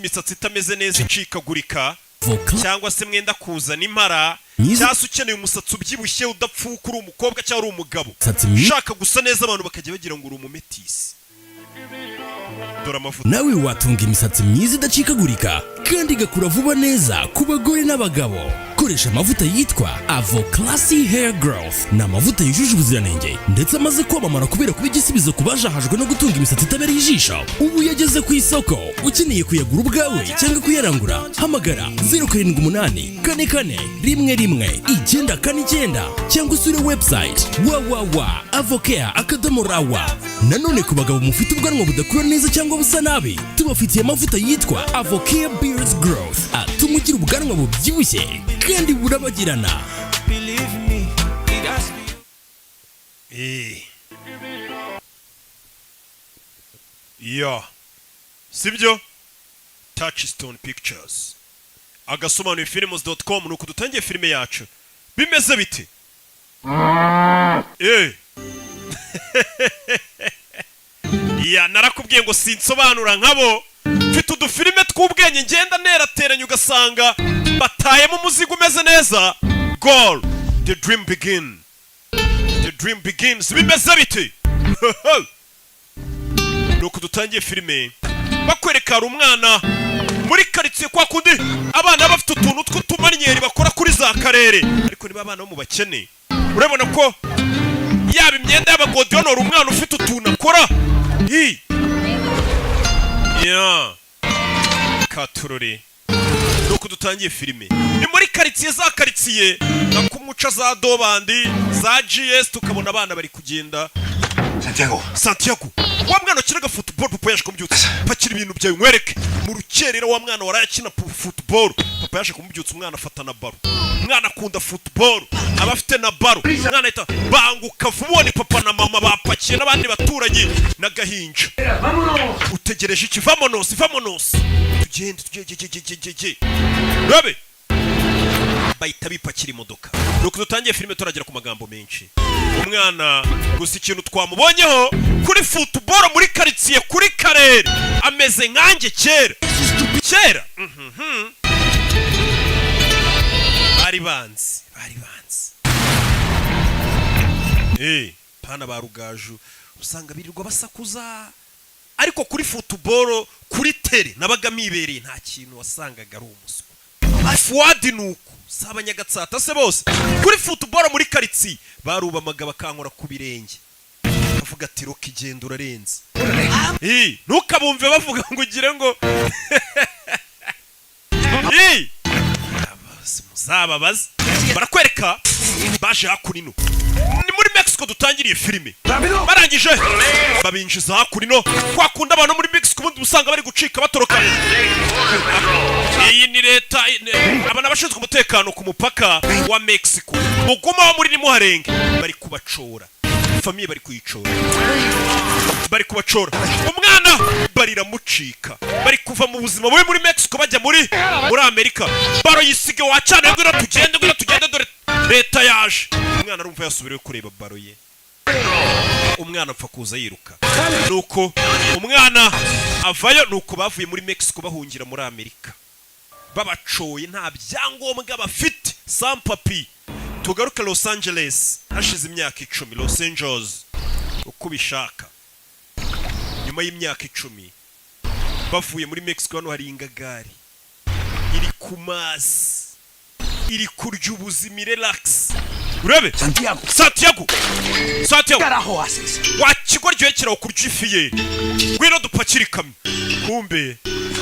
Imisatsi itameze neza, icikagurika, Voka cyangwa se mwenda kuzana impara, Myiza. cyangwa se ukeneye umusatsi ubyibushye udapfuka, uri umukobwa cyangwa uri umugabo Umusatsi mwiza. ushaka gusa neza, abantu bakajya bagira ngo uri umumetisi, dore amavuta. Nawe watunga imisatsi myiza idacikagurika kandi igakura vuba neza ku bagore n'abagabo. Koresha amavuta yitwa Avo Classy Hair Growth. Ni amavuta yujuje ubuziranenge ndetse amaze kwamamara kubera kuba igisubizo ku bajahajwe no gutunga imisatsi itabereye ijisho. Ubu yageze ku isoko. Ukeneye kuyagura ubwawe cyangwa kuyarangura, hamagara 0784411949 cyangwa usure website www.avocare.rw. Nanone ku bagabo mufite ubwanwa budakura neza cyangwa busa nabi, tubafitiye amavuta yitwa Avocare Beard Growth, atuma ugira ubwanwa bubyibushye kandi burabagirana. Believe me, it has to be. Ya, sibyo? Touchstone Pictures, agasobanuye films.com. Nuko dutangiye filime yacu. Bimeze bite? Ya, narakubwiye ngo sinsobanura nkabo. Mfite udufilime tw'ubwenge ngenda nerateranya, ugasanga batayemo umuzigo umeze neza. Goal, the dream begin, the dream begins. Bimeze bite? Nuko dutangiye filime bakwereka hari umwana muri karitsiye, kwa kundi abana bafite utuntu tw'utumanyeri bakora kuri za karere, ariko niba abana bo mu bakene, urabona ko yaba imyenda y'abagodiyonora, umwana ufite utuntu akora hi ya katurore. Nuko dutangiye filime, ni muri karitsiye, za karitsiye nka kumuca za dobandi za GS, tukabona abana bari kugenda. Santiago. Santiago, wa mwana wakinaga football, papa yaje kumubyutsa. "Pakira ibintu byawe nkwereke." Mu rukerera, wa mwana waraye akina football, papa yaje kumubyutsa. Umwana afata na baro. Umwana akunda football, aba afite na baro. Umwana ahita banguka vuba, ubone papa na mama bapakiye n'abandi baturanyi n'agahinja. "Utegereje iki? Vamonos, vamonos, tugende, tugende." Rabe bahita bipakira imodoka. Nuko dutangiye filime, turagera ku magambo menshi. Umwana gusa, ikintu twamubonyeho kuri football muri karitsiye, kuri karere, ameze nkanjye kera kera. Bari banzi, bari banzi. Pana ba rugaju usanga birirwa basakuza, ariko kuri football, kuri terrain nabaga mibereye, nta kintu wasangaga ari umuswa. Fuadi nuko si abanyagatsata se bose, kuri football muri karitsiye barubamaga, bakankora ku birenge, bavuga ati: "Roka igenda urarenze." Ntukabumve bavuga ngo ugire ngo muzababaze. Barakwereka baje hakuno, ni muri Mexico dutangiriye filime. Barangije babinjiza hakuno, kwa kundi abantu muri Mexico ubundi usanga bari gucika batoroka. Iyi ni leta, aba ni abashinzwe umutekano ku mupaka wa Mexico. Muguma wo muri nimuharenge, bari kubacora. Famille bari kuyicora, bari kubacora. Umwana bariramucika, bari kuva mu buzima bubi muri Mexico bajya muri Amerika. Baro yisige wacana, "Ngwino tugende, ngwino tugende, dore leta yaje." Umwana arumva yasubiriwe kureba baro ye. Umwana apfa kuza yiruka. Nuko umwana avayo. Nuko bavuye muri Mexico bahungira muri Amerika, babacoye, nta byangombwa bafite, sans papiers. Tugaruke Los Angeles hashize imyaka 10, Los Angeles uko ubishaka. Nyuma y'imyaka 10 bavuye muri Mexico, hano hari ingagari iri ku mazi, iri kurya ubuzima, relax. Urebe. Santiago. Santiago, Santiago. Carajo haces? Wa kigoryi kiraho kurya ifi ye! Ngwino dupakire ikamyo. Kumbe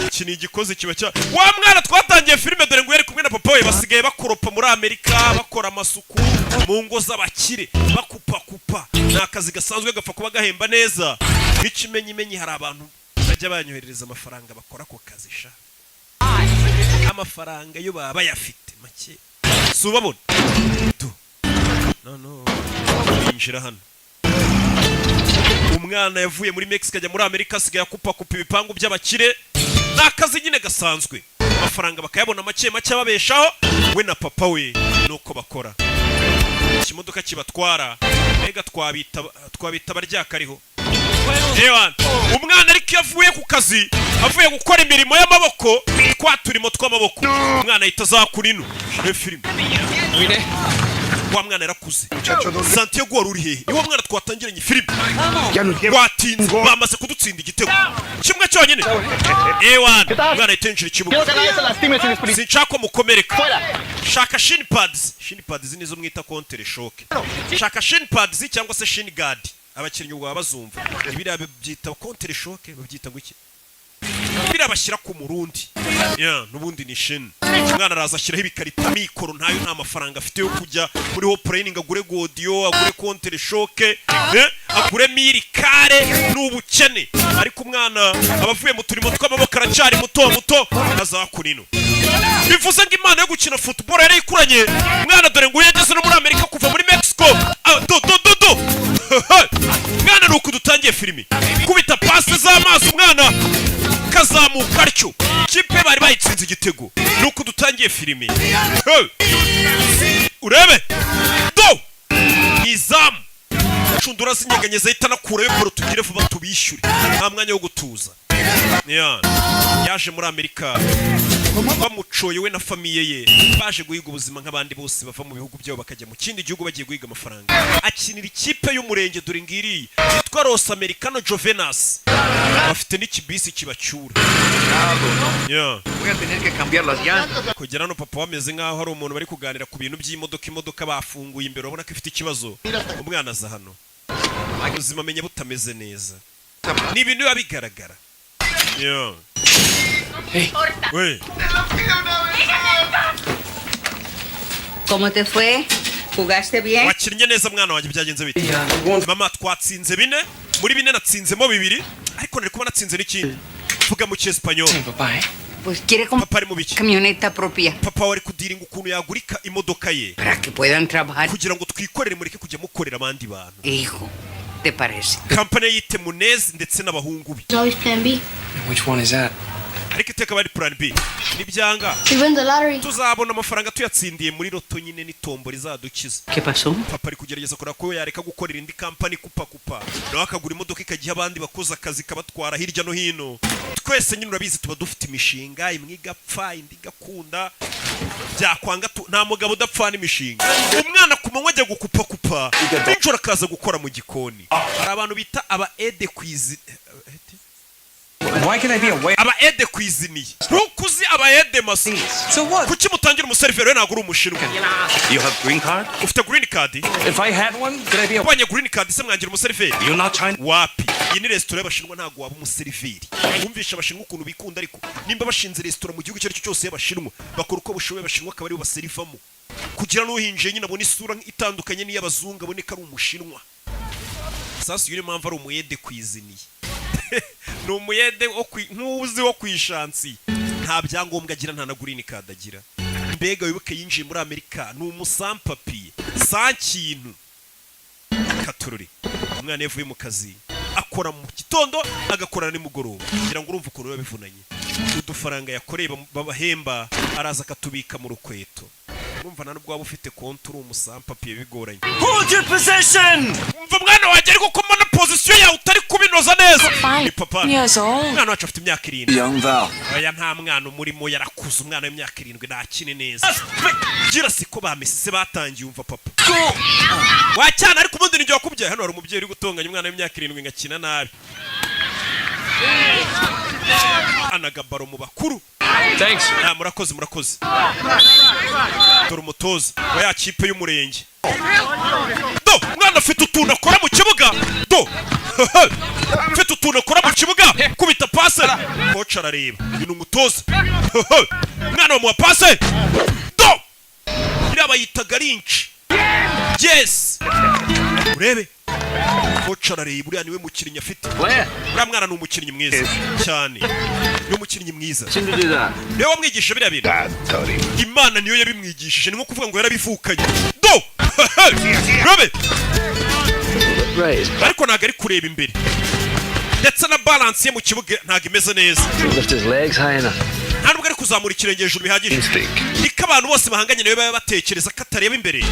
iki ni igikozi kiba cya wa mwana twatangiye filime. Dore ngo yari kumwe na papa we, basigaye bakoropa muri Amerika, bakora amasuku mu ngo z'abakire, bakupakupa. Ni akazi gasanzwe gapfa kuba gahemba neza. N'ikimenyimenyi, hari abantu bajya banyoherereza amafaranga bakora ako kazi sha. Amafaranga yo baba bayafite make, si ubabona tu no no. Binjira hano. Umwana yavuye muri Mexico ajya muri Amerika, asigaye akupakupa ibipangu by'abakire. Ni akazi nyine gasanzwe, amafaranga bakayabona make make, ababeshaho we na papa we. Nuko bakora ikimodoka kibatwara. Mbega twabita abaryakariho. Ewana, umwana ariko iyo avuye ku kazi, avuye gukora imirimo y'amaboko, twa turimo tw'amaboko, umwana ahita azakura ino. Reba filime, wa mwana yarakuze. Santiago, wari uri hehe? Niwo mwana twatangiranye filime. Watinze, bamaze kudutsinda igitego kimwe cyonyine. Ewana, umwana ahita yinjira ikibuga. Sinshaka ko mukomereka. Shaka shin pads. Shin pads nizo mwita contre-choc. Shaka shin pads cyangwa se shin guard, abakinnyi ubwo baba bazumva. Ibiriya babyita contre-choc, babyita ngo iki? Biriya bashyira ku murundi. Yeah, n'ubundi ni shin. Umwana araza ashyiraho ibikarita. Mikoro ntayo, nta mafaranga afite yo kujya muri ho training, agure godiyo, agure contre-choc, agure mirikare. Ni ubukene. Ariko umwana aba avuye mu turimo tw'amaboko, aracyari muto muto, azakura ino. Bivuze ngo imana yo gukina football yari ikuranye umwana. Dore ngo yageze no muri Amerika kuva muri Mexico. Ah, do do do do, mwana, ni uku dutangiye filimi. Kubita pasi z'amazi, umwana kazamuka atyo, kipe bari bayitsinze igitego. Ni uku dutangiye filimi. Hey! Urebe do, ni izamu, inshundura zinyeganyeza, ahita anakurayo ball. Tugire vuba tubishyure, nta mwanya wo gutuza. Yeah. Yaje muri Amerika bamucoye, we na famille ye, baje guhiga ubuzima nk'abandi bose bava mu bihugu byabo bakajya mu kindi gihugu bagiye guhiga amafaranga. Akinira ikipe y'umurenge, dore ngiriyi yitwa Los Americano Jovenas, bafite n'ikibisi kibacyura. Yeah. Voy a tener que cambiar las llantas. Kugera hano, papa bameze nk'aho hari umuntu bari kuganira ku bintu by'imodoka. Imodoka bafunguye imbere, urabona ko ifite ikibazo. Umwana aza hano, ubuzima amenya butameze neza, ni ibintu biba bigaragara. Yeah. We. ¿Cómo te fue? ¿Jugaste bien? Wakinnye neza, mwana wanjye? Byagenze bite, mama? Twatsinze 4 muri 4, natsinzemo bibiri, ariko nari kuba natsinze n'ikindi. Vuga mu cyesipanyol. Pues quiere comprar Papa ari mu biki? camioneta propia Papa wari kudiringa ukuntu yagurika imodoka ye para que puedan trabajar. kugira ngo twikorere, mureke kujya mukorera abandi bantu. Hijo, ¿te parece? Kampani yite Munezi ndetse n'abahungu be. There's always plan B. Which one is that? Ariko iteka bari plan B, nibyanga We win the lottery. tuzabona amafaranga tuyatsindiye muri loto nyine, n'itombo rizadukiza. ¿Qué pasó? Papa ari kugerageza kureba ko yareka gukorera indi kampani kupa kupa, nawe akagura imodoka ikagiha abandi bakoze akazi kabatwara hirya no hino. Twese nyine urabizi, tuba dufite imishinga, imwe igapfa, indi igakunda, byakwanga nta mugabo udapfana imishinga. Umwana ku manywa ajya gukupakupa, nijoro akaza gukora mu gikoni. Hari abantu bita aba aide cuisi Why can I be a waiter? Aba aide cuisinier, ntukuzi aba aide maso. So what? Kuki mutangira umuseriveri? We ntabwo uri umushinwa. You have green card? Ufite green card? If I had one, could I be a Ubonye green card se mwangira umuseriveri? You're not Chinese. Wapi, iyi ni resitora y'abashinwa, ntabwo waba umuseriveri. Wumvisha abashinwa ukuntu bikunda, ariko nimba bashinze resitora mu gihugu icyo ari cyo cyose y'abashinwa, bakora uko bashoboye abashinwa akaba aribo baserivamo, kugira n'uhinjiye nyine abone isura itandukanye n'iy'abazungu, abone ko ari umushinwa. Sasa iyo niyo mpamvu ari umu aide cuisinier, ni umu aide nk'uzi wo ku ishansi. Nta byangombwa agira, nta na green card agira. Mbega wibuke, yinjiye muri Amerika ni umu sans-papiers, sa kintu katururi. Umwana iyo avuye mu kazi, akora mu gitondo, agakora nimugoroba, kugira ngo urumve ukuntu biba bivunanye. Udufaranga yakoreye babahemba, araza akatubika mu rukweto. Urumva nta nubwo waba ufite konti uri umu sans-papiers, bigoranye. Hold your position! Umva mwana wanjye, ariko ko mbona position yawe utari kubinoza neza? Ni papa. Years old. Umwana wacu afite imyaka 7. Young Val. Oya, nta mwana umurimo, yarakuze. Umwana w'imyaka 7 ntakine neza gira siko bamesise batangiye. Umva papa wacyana, ariko ubundi nijye wakubyaye. Hano hari umubyeyi uri gutonganya umwana w'imyaka 7 ngo akina nabi, anaga ball mu bakuru. Thanks. Ah, murakoze, murakoze. Dore umutoza wa ya kipe y'umurenge. Do, umwana afite utuntu akora mu kibuga. Do, afite utuntu akora mu kibuga, kubita pase, coach arareba. Uyu ni umutoza. Umwana bamuha pase. Do, iriya bayita garinci. Yes, urebe, coach arareba. Uriya niwe mukinnyi afite. Uriya mwana ni umukinnyi mwiza cyane, ni umukinnyi mwiza. Niwe wamwigisha biriya bintu? Imana niyo yabimwigishije, ni nko kuvuga ngo yarabivukanye. Do, rebe, ariko ntabwo ari kureba imbere, ndetse na balance ye mu kibuga ntabwo imeze neza. Lift his legs high enough. Nta nubwo ari kuzamura ikirenge hejuru bihagije, niko abantu bose bahanganye nawe baba batekereza ko atareba imbere.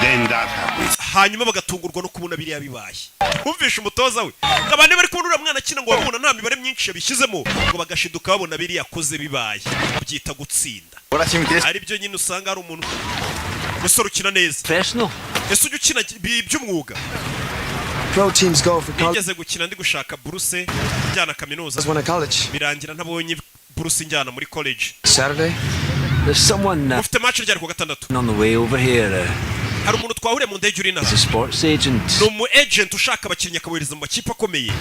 Then that happens. Hanyuma bagatungurwa no kubona biriya bibaye. Wumvishe umutoza we, abantu bari kubona uriya mwana akina ngo babona nta mibare myinshi yabishyizemo, ngo bagashiduka babona biriya akoze bibaye, babyita gutsinda. Ari byo nyine usanga hari umuntu, umusore ukina neza. Professional. Ese ujya ukina by'umwuga? Pro teams go for college. Nigeze gukina ndi gushaka buruse njyana kaminuza. Went to college. Birangira ntabonye buruse njyana muri college. Saturday. There's someone Ufite match ryari ku wa gatandatu? on the way over here. Hari umuntu twahuriye mu ndege uri inaha. He's a sports agent. Ni umu agent ushaka abakinnyi akabohereza mu makipe akomeye.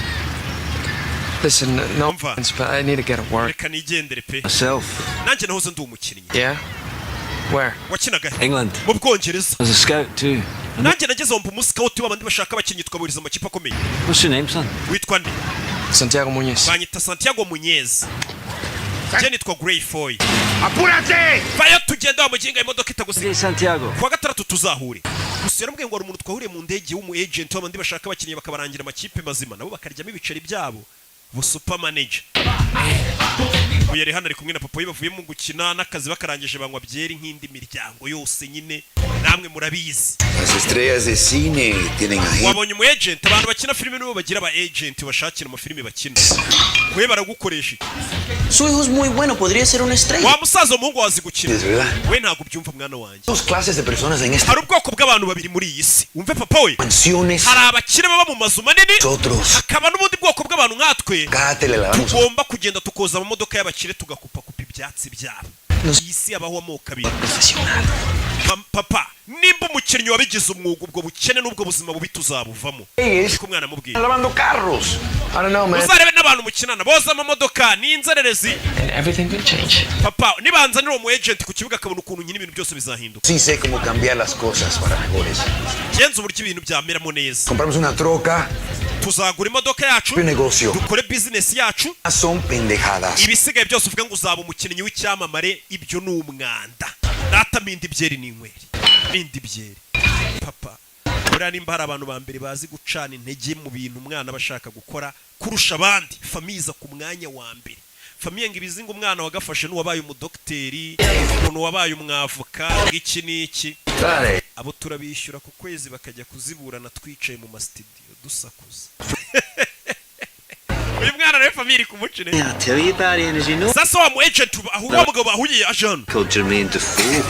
Listen, no Umva. offense, but I need to get to work. Reka nigendere pe. Myself. Nanjye nahoze ndi umukinnyi. Yeah? Where? Wakinaga he? England. Mu Bwongereza. I was a scout too. Nanjye nageze aho mba umuscout w'abandi bashaka abakinnyi tukabohereza mu makipe akomeye. What's your name, son? Witwa nde? Santiago Muñez. Banyita Santiago Muñez. Njye nitwa Grey Foy. ¡Apúrate! Vayo tugenda wa muginga, imodoka itagusiga. Hey, Santiago. Kuwa gatandatu tuzahure. Gusa yaramubwiye ngo hari umuntu twahuriye mu ndege w'umu agent w'abandi bashaka abakinnyi bakabarangira amakipe mazima, nabo bakaryamo ibiceri byabo, bu super manager. Uyu yari hano ari kumwe na papa we, bavuye mu gukina n'akazi bakarangije, banywa byeri nk'indi miryango yose nyine, namwe murabizi. Las estrellas de cine tienen agentes. Wabonye umu agent? Abantu bakina filime nibo bagira aba agent bashakira amafilime bakina. We baragukoresha iki? Su hijo es muy bueno, podría ser una estrella. Wa musaza, umuhungu wazi gukina. Es verdad. We ntabwo ubyumva, mwana wanjye. Dos clases de personas en esta Hari ubwoko bw'abantu babiri muri iyi si, wumve papa we. Mansiones. Hari abakire baba mu mazu manini, Nosotros. hakaba n'ubundi bwoko bw'abantu nkatwe Cada le lavamos. tugomba kugenda tukoza amamodoka y'abakire, tugakupakupa ibyatsi byabo. Iyi si habaho amoko abiri. Papa, nimba umukinnyi wabigize umwuga, ubwo bukene n'ubwo buzima bubi tuzabuvamo. Niko umwana amubwiye. Lavando carros. I don't know, man. Uzarebe n'abantu mukinana boza amamodoka n'inzererezi. And everything could change. Papa, nibanzanira uwo mu agent ku kibuga akabona ukuntu nyine, ibintu byose bizahinduka. Sí sé cómo cambiar las cosas para mejores. Genza uburyo ibintu byameramo neza. Compramos una troca Tuzagura imodoka yacu, y un negocio. dukore bizinesi yacu. Son pendejadas. Ibisigaye byose uvuga ngo uzaba umukinnyi w'icyamamare, ibyo ni umwanda. Data, mindi byeri n'inyweri, mindi byeri. Papa, buriya nimba hari abantu ba mbere bazi gucana intege mu bintu umwana aba ashaka gukora kurusha abandi, famille iza ku mwanya wa mbere. Famille ngo ibizi ngo umwana wagafashe n'uwabaye umudogiteri, umuntu wabaye umwavoka, iki n'iki. Dale. Abo turabishyura ku kwezi bakajya kuziburana twicaye mu masitidiyo dusakuza. Uyu mwana nawe famille iri kumuca intege. Yeah, I'll tell you, Barry, and as you know, Sasa wa mu agent aho wa mugabo bahuye aje hano. called Jermaine Defoe.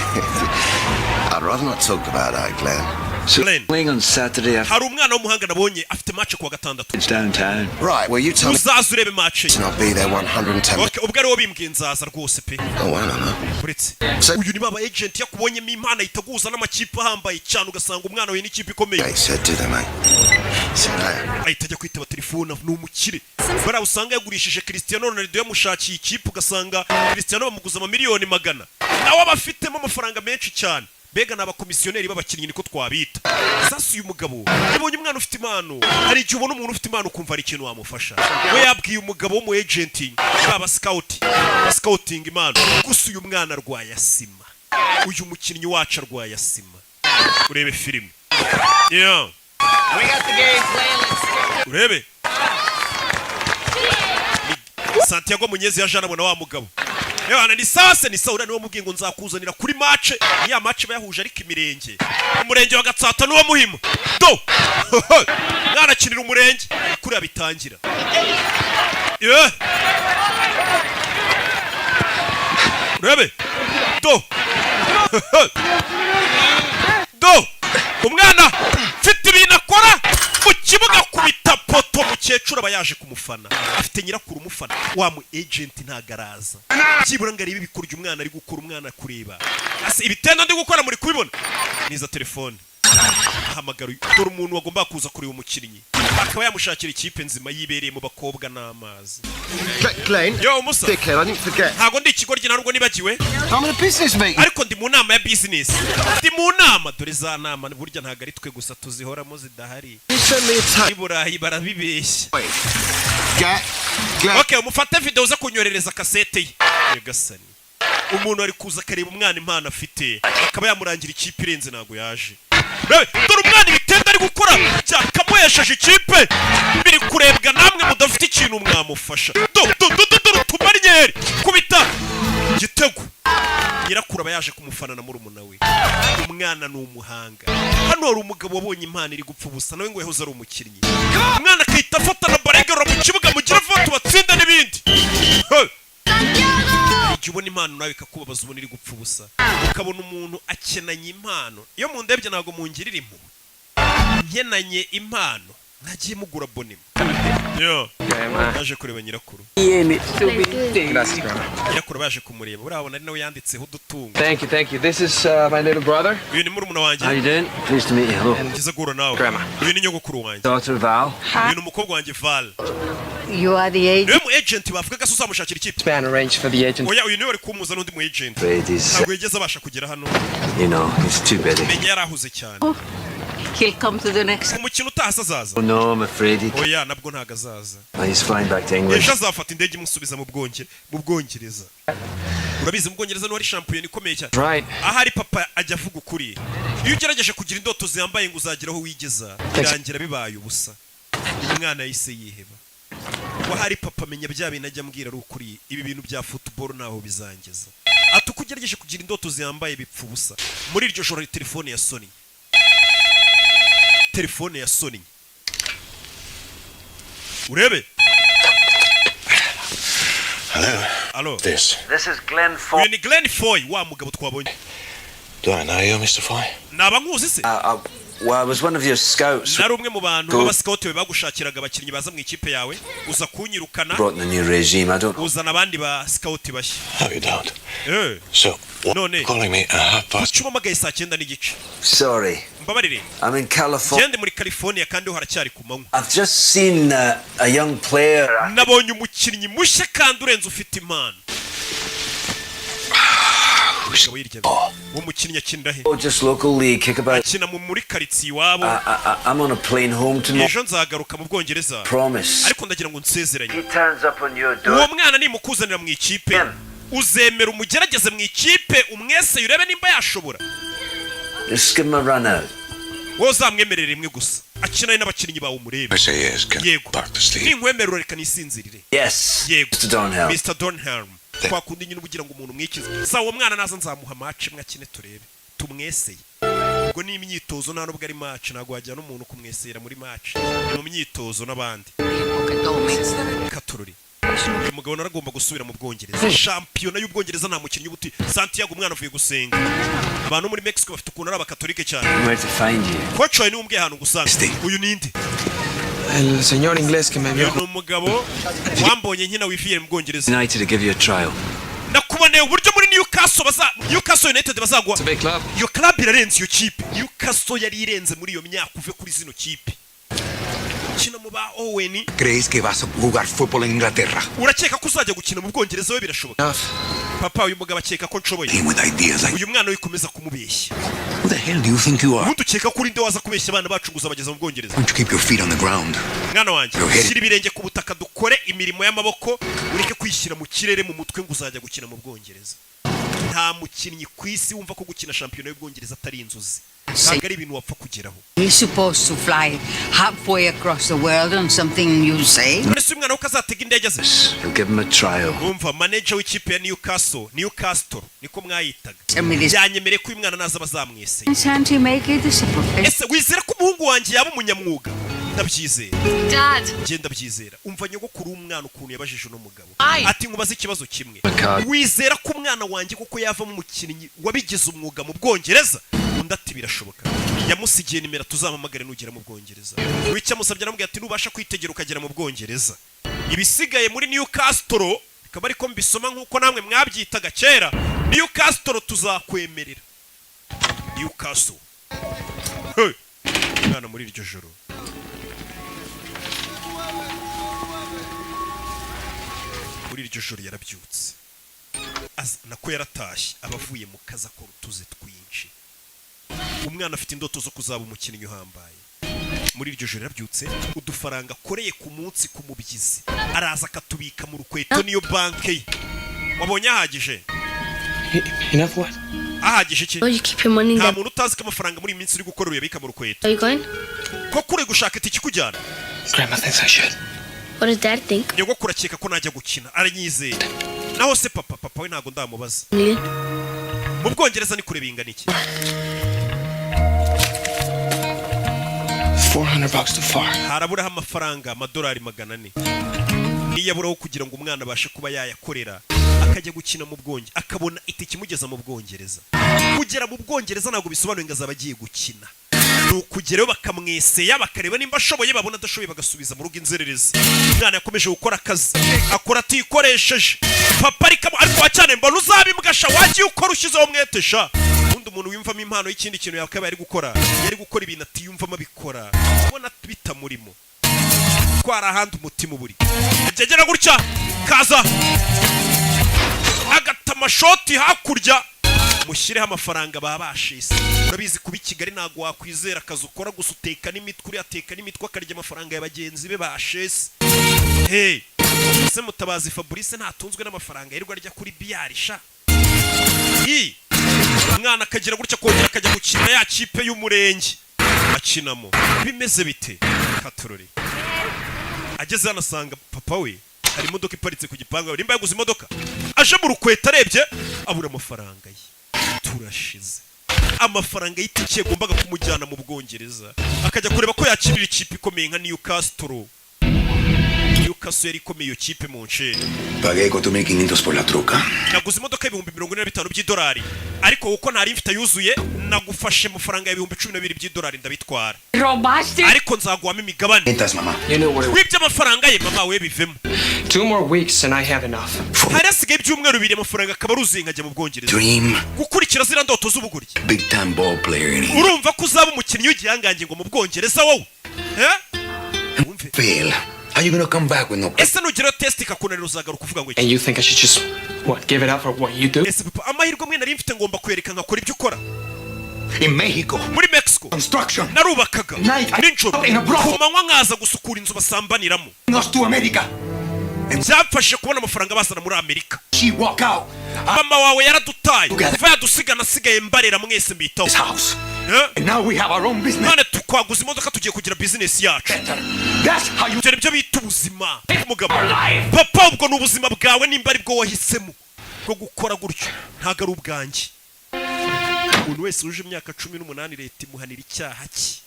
I'd rather not talk about that, Glenn. So Glenn. playing on Saturday after Hari umwana w'umuhanga nabonye afite match kuwa gatandatu. it's downtown. Right, well, you tell me Uzaza urebe match ye. and I'll be there 110. Okay, ubwo ari wowe bimbwiye nzaza rwose pe. Oh, I don't know. Uretse So- uyu ni baba agent, yakubonyemo impano ahita aguhuza n'amakipe ahambaye cyane, ugasanga umwana we n'ikipe ikomeye. They said, do they, mate? See you later. Ahita ajya kwitaba telefone. Ni umukire bariya usanga yagurishije Cristiano Ronaldo, yamushakiye ikipe, ugasanga Cristiano bamuguza amamiliyoni magana, nawe aba afitemo amafaranga menshi cyane. Mbega ni abakomisiyoneri b'abakinnyi, niko twabita. Sasa uyu mugabo yabonye umwana ufite impano. Hari igihe ubona umuntu ufite impano ukumva hari ikintu wamufasha. We yabwiye umugabo w'umu agent, baba scout scouting impano. Gusa uyu mwana arwaye asima, uyu mukinnyi wacu arwaye asima. Urebe filime, yeah. Urebe Santiago Muñez yaje anabona wa mugabo. Ewana, ni sawa se? Ni sawa. Uriya niwe mubwiye ngo nzakuzanira kuri match. Ni ya match bayahuje, ariko imirenge, umurenge wa Gatsata n'uwa Muhima. Do mwanakinira umurenge kuriya bitangira. Yeah. Urebe do do umwana mfite ibintu akora mu kibuga, kubita poto. Mukecuru aba yaje kumufana, afite nyirakuru umufana. Wa mu agent ntago araza byibura ngo arebe ibikorwa umwana ari gukora. Umwana kureba ase ibitendo ndi gukora, muri kubibona niza telefone ahamagara uyu. Dore umuntu wagomba kuza kureba umukinnyi akaba yamushakira ikipe nzima, yibereye mu bakobwa n'amazi. Glenn, Yo musa. Dickhead, I didn't forget. Ntabwo ndi ikigoryi, ntabwo nibagiwe. I'm in a business meeting. Ariko ndi mu nama ya business, ndi mu nama. Dore za nama burya ntabwo ari twe gusa tuzihoramo zidahari. You send me a tape. I Burayi barabibeshya. Get, Glenn. Okay, umufate video uza kunyoherereza kasete ye. Nyagasani, umuntu ari kuza akareba umwana impano afite akaba yamurangira ikipe irenze, ntabwo yaje. Rebe, dore umwana ibitendo ari gukora byakamuhesheje ikipe, biri kurebwa namwe mudafite ikintu mwamufasha. Do do do do, dore utumaryeri kubita igitego. Nyirakuru. Nyirakuru aba yaje kumufana na murumuna we. Umwana ni umuhanga. Hano hari umugabo wabonye impano iri gupfa ubusa, nawe ngo yahoze ari umukinnyi. Umwana akahita afata na baregarura mu kibuga, mugira vuba tubatsinda n'ibindi. Hey! Igihe ubona impano nawe ikakubabaza, ubona iri gupfa ubusa, ukabona umuntu akenanye impano. Iyo mundebye ntabwo mungirira impuhwe, nkenanye impano mwagiye mugura bonima yo. Yaje kureba nyirakuru. Gracias, grandma. Nyirakuru baje kumureba, urabona ari nawe yanditseho udutungo. Thank you, thank you. This is my little brother. Uyu ni murumuna wanjye. How you doing? Pleased to meet you. Hello. Byiza guhura nawe. Grandma. Uyu ni nyogokuru wanjye. Daughter Val. Uyu ni umukobwa wanjye Val. You are the agent. Niwe mu agent bavugaga se uzamushakira ikipe? Man arranged for the agent. Oya, uyu niwe wari kumuza n'undi mu agent. Afraid he's, Ntabwo yigeze abasha kugera hano. He's too busy. Menya yari ahuze cyane. He'll come to the next. Umukino utaha se azaza? Oh no, I'm afraid he. Oya, nabwo ntabwo azaza. He's flying back to England. Ejo azafata indege imusubiza mu Bwongereza. Urabizi, mu Bwongereza niho hari shampiyona ikomeye cyane. Right. Ahari papa ajya avuga ukuri: iyo ugerageje kugira indoto ziyambaye ngo uzagera aho wigeza, birangira bibaye ubusa. Umwana yahise yiheba. Wahari papa amenya bya bintu ajya ambwira ari ukuri, ibi bintu bya football ntaho bizangeza. Ati uko ugerageje kugira indoto zihambaye bipfa ubusa. Muri iryo joro telefone ya Sony, telefone ya Sony, urebe. Hello. Alo. This. This is Glenn Foy. Uyu ni Glenn Foy, wa mugabo twabonye. Do I know you, Mr. Foy? Naba nkuzi se? Well, I was one of your scouts. Nari umwe mu bantu Go. b'aba scout bagushakiraga abakinnyi baza mu ikipe yawe, uza kunyirukana. Brought in the new regime. I don't. Uzana abandi ba scout bashya. No, you don't. Eh. So, what, None. calling me at half past? Kuki umpamagaye saa 9:30? Sorry. Mbabarire. I'm in California. Ngende muri California kandi ho haracyari ku manywa. I've just seen a young player. Nabonye umukinnyi mushya kandi urenze, ufite impano. Umugabo yirya, uwo mukinnyi akinira he? Oh, just local league kickabout. Akina muri karitsiye iwabo. I'm on a plane home tomorrow. Ejo nzagaruka mu Bwongereza. Promise. Ariko ndagira ngo nsezeranye. He turns up on your Uwo mwana nimukuzanira mu ikipe, uzemera umugerageze mu ikipe, umwese urebe nimba yashobora? Just give him a run out. Wowe uzamwemerere rimwe gusa akinane n'abakinnyi bawe, umurebe. I say yes. Can Yego. back to sleep. Ninkwemerera, reka nisinzirire. Yes. Yego. Mr. Dornhelm. Mr Dornhelm, twakundi nyine ubugira ngo umuntu umwikize. Sa uwo mwana naza nzamuha match imwe akine, turebe tumweseye. Ubwo ni imyitozo, nta nubwo ari match. Ntabwo wajyana umuntu kumwesera muri match, ni mu myitozo n'abandi. Katururi, uyu mugabo naragomba gusubira mu Bwongereza, shampiyona y'Ubwongereza nta mukinnyi ubuti. Santiago, umwana avuye gusenga. Abantu muri Mexico bafite ukuntu ari abakatolike cyane. Where to find you? Coach wawe niwe umbwiye ahantu ngusanga. Uyu ninde? El señor inglés que me Uyu vio. ni umugabo wambonye nkina wiviye mu Bwongereza. United to give you a trial. Nakuboneye uburyo muri Newcastle United bazagwa. It's a big club. Iyo club irarenze, iyo kipe Newcastle yari irenze muri iyo myaka. Uve kuri zino kipe kina mu ba Owen. ¿Crees que vas a jugar fútbol en Inglaterra? Urakeka ko uzajya gukina mu Bwongereza we? Birashoboka. Enough. Papa, uyu mugabo akeka ko nshoboye. With ideas like Uyu mwana wikomeza kumubeshya. who the hell do you think you are? Ubundi ukeka ko urinde waza kubeshya abana bacu ngo uzabageza mu Bwongereza? Why don't you keep your feet on the ground? Mwana wanjye, Your head. shyira ibirenge ku butaka, dukore imirimo y'amaboko, ureke kwishyira mu kirere mu mutwe ngo uzajya gukina mu Bwongereza. Nta mukinnyi ku isi wumva ko gukina shampiyona y'Ubwongereza atari inzozi, ntabwo ari ibintu wapfa kugeraho. He's supposed to fly halfway across the world on something you say? None se uyu mwana we ko azatega indege aze? He'll give him a trial. Umva, manager w'ikipe ya Newcastle, Newcastle niko mwayitaga, Tell me this. byanyemereye ko uyu mwana naza bazamweseye. Can't he make it as a profession? Ese wizera ko umuhungu wanjye yaba umunyamwuga? Ndabyizera. Dad. Njye ndabyizera. Umva nyogokuru w'umwana ukuntu yabajije uno mugabo. Aye. Ati nkubaze ikibazo kimwe: God. wizera ko umwana wanjye kuko yavamo umukinnyi wabigize umwuga mu Bwongereza? Undi ati birashoboka. Yamusigiye nimero, tuzampamagare nugera mu Bwongereza. Wicyo amusabye, aramubwira ati nubasha kwitegera ukagera mu Bwongereza, ibisigaye muri Newcastle, bikaba ariko mbisoma nk'uko namwe mwabyitaga kera, Newcastle, tuzakwemerera Newcastle. Hey! Umwana muri iryo joro yarabyutse. Nako yaratashye, aba avuye mu kazi, akora utuzi twinshi. Umwana afite indoto zo kuzaba umukinnyi uhambaye. Muri iryo joro yarabyutse, udufaranga akoreye ku munsi ku mubyizi araza akatubika mu rukweto, niyo banke ye. Wabonye ahagije? Enough what? Ahagije iki? Oh, you keep your money in Nta there. muntu utazi ko amafaranga muri iyi minsi uri gukora uyabika mu rukweto. Are you going? Koko uri gushaka itike ikujyana? Grandma thinks I should. What does Dad think? Nyogokuru akeka ko najya gukina, aranyizeye. Naho se papa? Papa we ntabwo ndamubaza. Million. Bwongereza ni kure bingana iki? $400 too far. Haraburaho amafaranga amadolari 400, niyaburaho kugira ngo umwana abashe kuba yayakorera akajya gukina mu Bwongereza, akabona itike imugeza mu Bwongereza. Kugera mu Bwongereza ntabwo bisobanuye ngo azaba agiye gukina, ni ukugerayo bakamweseya, bakareba nimba ashoboye, babona adashoboye bagasubiza mu rugo inzererezi. Umwana yakomeje gukora akazi, akora atikoresheje. Papa ariko ariko wa cyane, mbona uzabimbwa sha, wagiye ukora ushyizeho umwete sha. Ubundi umuntu wiyumvamo impano y'ikindi kintu yakabaye ari gukora, yari gukora ibintu atiyumvamo abikora ubona bitamurimo, twara ahandi umutima uburi. Byegera gutya, kaza agata amashoti hakurya, mushyireho amafaranga baba bashise. Urabizi, kuba i Kigali ntabwo wakwizera akazi ukora gusa, uteka n'imitwe, uriya ateka n'imitwe akarya amafaranga ya bagenzi be bashese. Hey, ese Mutabazi Fabrice ntatunzwe n'amafaranga yirirwa arya kuri biyari sha? I umwana akagira gutya, kongera akajya gukina ya kipe y'umurenge akinamo. Bimeze bite katurori? Ageze hano asanga papa we hari imodoka iparitse ku gipangu. Nimba yaguze imodoka, aje mu rukweta, arebye abura amafaranga ye. Turashize. Amafaranga y'itike yagombaga kumujyana mu Bwongereza, akajya kureba ko yakinira ikipe ikomeye nka Newcastle. Newcastle yari ikomeye iyo kipe mu ncere. Pagué 4.500 por la troca. Naguze imodoka y'45,000 by'idolari, ariko kuko ntari mfite yuzuye, nagufashe amafaranga y'12,000 by'idolari ndabitwara. Robaste. Ariko nzaguhamo imigabane. Mientras, mamá. You know what it Wibye amafaranga ye, mama we, bivemo. 2 more weeks and I have enough. Hari hasigaye ibyumweru 2, amafaranga akaba aruzuye, nkajya mu Bwongereza. Dream. Gukurikira ziriya ndoto z'ubugoryi. Big time ball player in here. Urumva ko uzaba umukinnyi w'igihangange ngo mu Bwongereza wowe? Eh? Wumve. Fail. How you gonna come back with no Ese nugerayo test ikakunanira, uzagaruka uvuga ngo iki? And you think I should just, what, give it up for what you do? Ese papa, amahirwe amwe nari mfite ngomba kwereka nkakora ibyo ukora? In Mexico. Muri Mexico. Construction. Narubakaga nijoro, in a brothel. ku manywa nkaza gusukura inzu basambaniramo. Us to America. Byamfashije kubona amafaranga bazana muri Amerika. She walk out. Mama wawe yaradutaye, kuva yadusiga nasigaye mbarera mwese, mbitaho. This house. Eh? And now we have our own business. None tukwaguza imodoka, tugiye kugira bizinesi yacu. That's how you Ibyo nibyo bita ubuzima umugabo. Papa, ubwo ni ubuzima bwawe nimba ari bwo wahisemo bwo gukora gutyo, ntabwo ari ubwanjye. Umuntu wese wuje imyaka 18 leta imuhanira icyaha cye,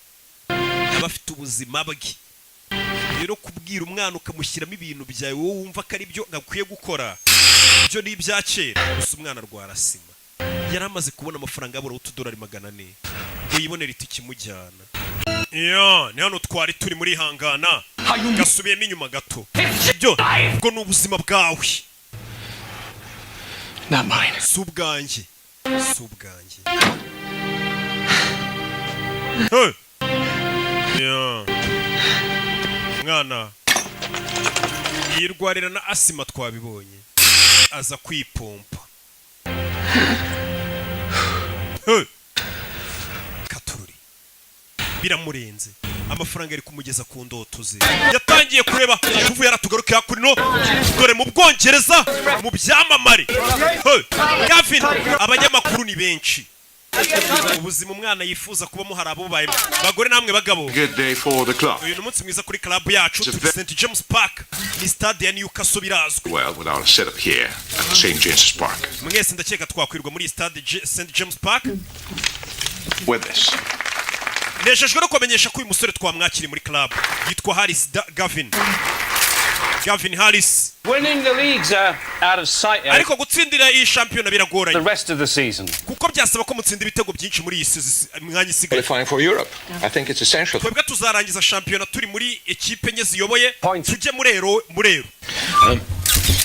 aba afite ubuzima bwe. Rero kubwira umwana ukamushyiramo ibintu byawe wowe wumva ko ari byo akwiye gukora, ibyo ni ibya kera. Gusa umwana arwara sima, yari amaze kubona amafaranga yabura utudolari 400 ngo yibonere itike imujyana. Iyo ni hano twari turi muri hangana, gasubiyemo inyuma gato. Ibyo ubwo ni ubuzima bwawe. Not mine. Si ubwanjye, si ubwanjye. Hey! Yeah. Mwana yirwarira na asima, twabibonye, aza kwipompa. Hey! Katururi biramurenze, amafaranga ari kumugeza ku ndoto ze. Yatangiye kureba tuvuye yaratugaruke hakuno, dore mu Bwongereza mu byamamare. Hey! Gavin, abanyamakuru ni benshi. Ubuzima umwana yifuza kubamo hari abubayemo. Bagore namwe bagabo, Good day for the club. uyu ni umunsi mwiza kuri club yacu. Turi St James Park, ni stade ya Newcastle, birazwi. Well, with our setup here at St. James's Park. Mwese ndakeka twakwirwa muri iyi stade St James Park. With this. Nejejwe no kubamenyesha ko uyu musore twamwakiriye muri club, yitwa Harris Gavin, Gavin Harris. Winning the leagues are out of sight, Eric. Ariko gutsindira iyi shampiyona biragoranye. The rest of the season. Kuko byasaba ko mutsinda ibitego byinshi muri iyi mwanya isigaye. Qualifying for Europe. I think it's essential. Twebwe tuzarangiza shampiyona turi muri ekipe enye ziyoboye, tujye muri Euro, muri Euro.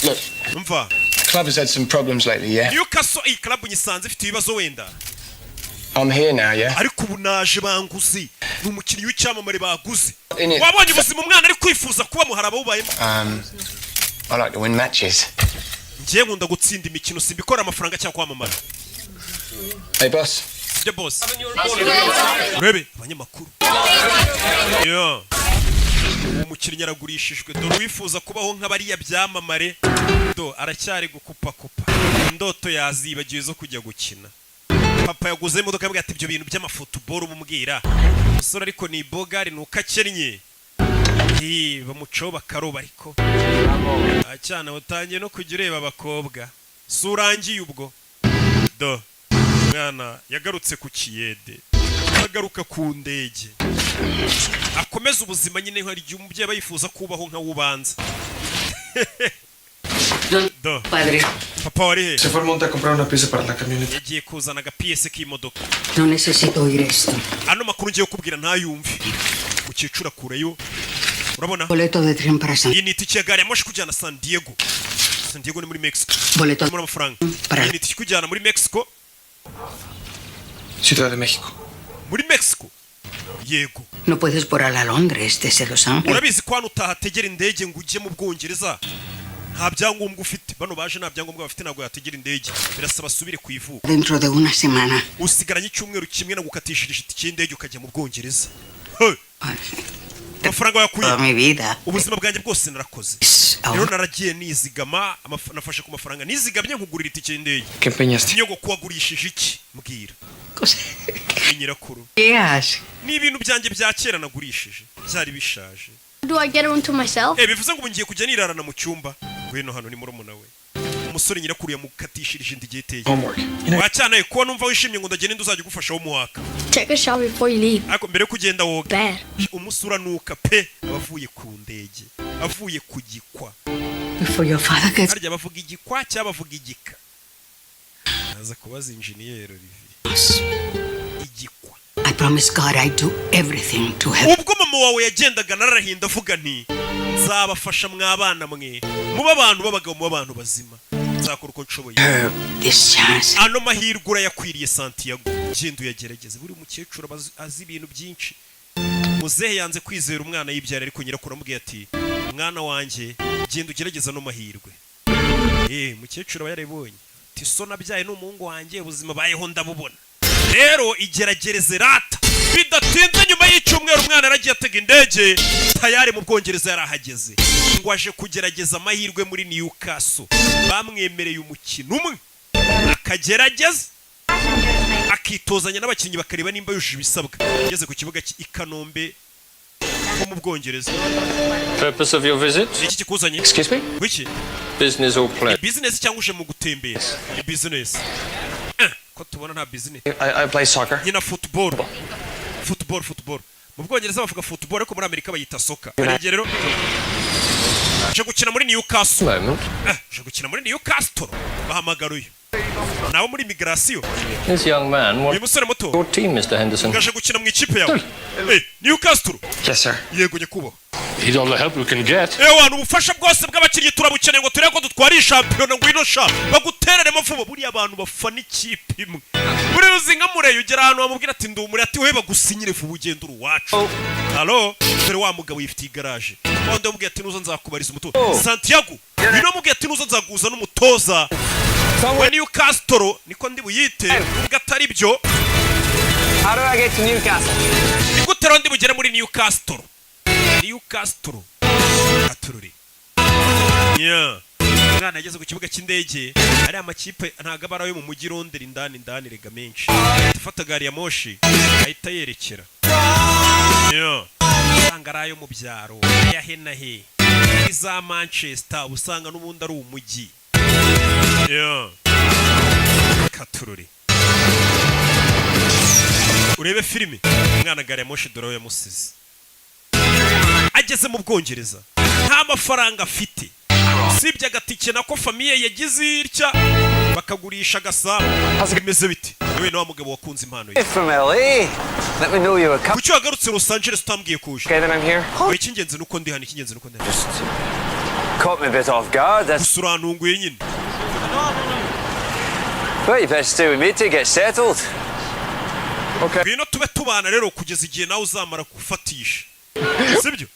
Look, Umva. the club has had some problems lately, yeah? Newcastle, iyi club nyisanze ifite ibibazo wenda. I'm here now, yeah? Ariko ubu naje, banguze, ni umukinnyi w'icyamamare baguze. In it. Wabonye ubuzima umwana ari kwifuza kubamo, hari abawubayemo. I like to win matches. Ngiye nkunda gutsinda imikino, simbikora amafaranga cyangwa kwamamara. Hey, boss. Sibyo boss? Urebe abanyamakuru. Yeah. Uwo mukinnyi aragurishijwe. Dore uwifuza kubaho nk'abariya byamamare, do aracyari gukupakupa, indoto yazibagiwe zo kujya gukina. Papa yaguze imodoka, yabwiye ati ibyo bintu by'amafutuboro umubwira umusore, ariko ni bogari, ni uko akennye. Ii, bamucaho bakaroba, ariko cyane utangiye no kujya ureba abakobwa, si urangiye ubwo. Do Mwana yagarutse ku kiyede, agaruka ku ndege, akomeza ubuzima nyine. Hari igihe umubyeyi aba yifuza kubaho nka wubanza. Do. Padre, Papa wari he? Se fue al monte a comprar una pieza para la camioneta. Yagiye kuzana agapiyese k'imodoka. No necesito oír esto. Ano makuru ngiye kukubwira ntayumve. Mukecuru akurayo, urabona. Boleto de tren para San Iyi ni itike ya gari ya moshi kujyana San Diego. San Diego ni muri Mexico. Boleto Muri amafaranga. Para- Iyi ni itike ikujyana muri Mexico. Ciudad de México. Muri Mexico, yego. No puedes volar a Londres desde Los Ángeles. Urabizi ko hano utahategera indege ngo ujye mu Bwongereza nta byangombwa ufite. Bano baje nta byangombwa bafite, ntabwo yategera indege, birasaba asubire ku ivuko. Dentro de una semana. Usigaranye icyumweru kimwe nagukatishirije itike y'indege ukajya mu Bwongereza. Hey! Amafaranga wayakuye? Toda mi vida. Ubuzima bwanjye bwose narakoze rero, naragiye nizigama, nafashe ku mafaranga nizigamye nkugurira itike y'indege. ¿Qué empeñaste? Nyogoko, wagurishije iki? Mbwira. Ni nyirakuru. ¿Qué haces? Ni ibintu byanjye bya kera nagurishije, byari bishaje. Do I get a room to myself? Eh, bivuze ngo ubu ngiye kujya nirarana mu cyumba. Ngwino hano, ni murumuna we umusore. Nyirakuru yamukatishirije indi gihe iteye. Homework. Wacyanaye kuba numva wishimye ngo ndagenda, uzajya ugufasha homework. Take a shower before you leave. Ariko mbere yo kugenda woga. Bad. Umusura uranuka pe. Aba avuye ku ndege, avuye ku gikwa. Before your father gets Harya bavuga igikwa cyangwa bavuga igika? Naza kubaza injeniyeri Olivier. Igikwa. I promise God I'd do everything to help. Ubwo mama wawe yagendaga nararahinda avuga nti: "Nzabafasha mwabana mwe, mube abantu b'abagabo, mube abantu bazima, nzakora uko nshoboye." This chance. Ano mahirwe urayakwiriye, Santiago, genda uyagerageze. Buri mukecuru aba azi ibintu byinshi. Muzehe yanze kwizera umwana yibyara, ariko nyirakuru amubwiye ati: "Mwana wanjye, genda ugerageze ano mahirwe." Eh, mukecuru aba yarabibonye ati: "So nabyaye ni umuhungu wanjye, ubuzima bayeho ndabubona, rero igeragereze rata." Bidatinze nyuma y'icyumweru umwana yaragiye atega indege, tayari mu Bwongereza yarahageze, ngo aje kugerageza amahirwe muri Newcastle. Bamwemereye umukino umwe akagerageza, akitozanya n'abakinnyi, bakareba nimba yujuje ibisabwa. Ageze ku kibuga cy'i Kanombe ho mu Bwongereza. Purpose of your visit? Ni iki kikuzanye? Excuse me? Wiki? Business or pleasure? Business cyangwa uje mu gutembera? Ni business. Ko tubona nta business. I play soccer. Nyina football, football, football. Mu Bwongereza bavuga football, ariko muri Amerika bayita soccer. Hari igihe rero uje gukina muri Newcastle. Moment. Uje gukina muri Newcastle, bahamagara uyu nawe muri migration. This young man Uyu wants musore muto your team, Mr. Henderson. ngaje gukina mu ikipe yawe, Newcastle. Yes, sir. Yego nyakubahwa. He's all the help we can get. Ewa, ubufasha bwose bw'abakinnyi turabukeneye ngo turebe ko dutwara iyi shampiyona. Ngwino sha bagutereremo vuba. Buriya abantu bafana ikipe imwe, buriya uzi nka mureyo ugera ahantu bamubwira ati: "Ndi umure", ati: "We bagusinyire vuba ugenda uri uwacu." Halo, dore wa mugabo yifitiye igaraje. Wandi wamubwiye ati: "Nuza nzakubariza umutoza Santiago." Uyu namubwiye ati: "Nuza nzaguza n'umutoza we Newcastle", niko ndi buyite nubwo atari byo. How do I get to Newcastle? Ni gute rero ndi bugere muri Newcastle? Newcastle atururi. Yeah. Umwana yageze ku kibuga cy'indege. Ariya amakipe ntabwo aba ari ayo mu mujyi Londres indani indani rega menshi. Ahita afata gari ya moshi ahita yerekera. Yeah. Usanga ari ayo mu byaro, aya he na he, muri za Manchester, uba usanga n'ubundi ari umujyi. Yeah. Katururi urebe filime. Umwana gari ya moshi dore aho yamusize. Ageze mu Bwongereza nta mafaranga afite, usibye agatike nako famille yagize itya bakagurisha agasabo. Bimeze bite yewe na wa mugabo wakunze impano ye? From LA. Let me know you were coming. Kuki wagarutse Los Angeles utambwiye kuje? Okay, then I'm here. Oya, icy'ingenzi ni uko ndi hano, icy'ingenzi ni uko ndi hano. Caught me a bit off guard. That's Gusa urantunguye nyine. Well, you better stay with me to get settled. Ngwino tube tubana rero kugeza igihe nawe uzamara gufatisha, sibyo?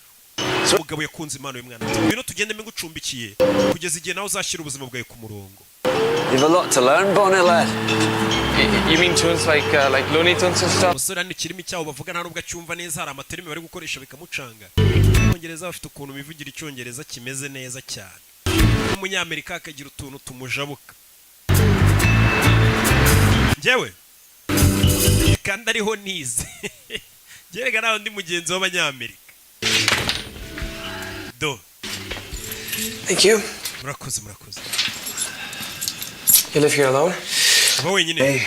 Umugabo yakunze impano y'umwana ati: "Ngwino tugende ngucumbikiye kugeza igihe nawe uzashyira ubuzima bwawe ku murongo." You've a lot to learn, Bonnie lad. You mean tunes like Looney Tunes and stuff? Umusore hano ikirimi cyabo bavuga nta nubwo acyumva neza, hari amaterimi bari gukoresha bikamucanga. Abongereza bafite ukuntu bivugira icyongereza kimeze neza cyane, n'umunyamerika akagira utuntu tumujabuka. Njyewe kandi ariho nize, njyewe nawe ndi mugenzi w'abanyamerika do. Thank you. Murakoze, murakoze. You live here alone? Uba wenyine? Hey,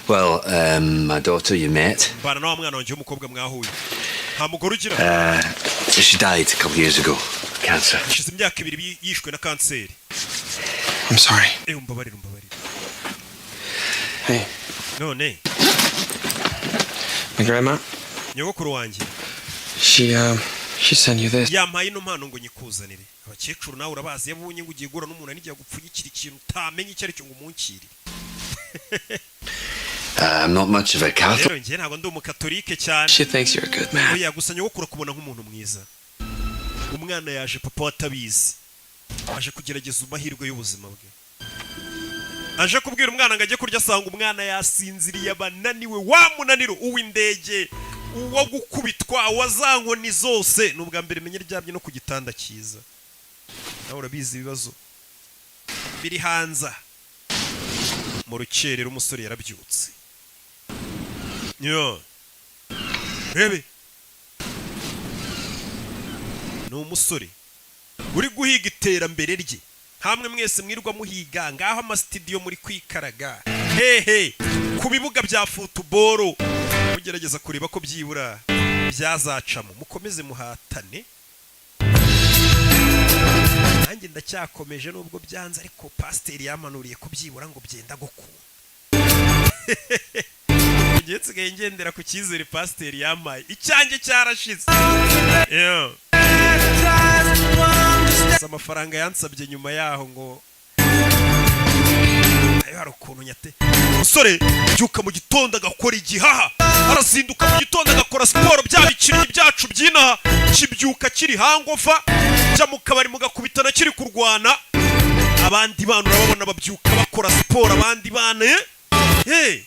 Well, my daughter you met. Mbana na wa mwana wanjye w'umukobwa mwahuye. Nta mugore ugira? She died a couple years ago. Cancer. Hashize imyaka 2 yishwe na kanseri. I'm sorry. Eh, umbabarire, umbabarire. Hey, None my grandma, nyogokuru wanjye she sent you this. yampaye ino mpano ngo nyikuzanire. Abakecuru nawe urabazi, iyo abonye ngo ugiye guhura n'umuntu n'igihe agupfunyikira ikintu utamenya icyo ari cyo ngo umunkire. I'm not much of a Catholic. Rero njye ntabwo ndi umukatolike cyane. She thinks you're a good man. Oya, gusa nyogokuru akubona nk'umuntu mwiza. Umwana yaje papa we atabizi, aje kugerageza amahirwe y'ubuzima bwe. Aje kubwira umwana ngo ajye kurya, asanga umwana yasinziriye, abananiwe wa munaniro uw'indege, uwo gukubitwa, uwa za nkoni zose. Ni ubwa mbere menye ryamye no ku gitanda cyiza. Nawe urabizi ibibazo biri hanze. Mu rukerera umusore yarabyutse. Yo, rebe, ni umusore uri guhiga iterambere rye. Hamwe mwese mwirwa muhiga ngaho amasitidiyo, muri kwikaraga hehe ku bibuga bya football, mugerageza kureba ko byibura byazacamo. Mukomeze muhatane, nanjye ndacyakomeje nubwo byanze, ariko pasiteri yamanuriye ko byibura ngo byenda gukunda. Ngiye nsigaye ngendera ku cyizere pasiteri yampaye, icyanjye cyarashize. Yeah. Gusa amafaranga yansabye nyuma yaho ngo ayo hari ukuntu nyate. Umusore byuka mu gitondo agakora igihaha, arazinduka mu gitondo agakora siporo. Bya bikinnyi byacu by'inaha kibyuka kiri hangover, jya mu kabari mugakubitana kiri kurwana. Abandi bana urababona babyuka bakora siporo, abandi bana eh.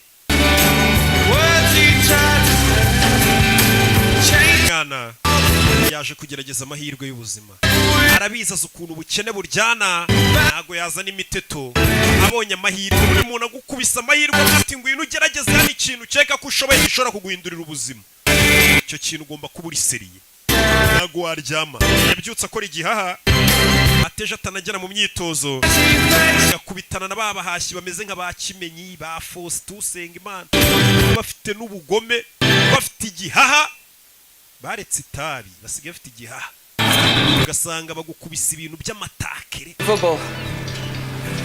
Mwana yaje kugerageza amahirwe y'ubuzima, arabizi, azi ukuntu ubukene buryana, ntago yazana imiteto. Abonye amahirwe, buri muntu agukubise amahirwe ati ngwino ugerageze hano ikintu ukeka ko ushoboye gishobora kuguhindurira ubuzima, icyo kintu ugomba kuba uri sérieux, ntago waryama. Yabyutse akora igihaha, ateje atanagera mu myitozo, agakubitana na ba bahashyi bameze nka ba Kimenyi, ba Faustin Usengimana, bafite n'ubugome, bafite igihaha, baretse itabi, basigaye bafite igihaha, ugasanga bagukubisa ibintu by'amatakere. Football.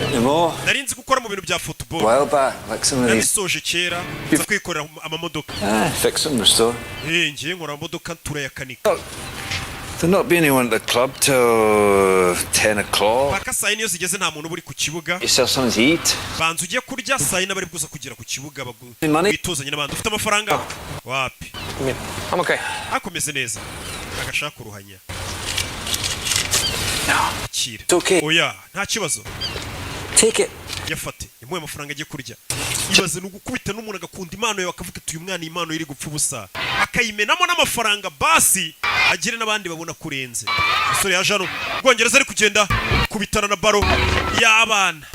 Anymore. Nari nzi gukora mu bintu bya football. While back, like some of these. Nabisoje kera, nza kwikorera amamodoka. Ah, fix them, restore. Eh, ngiye nkora amamodoka, turayakanika. There'll not be anyone at the club till 10 o'clock. Paka saa 4 iyo zigeze nta muntu uba uri ku kibuga. Yourself something to eat. Banza ujye kurya, saa 4 bari buza kugera ku kibuga Money? wituzanye n'abandi. Ufite amafaranga? Wapi. I'm okay. Akomeze neza, agashaka uruhanya. Akira. It's okay. Oya, nta kibazo. Take it. Yafate, yamuhaye amafaranga ajye kurya. Ibaze ni ugukubita n'umuntu agakunda impano yawe, akavuga ati uyu mwana iyi impano iri gupfa ubusa, akayimenamo n'amafaranga, basi agire n'abandi babona kurenze. Umusore yaje hano Ubwongereza, ari kugenda kubitana na baro y'abana,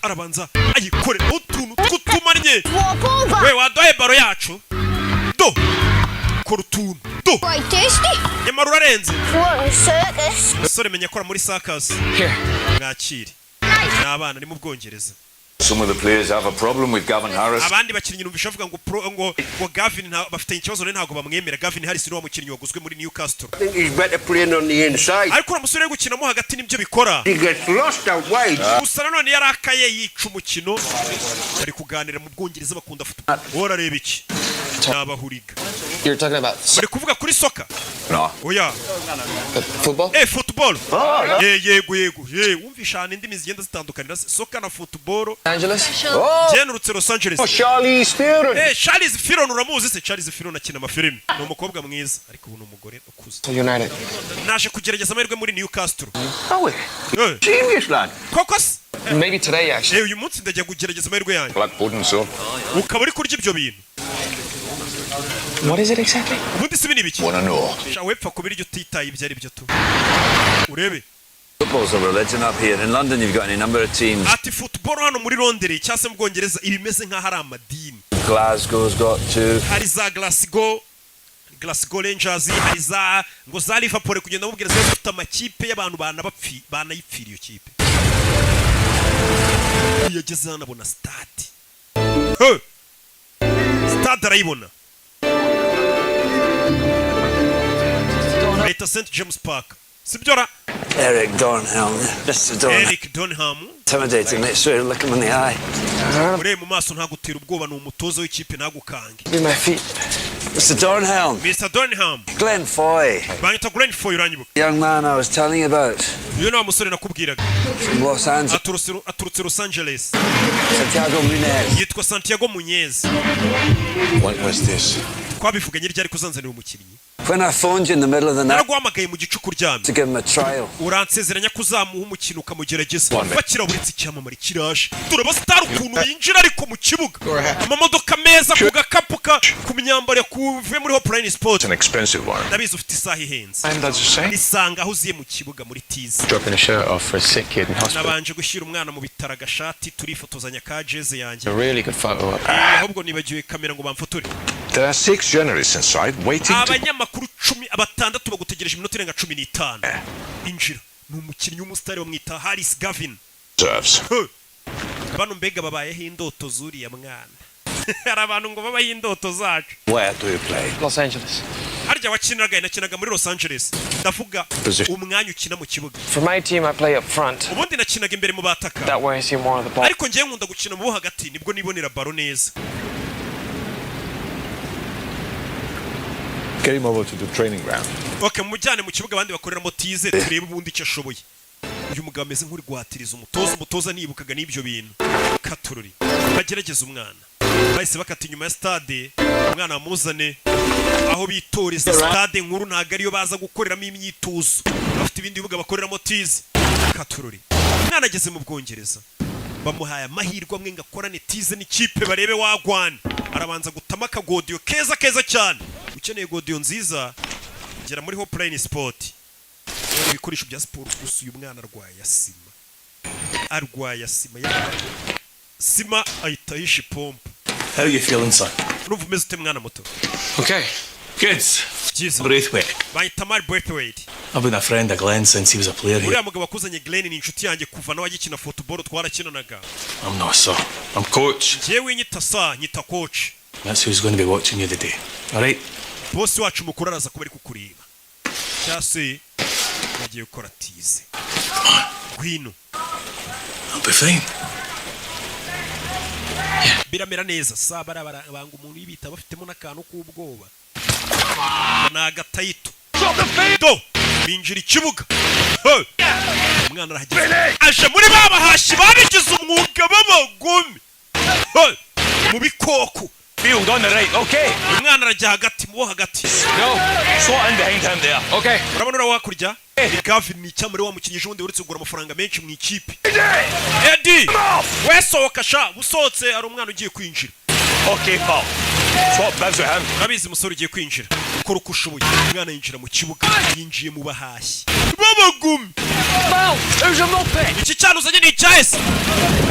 arabanza ayikore utuntu tw'utumanye. We waduhaye baro yacu, do kora utuntu do. Quite tasty. Nyamara urarenze. For a circus. Umusore menya akora muri circus. Here. Mwakire, ni abana, ni mu Bwongereza. Some of the players have a problem with Gavin Harris. Abandi bakinnyi numvisha bavuga ngo pro, ngo Gavin bafitanye ikibazo rero, ntabwo bamwemera. Gavin Harris ni wa mukinnyi waguzwe muri Newcastle. I think he's better playing on the inside. Ariko uriya musore uri gukinamo hagati nibyo bikora. He gets lost out wide. Gusa nanone yarakaye yica umukino. Bari kuganira mu Bwongereza, bakunda football. Wowe urareba iki? Ni abahuriga. You're talking about Bari kuvuga kuri soccer. No. Oya. football? Eh, football. Eh, yego yego. Eh, wumvisha ahantu indimi zigenda zitandukanira, soccer na football. Angeles? Genurutse Los Angeles. Oh, Charlize Theron. Eh, Charlize Theron uramuzi se? Charlize Theron akina amafilimi. Ni umukobwa mwiza, ariko ubu ni umugore ukuze. United. Naje kugerageza amahirwe muri Newcastle. Oh, Eh, genius lad. Koko se? Maybe today, actually. Eh, uyu munsi ndajya kugerageza amahirwe yanjye. Black pudding, so. Ukaba uri kurya ibyo bintu. What is it exactly? Ubundi si ibi ni ibiki? Wanna know? Sha wepfa kubirya utitaye ibyo ari byo tu. Urebe. Football's a religion up here. In London, you've got any number of teams. Ati football hano muri Londres cyangwa se mu Bwongereza ibimeze nk'aho ari amadini. Glasgow's got two. Hari za Glasgow Rangers, hari za ngo za Liverpool, kugenda mubwira ziba zifite amakipe y'abantu banabapfi banayipfira iyo kipe. Iyo ageze hano abona stade. He! Stade arayibona, bayita St James Park, sibyo ra? Eric Dornhelm. Mr. Dornhelm. Eric Donham. Intimidating. Make sure you look him in the eye. Urebe mu maso, ntagutera ubwoba, ni umutoza w'ikipe, ntagukange. Be my feet. Mr. Dornhelm. Mr Dornham. Glenn Foy. Banyita Glenn Foy, uranyibuka? Young man I was telling you about. Uyu ni wa musore nakubwiraga. From Los Angeles. Aturutse Los Angeles. Santiago Munez. Yitwa Santiago Muñez. What was this? Twabivuganye ryari kuzanzanira umukinnyi? When I phoned you in the middle of the night Naraguhamagaye mu gicuku uryamye to give him a trial. uransezeranya ko uzamuha umukino ukamugerageza. Bakiraburitse, icyamamare kiraje. Turaba star ukuntu yinjira ariko mu kibuga, amamodoka meza, ku gakapu ka ku myambaro yakuvuye muri Hopeline Sport. An expensive one. Ndabizi ufite isaha ihenze. And does the same. Nisanga aho uziye mu kibuga muri tize. Dropping a shirt off for a sick kid in hospital. Nabanje gushyira umwana mu bitaro agashati, turifotozanya ka jeze yanjye. A really good photo op. Ahubwo nibagiwe kamera ngo bamfotore. There are six journalists inside waiting to. Abanyamakuru cumi batandatu bagutegereje iminota irenga 15. Injira. Ni umukinnyi w'umusitari, bamwita Harris Gavin. Serves. Huh. Bano mbega babayeho indoto zuriya mwana. Hari abantu ngo babaho indoto zacu. Where do you play? Los Angeles. Harya wakiniraga? Nakinaga muri Los Angeles. Ndavuga Position. umwanya ukina mu kibuga. For my team, I play up front. Ubundi nakinaga imbere mu bataka. That way I see more of the ball. Ariko ngewe nkunda gukina mu bo hagati, nibwo nibonera baro neza. Get him over to the training ground. Ok, mujyane mu kibuga abandi bakoreramo tize, turebe ubundi icyo ashoboye. Uyu mugabo ameze nk'uri guhatiriza umutoza. Umutoza nibukaga n'ibyo bintu katururi. Bagerageza umwana, bahise bakata inyuma ya stade, umwana bamuzane aho bitoreza. Stade nkuru ntabwo ariyo baza gukoreramo imyitozo, bafite ibindi bibuga bakoreramo tize. Katururi, umwana ageze mu Bwongereza, bamuhaye amahirwe amwe ngo akorane tize n'ikipe barebe wagwana. Arabanza gutama akagodiyo keza keza cyane. Ukeneye godiyo nziza, gera muri Hopeline Sport, ibikoresho bya siporo gusa. Uyu mwana arwaye asima, arwaye asima sima ahita yisha ipompo. How you feeling, son? Urumva umeze ute, mwana muto? Okay. Good. Byiza. Braithwaite. Bahita Mari Braithwaite. I've been a friend of Glenn since he was a player here. Uriya mugabo wakuzanye Glenn ni inshuti yanjye, kuva nawe agikina football twarakinanaga. I'm not sir. I'm coach. Njyewe nyita sir, nyita coach. That's who's going to be watching you today. All right? Bosi wacu mukuru araza kuba ari kukureba, cyangwa se yagiye gukora tize. Ngwino. I'll be fine. Biramera neza sa. Barabara banga umuntu yibita, bafitemo n'akantu k'ubwoba, ni agatayito do. Binjira ikibuga. Hey! Umwana arahageze, aje muri ba bahashyi babigize umwuga b'abagome. Hey! Mu bikoko. Field on the right. Okay. Umwana arajya hagati, mu bo hagati. No. Slot in behind him there. Okay. Urabona uriya hakurya ni Gavin, ni icyamure wa mukinnyi ejo bundi uretse kugura amafaranga menshi mu ikipe. Eddie we, sohoka sha. Usohotse, hari umwana ugiye kwinjira. Okay, pal. Swap bibs with him. Urabizi, umusore ugiye kwinjira, ukora uko ushoboye. Umwana yinjira mu kibuga, yinjiye mu bahashyi b'abagumi. Iki cyana uzanye ni icyahese?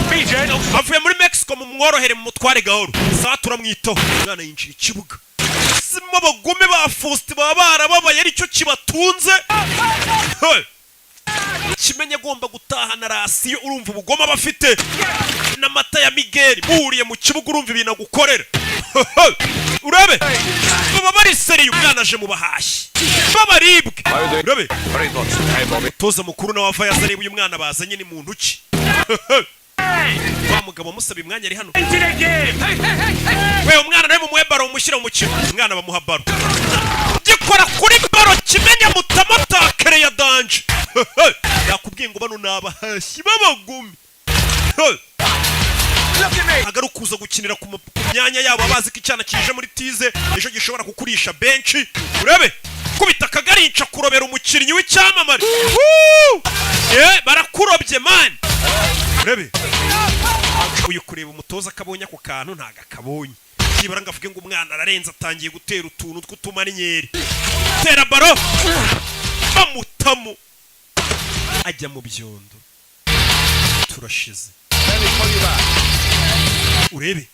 Be gentle. Avuye muri Mexico, mu mworohere, mu mutware gahoro. Sawa, turamwitaho. Umwana yinjira ikibuga, simo abagome ba Faustin baba barababaye, aricyo kibatunze. Hey! Kimenye agomba gutahana ration. Urumva ubugome aba afite n'amata ya Migeri muhuriye mu kibuga, urumva ibintu agukorera. Urabe baba bari sérieux. Umwana aje mu bahashyi b'abaribwe, urabe. Very good. Hey, Bobby. Toza mukuru nawe ava yaza areba uyu mwana bazanye ni muntu ki. Wa mugabo amusaba imwanya ari hano. We, umwana nawe mumuhe baro, mumushyire mu mukino. Umwana bamuha baro, gikora kuri baro, kimenya mutamatakere ya danger. Yakubwiye ngo bano ni abahashyi b'abagome ntabwo ari ukuza gukinira ku myanya yabo, bazi ko icyana kije muri tize ejo gishobora kukurisha benshi. Urebe kubita akagarinca kurobera umukinnyi w'icyamamare. Woo! Barakurobye man. Urebe uyu kureba umutoza akabonye ako kantu, ntago akabonye. Byibura ngo avuge ngo umwana ararenze, atangiye gutera utuntu tw'utumaniyeri. Tera baro, bamutamu, ajya mu byondo. Turashize. Urebe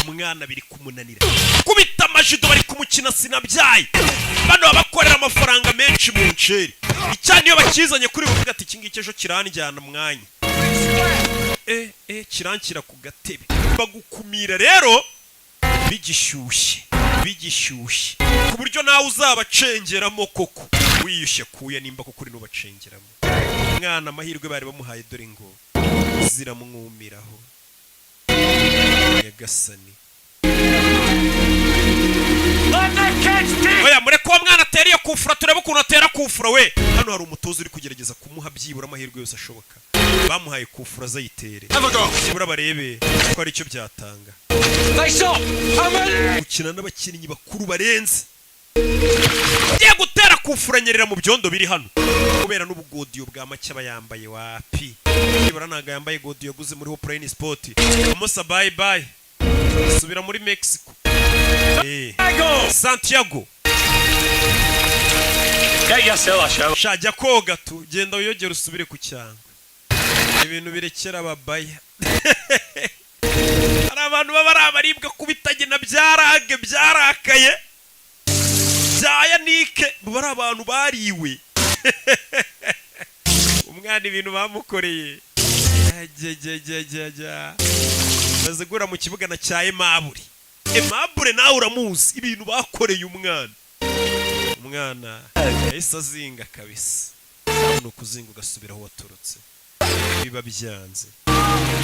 umwana biri kumunanira kubita amajido, bari kumukina sinabyaye. Bano babakorera amafaranga menshi mu nceri. Icyana iyo bakizanye kuri buvuga ati iki ngiki ejo kiranjyana umwanya, e e kiranshyira ku gatebe, bagukumira rero. Bigishyushye, bigishyushye, ku buryo nawe uzabacengeramo koko wiyushye kuya, nimba koko uri n'ubacengeramo. Umwana amahirwe bari bamuhaye dore ngo ziramwumiraho. Nyagasani! Let the kids teach! Oya, mureke uwo mwana atera iyo kufura, turebe ukuntu atera kufura we. Hano hari umutoza uri kugerageza kumuha byibura amahirwe yose ashoboka. Bamuhaye kufura, azayitere byibura barebe ko hari icyo byatanga. Face up! I'm ready! Gukina n'abakinnyi bakuru barenze. Ngiye gutera kufura, nyerera mu byondo biri hano kubera n'ubugodiyo bwa make aba yambaye. Wapi, nibura ntabwo yambaye godiyo yaguze muri Hopline Sport. Amusa bye bye, subira muri Mexico. Santiago. Get yourself a shower. Sha, jya koga tu, genda wiyogere usubire ku cyangwe. Ibintu birekera ababaya. Hari abantu baba ari abaribwa kubitagena byarage byarakaye bya yanike, baba ari abantu bariwe. Umwana ibintu bamukoreye. Ajyajyajyajya, maze guhura mu kibuga na cya Aimable. Aimable nawe uramuzi, ibintu bakoreye umwana. Umwana yahise azinga kabisa. Ni ukuzinga ugasubira aho waturutse, biba byanze.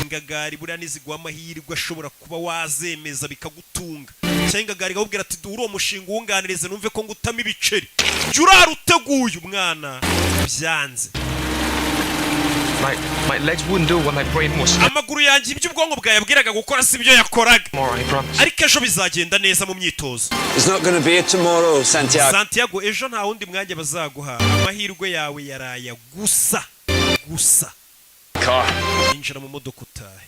Ingagari buriya niziguha amahirwe ashobora kuba wazemeza bikagutunga, cyangwa ingagari ikakubwira ati: "Duhure uwo mushinga uwunganirize numve ko ngutamo ibiceri." Jya urara uteguye. Umwana byanze. My legs wouldn't do what my brain was. Amaguru yanjye ibyo ubwonko bwayabwiraga gukora si byo yakoraga. Tomorrow, I promise. Ariko ejo bizagenda neza mu myitozo. It's not going to be a tomorrow, Santiago. Santiago, ejo nta wundi mwanya bazaguha. Amahirwe yawe yaraya gusa gusa. Car. Injira mu modoka utahe.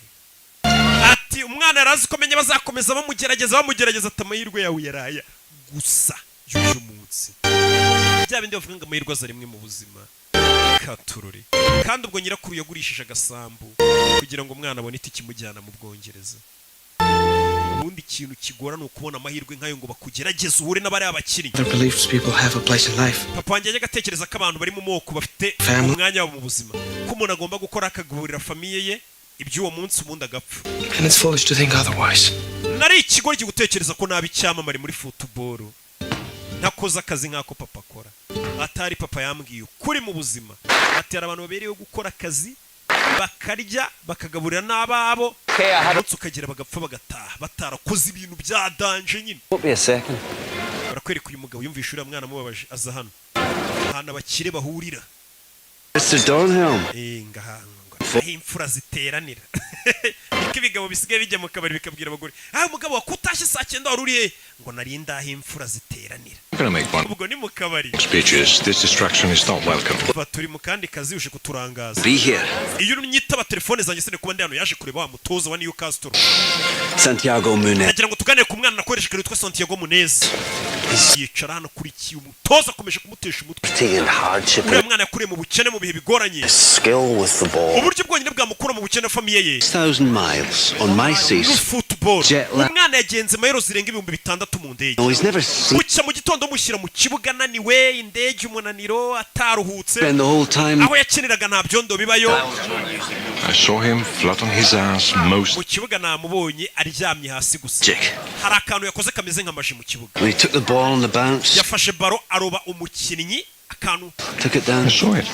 Ati umwana yari azi ko amenya bazakomeza bamugerageza, bamugerageza. Ati amahirwe yawe yaraya gusa y'uyu munsi. Bya bindi bavuga ngo amahirwe aza rimwe mu buzima, katurore. Kandi ubwo nyirakuru yagurishije agasambu kugira ngo umwana abone itike imujyana mu Bwongereza. Ubundi ikintu kigora ni ukubona amahirwe nk'ayo ngo bakugerageze uhure n'abariya bakinnyi. Other beliefs people have a place in life. Papa wanjye yajyaga atekereza ko abantu bari mu moko bafite Family. umwanya wabo mu buzima, ko umuntu agomba gukora akagaburira famille ye iby'uwo munsi, ubundi agapfa. And it's foolish to think otherwise. Nari ikigoryi gutekereza ko naba icyamamare muri football ntakoze akazi nk'ako papa akora. Atari papa yambwiye ukuri mu buzima. Ati hari abantu babereyeho gukora akazi, bakarya, bakagaburira n'ababo, umunsi ukagera bagapfa, bagataha batarakoze ibintu bya danger nyine. Won't be a second. Barakwereka uyu mugabo yumvishe uriya mwana amubabaje, aza hano ahantu abakire bahurira. Mr. Dornhelm. Ngaha aho imfura ziteranira, niko ibigabo bisigaye bijya mu kabari bikabwira abagore: "Ah, umugabo wakutashye saa 9 wari uri he?" Ngo nari ndaho imfura ziteranira. I'm gonna make one Ubwo ni mu kabari. speeches. This distraction is not welcome. Kuva turi mu kandi kazi uje kuturangaza. Be here. Iyo unyitaba telefone zanjye sine kuba ndi hano. Yaje kureba wa mutoza wa Newcastle. Santiago Munez. Nagira ngo tuganire ku mwana nakoresheje kare witwa Santiago Munez. Yicara hano kurikiye umutoza akomeje kumutesha umutwe. And hardship. Uriya mwana yakuriye mu bukene, mu bihe bigoranye. Skill with the ball. Uburyo bwonyine bwamukura mu bukene famille ye 1,000 miles on my seat. Football. Jet lag. Umwana yagenze mayero zirenga 6000 mu ndege. No, he's never seen. Bucya mu gitondo mushyira mu kibuga ananiwe, indege, umunaniro, ataruhutse. Spend the whole time. Aho yakiniraga nta byondo bibayo. I saw him flat on his ass most. Mu kibuga namubonye aryamye hasi gusa. Jack. Hari akantu yakoze kameze nk'amaji mu kibuga. When he took the ball on the bounce, Yafashe baro aroba umukinnyi akantu. took it down. I saw it.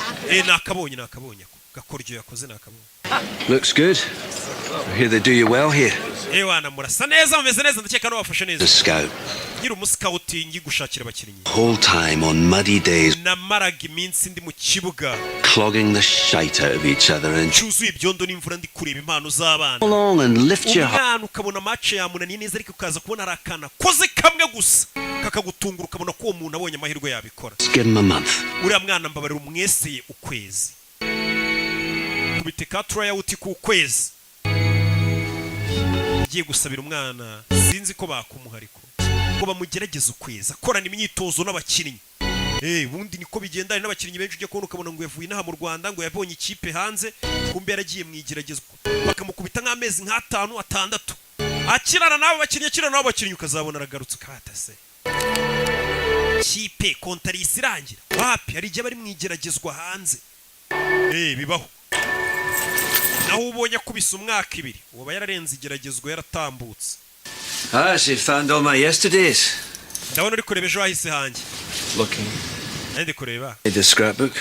Nakabonye, nakabonye ako gakoryo yakoze, nakabonye. Looks good. I hear they do you well here. Wana, murasa neza, mumeze neza, ndakeka bafashe neza. The scout. Nkiri umuscout ngi gushakira abakinnyi. Whole time on muddy days, Namaraga iminsi ndi mu kibuga clogging the shite out of each other and cyuzuye ibyondo n'imvura, ndi kureba impano z'abana. along and lift your heart. Umwana ukabona match yamunaniye neza, ariko ukaza kubona ari akana koze kamwe gusa kakagutungura, ukabona ko uwo muntu abonye amahirwe yabikora. Give him a month. Uriya mwana mbabarira umweseye ukwezi, kubite ka tryout ku kwezi. Ngiye gusabira umwana, sinzi ko bakumuha, ariko ngo bamugerageze ukwezi akorana imyitozo n'abakinnyi. Ubundi niko bigenda. Hari n'abakinnyi benshi ujya kubona ukabona ngo yavuye inaha mu Rwanda, ngo yabonye ikipe hanze, kumbe yaragiye mu igeragezwa, bakamukubita nk'amezi nk'atanu, 6, akirana n'abo bakinnyi, akirana n'abo bakinnyi, ukazabona aragarutse, ukabatase kipe kontarisi irangira. Wapi, hari igihe bari mu igeragezwa hanze. Bibaho. Naho ubonye akubise umwaka, 2, uwo aba yararenze igeragezwa, yaratambutse. Ah, so you found all my yesterdays. Ndabona uri kureba ejo hahise hanjye. Looking. Nari ndi kureba. The scrapbook.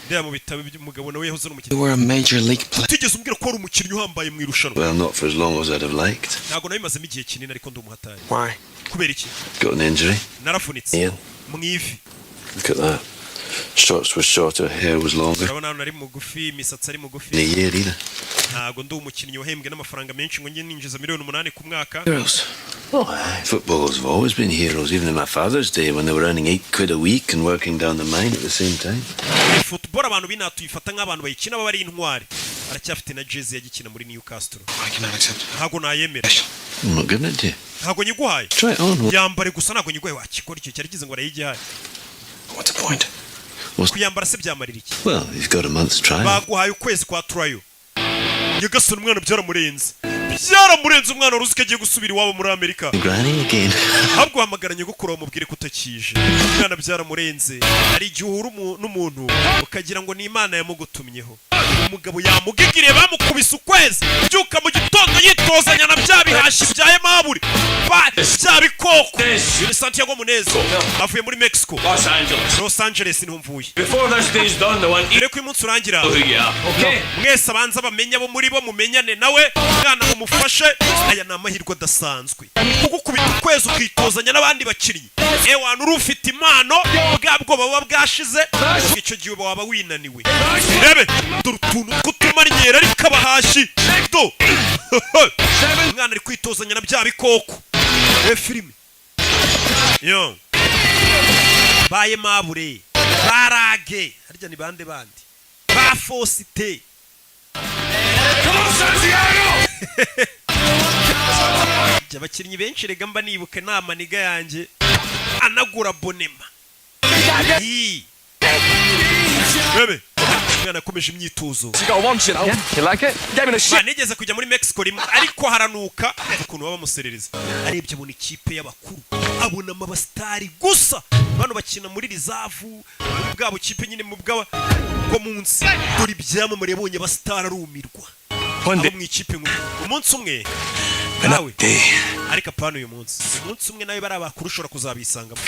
Ndeba mu bitabo by'umugabo, nawe yahoze ari umukinnyi. You were a major league player. Utigeze umbwira ko wari umukinnyi uhambaye mu irushanwa. Well, not for as long as I'd have liked. Ntabwo nabimazemo igihe kinini, ariko ndi umuhatari. Why? Kubera iki? Got an injury. Naravunitse. Ian, Mu ivi. look at that. Shorts were shorter, hair was longer. Urabona hano nari mugufi, imisatsi ari mugufi. In a year either. Ntabwo ndi umukinnyi wahembwe n'amafaranga menshi ngo njye ninjiza miliyoni 8 ku mwaka. Heroes. Oh, aye. Footballers have always been heroes, even in my father's day when they were earning £8 a week and working down the mine at the same time. Football abantu b'inaha tuyifata nk'abantu bayikina baba ari intwari. Aracyafite na jezi yagikina muri Newcastle. I cannot accept. Ntabwo nayemera. I'm not giving it to you. Ntabwo nyiguhaye. Try it on. Yambare gusa, ntabwo nyiguhaye. Wakikora icyo cyari kize ngo arayigihaye. What's the point? Kuyambara se byamarira iki? Well, you've got a month's trial. Baguhaye ukwezi kwa trial. Nyagasani, umwana byaramurenze, byaramurenze. Umwana wari uzi ko agiye gusubira iwabo muri Amerika. Granny again. Ahubwo uhamagara nyogokuru bamubwire ko utakije. Umwana byaramurenze. Hari igihe uhura n'umuntu ukagira ngo ni Imana yamugutumyeho. Umugabo yamugigiriye, bamukubise ukwezi. Byuka mu gitondo yitozanya na bya bihashi bya Aimable, bya bikoko. Uyu ni Santiago Munez, avuye muri Mexico. Los Angeles. Los Angeles niho mvuye. Before this day's done, the one Mbere ko uyu munsi urangira, who you are, okay? mwese abanza bamenye abo muri bo, mumenyane nawe. Mwana mumufashe, aya ni amahirwe adasanzwe, kugukubita ukwezi ukitozanya n'abandi bakinnyi. Ewana, uri ufite impano, bwa bwoba buba bwashize. Icyo gihe uba waba winaniwe. Rebe dore utuntu tw'utumaryera, ariko abahashi do. Umwana ari kwitozanya na bya bikoko. Rebe filime yo baye mabure barage harya ni bande bandi ba Fosite. Come on, Santiago! Jya abakinnyi benshi rega mba nibuka inama niga yanjye anagura bonema. Ii. Rebe umwana yakomeje imyitozo. You got one, you know. You like it? Gave me the shit. Ba, nigeze kujya muri Mexico rimwe, ariko haranuka ukuntu baba bamuserereza. Arebye abona ikipe y'abakuru, abonamo abasitari gusa. Bano bakina muri reserve, muri bwa bukipe nyine, mu bwa bwo munsi. Dore ibyamamare yabonye, abasitari, arumirwa. Abo mu ikipe nkuru. Umunsi umwe nawe, ariko apana uyu munsi, umunsi umwe nawe bari abakuru ushobora kuzabisangamo.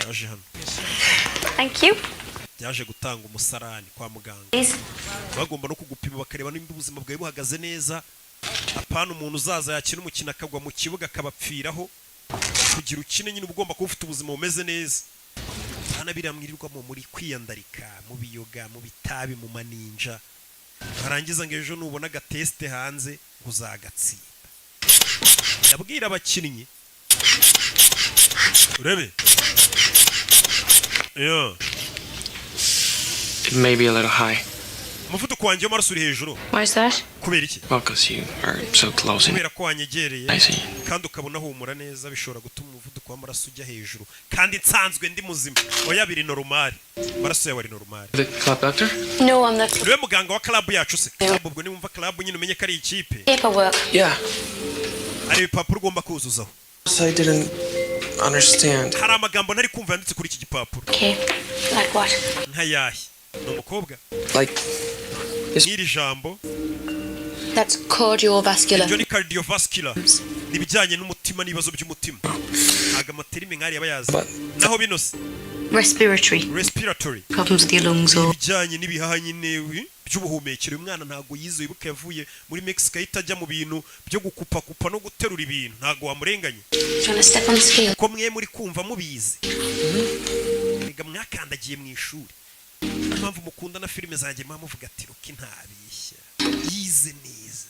Yaje hano. Thank you. Yaje gutanga umusarani kwa muganga. Please. Bagomba no kugupima bakareba nimba ubuzima bwawe buhagaze neza, apana umuntu uzaza yakina umukino akagwa mu kibuga akabapfiraho. Kugira ukine nyine uba ugomba kuba ufite ubuzima bumeze neza, apana biriya mwirirwamo muri kwiyandarika mu biyoga, mu bitabi, mu maninja, warangiza ngo ejo nubona agatesite hanze ngo uzagatsinda. Ndabwira abakinnyi, urebe yo. It may be a little high. Umuvuduko wanjye w'amaraso uri hejuru. Why is that? Kubera iki? Well, because you are so close and Kubera ko wanyegereye I see. kandi ukabona humura neza, bishobora gutuma umuvuduko w'amaraso ujya hejuru, kandi nsanzwe ndi muzima. Oya, biri normal, amaraso yawe ari normal. The club doctor? No, I'm the Niwe muganga wa club yacu se? Club, ubwo niwumva club nyine umenye ko ari ikipe. paperwork. Yeah. Hari ibipapuro ugomba kuzuzaho. I didn't understand. Hari amagambo ntari kumva yanditse kuri iki gipapuro. Okay. Like what? Nkayahe? Ni umukobwa. Like N'iri jambo. That's cardiovascular. Ibyo ni cardiovascular, ni ibijyanye n'umutima n'ibibazo by'umutima. Ntabwo amaterime nk'ariya aba yazi. Naho bino se? Respiratory. Respiratory. Problems with your lungs or Ibijyanye n'ibihaha nyine by'ubuhumekero. Uyu mwana ntabwo yize, wibuke yavuye muri Mexico ahita ajya mu bintu byo gukupakupa no guterura ibintu. Ntabwo wamurenganye. Do you want to step on the scale? Ko mwe muri kumva mubizi rega, mwakandagiye mu ishuri. Niyo mpamvu mukunda na filime zanjye, muba muvuga ati: "Rocky ntabishya, yize neza."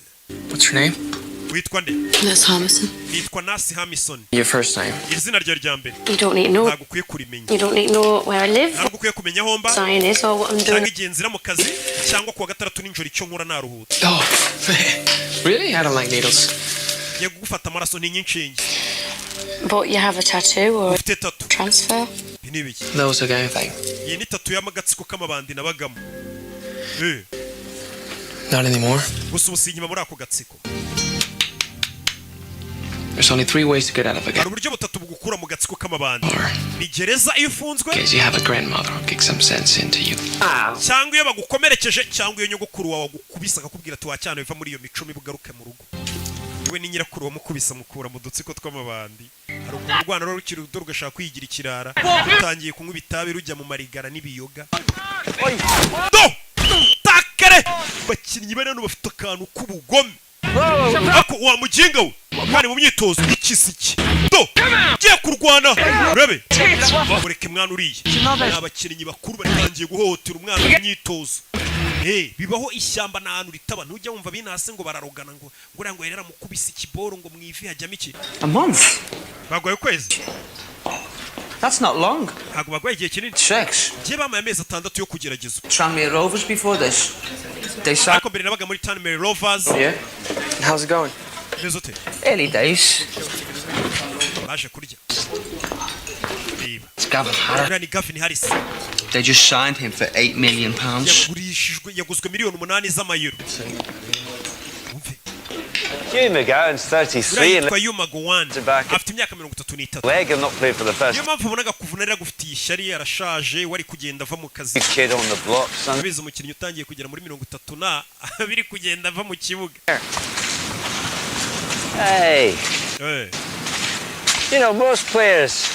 What's your name? Witwa nde? Nurse Harmison. Nitwa Nurse Hamison. Your first name. Izina ryawe rya mbere? You don't need to know. Ntabwo ukwiye kurimenya. You don't need to know where I live, Ntabwo ukwiye kumenya aho mba, sign is, or what I'm cyangwa doing. igihe nzira mu kazi, cyangwa kuwa gatandatu nijoro icyo nkora naruhutse. Oh, really? I don't like needles. Ngiye kugufata amaraso, ntinya inshinge. But you have a tattoo or a Ufite tattoo. transfer. Ibi ni ibiki? That was a gang thing. Iyi ni tattoo y'amagatsiko k'amabandi nabagamo. Not anymore. Gusa ubu sinyuma muri ako gatsiko. There's only three ways to get out of a Hari gang. uburyo butatu bugukura mu gatsiko k'amabandi: ni gereza iyo ufunzwe, In case you have a grandmother who kicks some sense into you. cyangwa iyo bagukomerekeje, cyangwa iyo nyogokuru wawe agukubise akakubwira ati: "Wacyana, biva muri iyo mico mibi ugaruke mu rugo." We ni nyirakuru wamukubise, amukura mu dutsiko tw'amabandi. Hari ukuntu urwana ruba rukiri ruto rugashaka kwigira ikirara, rutangiye kunywa itabi, rujya mu marigara n'ibiyoga. Do takare bakinnyi bari hano bafite akantu k'ubugome. Ako wa muginga we, kandi mu myitozo ikisiki do ugiye kurwana, urebe mureke mwana uriya. Ni abakinnyi bakuru batangiye guhohotera umwana mu myitozo. Hey, bibaho, ishyamba nta hantu ritaba. Ntujya wumva binase ngo bararogana, ngo uriya ngo yari yaramukubise ikiboro, ngo mu ivi hajyamo iki. A month? Bagoye ukwezi. That's not long. Ntabwo bagoye igihe kinini. Six. Njye bamaye amezi 6 yo kugerageza. Tranmere Rovers before this. They signed. Ariko mbere nabaga muri Tranmere Rovers. Yeah. How's it going? Meze ute? Early days. Baje kurya, reba. It's Gavin Harris. Uriya ni Gavin Harris. They just signed him for £8 million. Yagurishijwe, yaguzwe miliyoni 8 z'amayero. Hugh McGowan's 33 Uriya and yitwa Hugh McGowan, afite imyaka 33. leg have not played for the first Niyo mpamvu ubonaga kuvuna rero agufitiye ishyari, arashaje, wari kugenda ava mu kazi. kid on the block, son. Urabizi, umukinnyi utangiye kugera muri 30 na biri kugenda ava mu kibuga. Hey, Eh. most players,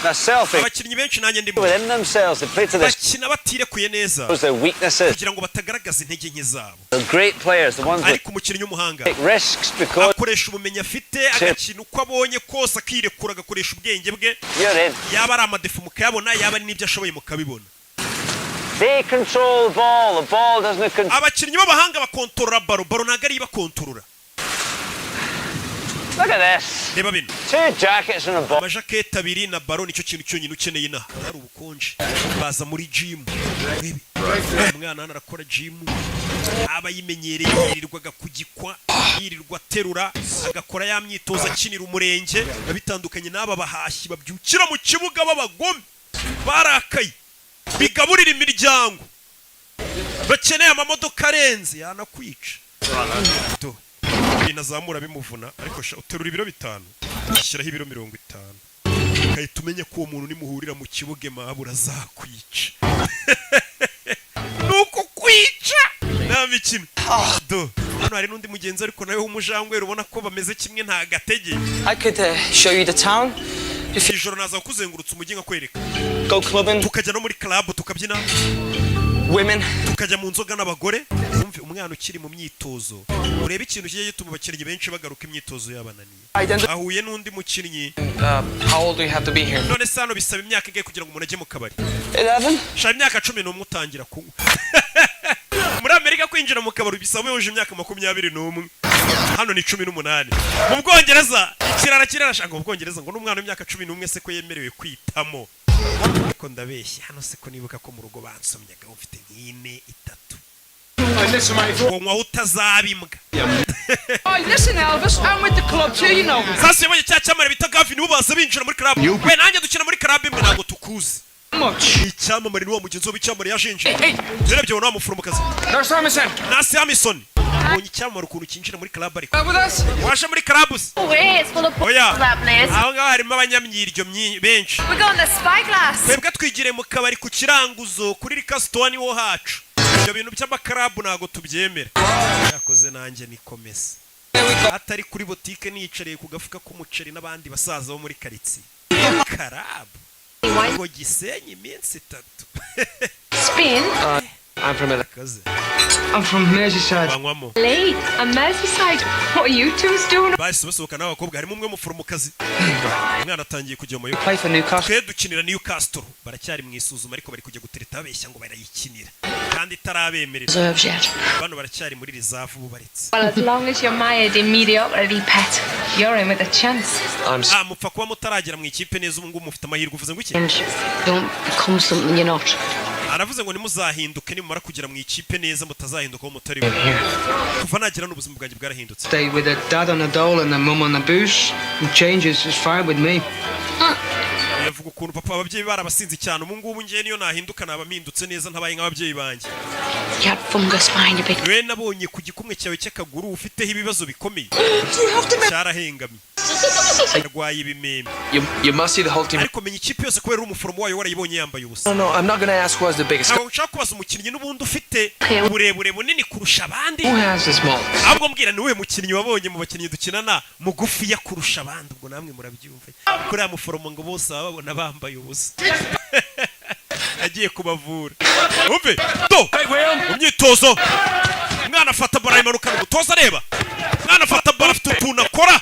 myself, Abakinnyi benshi, nanjye ndimo, within themselves, they play to their bakina batirekuye neza their weaknesses. kugira ngo batagaragaza intege nke zabo. The great players, the ones that Ariko umukinnyi w'umuhanga take risks because akoresha ubumenyi afite, agakina uko abonye kose, akirekura, agakoresha ubwenge bwe. You're in. Yaba ari amadéfauts mukayabona, yaba ari n'ibyo ashoboye mukabibona. They control the ball. The ball doesn't control. Abakinnyi b'abahanga bakontorora ballon, ballon ntabwo ariyo ibakontorora. Look at this. Reba bino. Two jackets and a ball. Amajaketi abiri na ballon, nicyo kintu cyonyine ukeneye inaha. Hari ubukonje, baza muri jimu. Urebe umwana hano arakora jimu, aba yimenyereye, yirirwaga kugikwa, yirirwa aterura, agakora ya myitozo akinira umurenge. Biba bitandukanye n'aba bahashyi babyukira mu kibuga b'abagome barakaye, bigaburira imiryango, bakeneye amamodoka arenze, yanakwica. Do, ibintu azamura bimuvuna, ariko sha uterura ibiro 5, ushyiraho ibiro 50, ugahita umenya ko uwo muntu nimuhurira mu kibuga mabura azakwica. Ni ukukwica, nta mikino. Do, hano hari n'undi mugenzi ariko nawe w'umujangweri, ubona ko bameze kimwe, nta gatege. I could show you the town. Ijoro naza kuzengurutsa umujyi nkakwereka. Go clubbing. Tukajya no muri club tukabyina. Women. Tukajya mu nzoga n'abagore. Wumve umwana ukiri mu myitozo, urebe ikintu kijya gituma abakinnyi benshi bagaruka imyitozo yabananiye. Ahuye n'undi mukinnyi. How old do you have to be here? None se hano bisaba imyaka ingahe kugira ngo umuntu ajye mu kabari? 11. Shaka imyaka 11 utangira kunywa. Muri Amerika kwinjira mu kabari bisaba wujuje imyaka 21, hano ni 18. Mu Bwongereza ikirara kirarashaka, mu Bwongereza ngo n'umwana w'imyaka 11 se ko yemerewe kwitamo. Ariko ndabeshya, hano se ko nibuka ko mu rugo bansomyaga ufite nk'ine itatu, ngo nywaho utazaba imbwa. Oh, listen, Elvis, I'm with the club too, you know. Sasa yabonye cya cyamamare bita Gavin, bo baza binjira muri club. We nanjye dukina muri club imwe, ntabwo tukuzi. Icyamamare ni wa mugenzi we w'icyamamare yashinje. Urebye ubona wa muforomokazi. Nurse Hamilton. Nurse Hamilton ubonye icyamamare ukuntu cyinjira muri club, ariko With us? waje muri club se? Way, it's full of Oya, that place. aho ngaho harimo abanyamyiryo benshi. We're going to Spyglass. Twebwe twigiriye mu kabari ku kiranguzo kuri rikasitoni wo hacu. Ibyo bintu by'amakarabu ntabwo tubyemera. Yakoze nanjye nikomeze atari kuri botike, niyicariye ku gafuka k'umuceri n'abandi basaza bo muri karitsiye. Karabu ngo Gisenyi iminsi 3. Spain. I'm from Akaze. I'm from Merseyside. Banywamo. Lee and Merseyside. What are you two doing? Bahise basohoka n'abakobwa, harimo umwe w'umuforomokazi. Umwana atangiye kujya mu Play for Newcastle. Twe dukinira Newcastle. Baracyari mu isuzuma, ariko bari kujya gutereta babeshya ngo barayikinira kandi itarabemerera. Reserves yet. Bano baracyari muri reserve, ubu baretse. Well, as long as you're mired in mediocrity, pet, you're in with a chance. Ah, mupfa kuba mutaragera mu ikipe neza, ubu ngubu mufite amahirwe. Uvuze ngo iki? And don't become something you're not. Aravuze ngo ntimuzahinduke, nimumara kugera mu ikipe neza mutazahinduka aho mutari bo. Kuva nagera n'ubuzima bwanjye bwarahindutse. Stay with a dad on a dole and a mum on a booze. And changes is fine with me. Yavuze Avuga ukuntu papa ababyeyi barabasinze cyane. Ubu ngubu ngewe niyo nahinduka naba mpindutse neza, ntabaye nk'ababyeyi banjye. You had fungus behind your big. We, nabonye ku gikumwe cyawe cy'akaguru ufiteho ibibazo bikomeye, cyarahengamye, arwaye ibimeme. You must see the whole team. Ariko menya ikipe yose, kubera uri umuforomo wayo, warayibonye yambaye ubusa. No, no, I'm not gonna ask who has the biggest. Ntabwo nshaka kubaza umukinnyi n'ubundi ufite uburebure bunini kurusha abandi. Who has the small? Ahubwo mbwira, ni uwuhe mukinnyi wabonye mu bakinnyi dukinana mugufiya kurusha abandi? Ubwo namwe murabyumva, kuriya muforomo ngo bose baba babona bambaye ubusa, agiye kubavura. Umve do, mu myitozo umwana afata baro, ayimanukana, umutoza areba. Umwana afata baro, afite utuntu akora.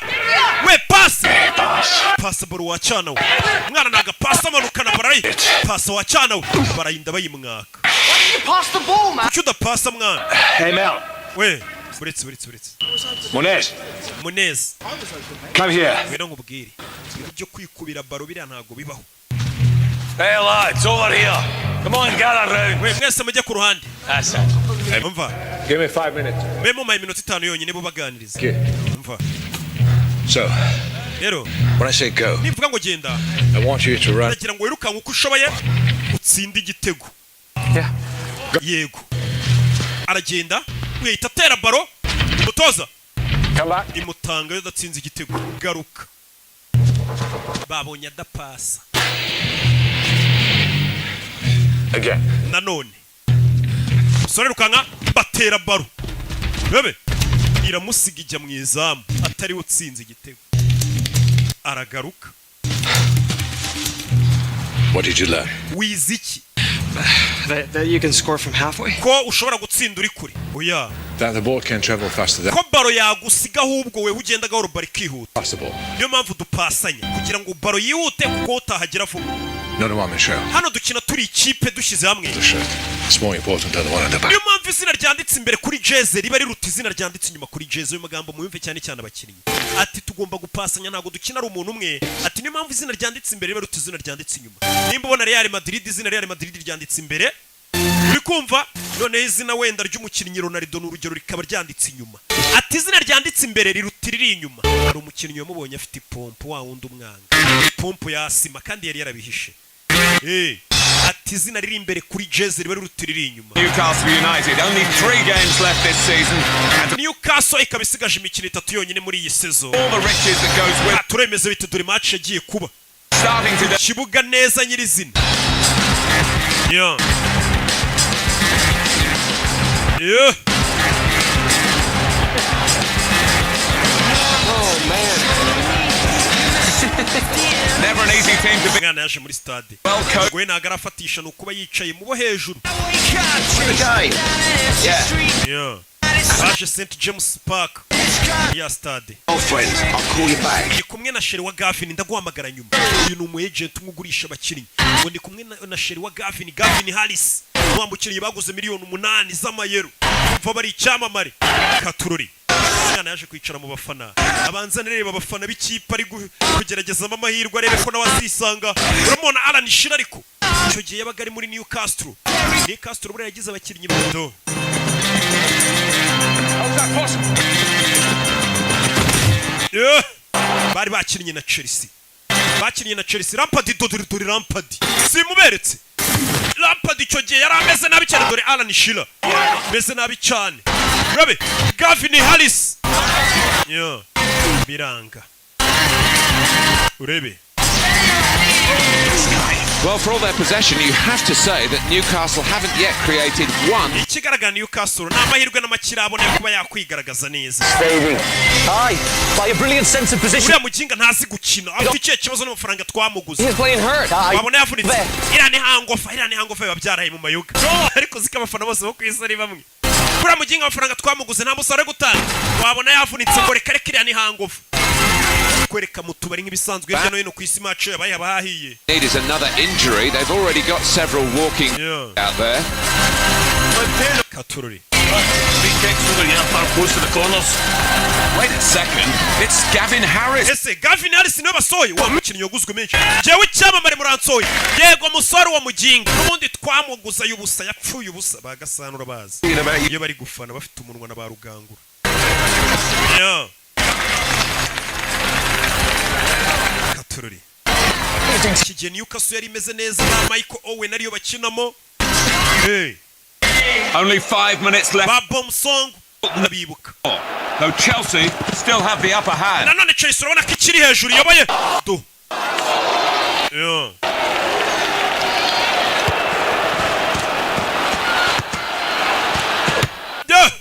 We, pasi, pasi baro wacana we. Umwana ntago pasi, amanukana baro, ayi pasi wacana we, barayinda bayimwaka. You pass the ball, man. Kuki udapasa, mwana? Hey, Mel. We, uretse, uretse, uretse. Munez, Muneza. come here. Ngwino nkubwire, ibintu byo kwikubira baro biriya ntago bibaho. Hey lads, over here. Come on, gather round. We, mwese mujye ku ruhande. That's it. Umva. Give me 5 minutes. Mbe mumpaye iminota 5 yonyine, bo baganiriza. Umva. So, rero, when I say go, nivuga ngo genda, I want you to run. Ndagira ngo wirukanke uko ushoboye utsinde igitego. Yego, aragenda, mwihita atera baro, umutoza imutanga iyo adatsinze igitego. Garuka, babonye adapasa. Again. Nanone umusore rukanka, batera baro bebe, iramusiga ijya mu izamu, atariwe utsinze igitego. Aragaruka. What did you learn? Wize iki? That you can score from halfway? Ko ushobora gutsinda uri kure? Oya. That the ball can travel faster than Ko baro yagusiga, ahubwo wewe ugenda gahoro, baro ikihuta. possible. Niyo mpamvu dupasanya, kugira ngo baro yihute, kuko utahagera vuba. Not a one man show. Hano dukina turi ikipe, dushyize hamwe. The shirt. It's more important than the one on the back. Niyo mpamvu izina ryanditse imbere kuri jeze riba riruta izina ryanditse inyuma kuri jeze. Ayo magambo muyumve cyane cyane abakinnyi. Ati tugomba gupasanya, ntabwo dukina ari umuntu umwe. Ati niyo mpamvu izina ryanditse imbere riba riruta izina ryanditse inyuma. Nimba ubona Real Madrid, izina Real Madrid ryanditse imbere, uri kumva? Noneho izina wenda ry'umukinnyi Ronaldo, ni urugero, rikaba ryanditse inyuma. Ati izina ryanditse imbere riruta iriri inyuma. Hari umukinnyi wamubonye afite ipompo, wa wundi umwanga, ipompo ya sima, kandi yari yarabihishe. Ati izina riri imbere kuri jeze riba riruta iriri inyuma. Newcastle United, only three games left this season. And Newcastle ikaba isigaje imikino itatu yonyine muri iyi saison. all the riches that goes with Turemeze bite? Dore match yagiye kuba. Starting today. Kibuga neza nyirizina. Yeah. Oh, man. Never an easy team to be. Umwana yaje muri stade, we ntabwo arafatisha, ni ukuba yicaye mu bo hejuru. Yeah. Baje St James Park ya stade. Friends, I'll call you back. Ndi kumwe na chéri wa Gavin, ndaguhamagara nyuma. Uyu ni umu agent umwe ugurisha abakinnyi. Ngo ndi kumwe na chéri wa Gavin, Gavin Harris, wa mukinnyi baguze miliyoni 8 z'amayero. Umva, bari icyamamare katurori. Umwana yaje kwicara mu bafana, abanza areba abafana b'ikipe ari kugeragezamo amahirwe, arebe ko nawe azisanga. Uramubona Alan Shearer, ariko icyo gihe yabaga ari muri Newcastle. Newcastle buriya yagize abakinnyi bato. How's that possible? Yeah. Bari bakinnye na Chelsea, bakinnye na Chelsea. Lampard, dore, dore Lampard, simuberetse. Lampard icyo gihe yari ameze nabi cyane. Dore Alan Shearer ameze nabi cyane. Urabe Gavin Harris. Yeah. Biranga, urebe. Well, for all their possession, you have to say that Newcastle haven't yet created one. Ikigaragara, Newcastle ni amahirwe n'amakire abona yo kuba yakwigaragaza neza. Aye, by a brilliant sense of position. Uriya muginga ntazi gukina, afite ikihe kibazo n'amafaranga twamuguze? He's playing hurt. Aye. Wabona yavunitse. Iriya ni hangover, iriya ni hangover, biba byaraye mu mayoga. Ariko ziko abafana bose bo ku isi ari bamwe. Uriya muginga amafaranga twamuguze nta musaruro ari gutanga, wabona yavunitse, ngo reka reka, iriya ni hangover. Kwereka mu tubari nk'ibisanzwe hirya no hino ku isi, match yabaye abahahiye. Need is another injury. They've already got several walking out there. Katururi. Free kicks over here, far close to the corners. Wait a second. It's Gavin Harris. Ese Gavin Harris niwe basohoye, wa mukinnyi waguzwe menshi? Jewe icyamamare muransohoye? Yego musore, wa muginga n'ubundi twamuguza y'ubusa, yapfuye ubusa. Bagasanura bazi iyo bari gufana bafite umunwa na ba rugangura. Yeah. Katururi. Iki gihe Newcastle yari imeze neza na Michael Owen ariyo bakinamo. Hey. Only 5 minutes left. Ba Boumsong ndabibuka. Though Chelsea still have the upper hand. Nanone Chelsea urabona ko ikiri hejuru, iyoboye do. Yeah. Yeah.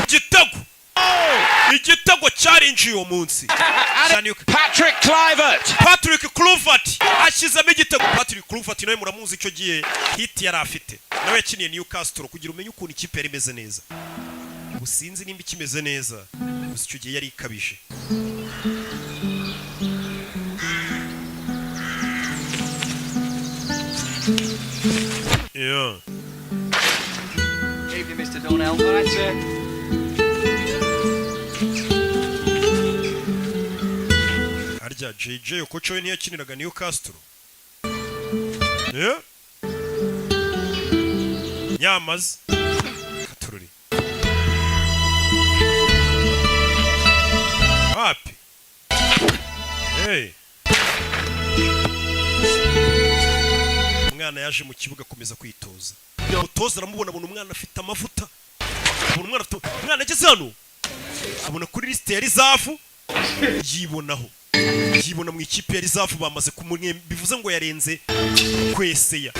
Igitego, igitego cyarinjiye uwo munsi. Patrick Kluivert. Patrick Kluivert ashyizemo igitego. Patrick Kluivert nawe muramuzi, icyo gihe hit yari afite, nawe yakiniye Newcastle. Kugira umenye ukuntu ikipe yari imeze neza, ubu sinzi nimba ikimeze neza, gusa icyo gihe yari ikabije. Yeah. Evening, Mr. Donnell. All right, sir. Harya JJ Okocha we ntiyakiniraga Newcastle? Yeah? Nyamaze katururi wapi? Hey. Umwana yaje mu kibuga akomeza kwitoza, umutoza aramubona, abona umwana afite amavuta, abona umwana afite, umwana ageze hano abona kuri lisite ya reserve, yibonaho, yibona mu ikipe ya reserve bamaze kumwe, bivuze ngo yarenze kweseya,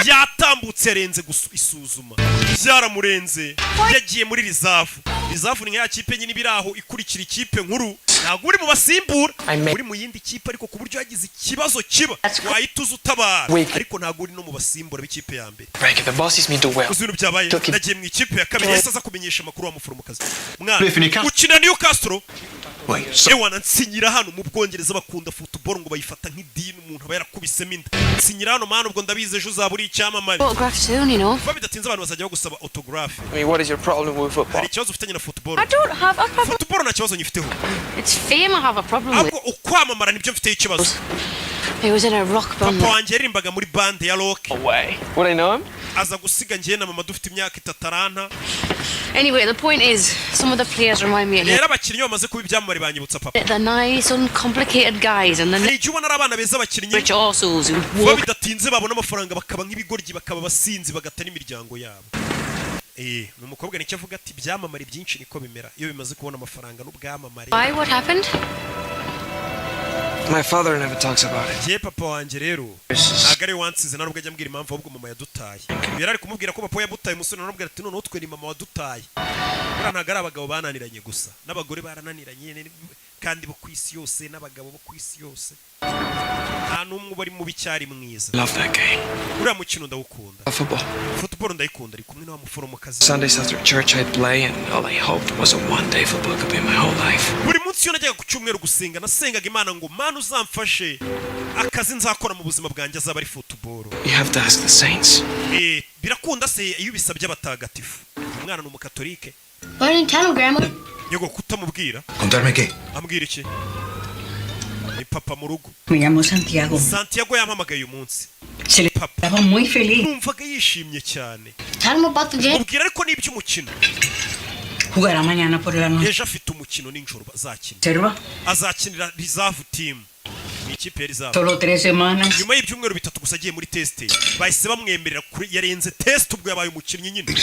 yatambutse, yarenze isuzuma, byaramurenze, yagiye muri reserve. Reserve ni nka ya kipe nyine iba iri aho ikurikira ikipe nkuru, ntabwo uri mu basimbura, uri mu yindi kipe, ariko ku buryo yagize ikibazo kiba wahita uza utabara, ariko ntabwo uri no mu basimbura b'ikipe ya mbere. Break the bosses me do well. Uzi ibintu byabaye? Nagiye mu ikipe ya kabiri. Yahise aza kumenyesha amakuru wa muforomokazi. Mwana Play for Newcastle. ukina Newcastle. Wait, Ewana, nsinyira hano. Mu Bwongereza bakunda football, ngo bayifata nk'idini, umuntu aba yarakubisemo inda. Nsinyira hano mwana, ubwo ndabizi ejo uzaba uri icyamamare. Autograph soon. Vuba bidatinze abantu bazajya bagusaba autographe. I mean, what is your problem with football? Hari ikibazo ufitanye na football? I don't have a problem. Football nta kibazo nyifiteho. It's fame I have a problem with. Ahubwo ukwamamara nibyo mfiteho ikibazo. He was in a rock band. Papa wanjye yaririmbaga muri band ya rock. Way. Would I know him? Aza gusiga njye na mama dufite imyaka 3, aranta. Anyway, the point is, some of the players remind me of him. Rero abakinnyi bamaze kuba ibyamamare banyibutsa papa. They're nice, uncomplicated guys, and the Hari igihe ubona ari abana beza abakinnyi, rich arseholes who vuba walk bidatinze babona amafaranga bakaba nk'ibigoryi, bakaba abasinzi, bagata n'imiryango yabo. Ni umukobwa nicyo avuga, ati ibyamamare byinshi niko bimera iyo bimaze kubona amafaranga n'ubwamamare. Why? What happened? My father never talks about it. Njye papa wanjye rero ntabwo ari we wansize, nta nubwo ajya ambwira impamvu, ahubwo mama yadutaye. Yari ari kumubwira ko papa yamutaye, umusore aramubwira ati noneho twe ni mama wadutaye. Buriya ntabwo ari abagabo bananiranye gusa, n'abagore barananiranye, kandi bo ku isi yose, n'abagabo bo ku isi yose, nta n'umwe uba ari mubi cyari mwiza. Love that game. Uriya mukino ndawukunda. Love football. Football ndayikunda. Ari kumwe na wa muforomokazi. Sundays after church I'd play, and all I hoped was that one day football could be my whole life. Buri munsi iyo najyaga ku cyumweru gusenga, nasengaga Imana ngo Mana uzamfashe akazi nzakora mu buzima bwanjye azaba ari football. You have to ask the saints. Birakunda se iyo ubisabye abatagatifu? Umwana ni umukatolike. Why didn't tell him, Grandma? Nyoko kutamubwira? Contarme qué? Ambwira iki? Ni papa mu rugo. Me llamó Santiago. Santiago yampamagaye uyu munsi. Se le estaba muy feliz. Numvaga yishimye cyane. Tell him about the game. Mubwira ariko n'iby'umukino. Jugará mañana por la noche. Ejo afite umukino nijoro bazakina. Reserva. Azakinira reserve team, ni ikipe ya reserve. Solo 3 semanas. Nyuma y'ibyumweru 3 gusa agiye muri test, bahise bamwemerera kuri, yarenze test, ubwo yabaye umukinnyi nyine.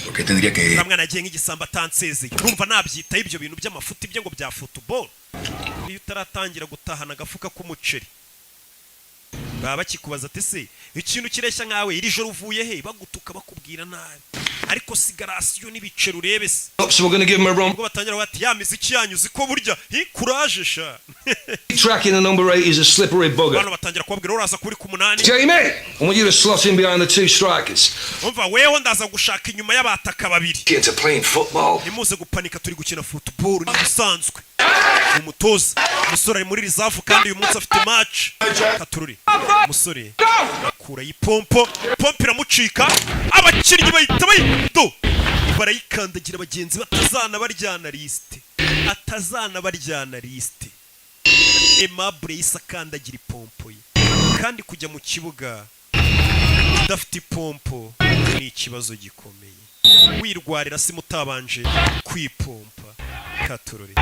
¿Por qué tendría que...? Uriya mwana yagiye nk'igisambo atansezeye, urumva nabyitaho ibyo bintu by'amafuti bye ngo bya football? Iyo utaratangira gutahana agafuka k'umuceri baba bakikubaza ati se ikintu kireshya nkawe iri joro uvuye he? Bagutuka, bakubwira nabi, ariko sigarasiyo n'ibiceri urebe se. So we're going to give him a run. Ubwo batangira bati ya miziki yanyu uzi ko burya hi kuraje sha. Tracking the number eight is a slippery bugger. Bano batangira kubabwira uraza kuba uri ku 8. Jamie, I want you to slot in behind the two strikers. Umva weho, ndaza gushaka inyuma y'abataka babiri. Get into playing football. Ntimuze gupanika, turi gukina football ni ibisanzwe. Umutoza, umusore ari muri reserve kandi uyu munsi afite match. Katururi, umusore akura ipompo, pompo iramucika, abakinnyi bahita bayido barayikandagira, bagenzi batazana baryana lisite, atazana baryana lisite. Aimable yahise akandagira ipompo ye, kandi kujya mu kibuga udafite ipompo ni ikibazo gikomeye, wirwarira se mutabanje kwipompa. Katururi,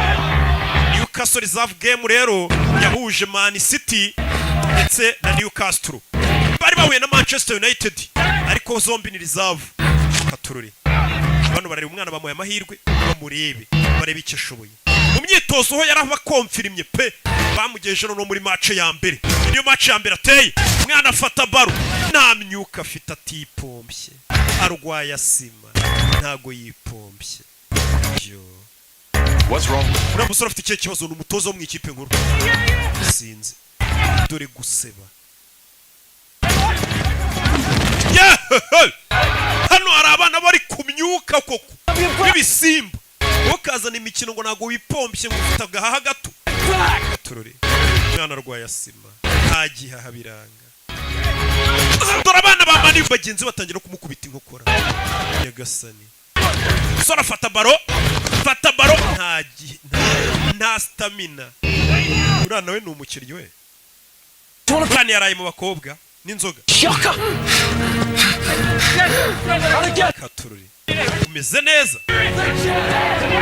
Newcastle. Newcastle reserve game rero yahuje Man City ndetse na Newcastle, bari bahuye na Manchester United, ariko zombi ni reserve. Katururi bano barareba umwana, bamuhaye amahirwe bamurebe, barebe icyo ashoboye mu myitozo. Ho yarabakomfirimye pe, bamugejeje no muri match ya mbere. Niyo match ya mbere ateye, umwana afata ballon nta myuka afite, atipompye, arwaye asima, ntago yipompye yo. What's wrong? Uriya musore afite ikihe kibazo? Ni umutoza wo mu ikipe nkuru. Sinzi, dore guseba. Yeah! Hano hari abana bari ku myuka koko b'ibisimba, wowe ukazana imikino ngo ntabwo wipompye, ngo ufite agahaha gato. Turore, umwana arwaye asima, nta gihaha, biranga. Dore abana ba Mani bagenzi batangira kumukubita inkokora. Nyagasani, sora, fata ballon, fata ballon. Nta stamina. Uriya nawe ni umukinnyi we. Uriya yaraye mu bakobwa n'inzoga. Katururi, umeze neza,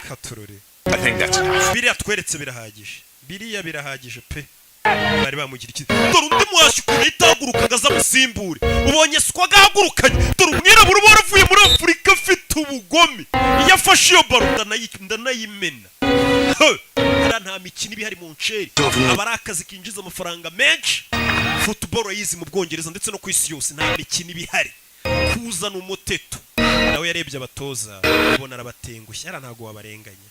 katururi. I think that's enough. Biriya tweretse birahagije, biriya birahagije pe. Bari bamugira ikizi. Dore undi muhashyi ukuntu ahita ahaguruka ngo aze amusimbure. Ubonye siko agahagurukanye. Dore umwirabura uba waravuye muri Afurika afite ubugome, iyo afashe iyo ballon ndanayimena. He! Hariya nta mikino iba ihari mu nceri, aba ari akazi kinjiza amafaranga menshi. Football yizi mu Bwongereza ndetse no ku isi yose, nta mikino iba ihari. Kuzana umuteto nawe yarebye abatoza, ubona arabatengushye. Hariya ntabwo wabarenganya,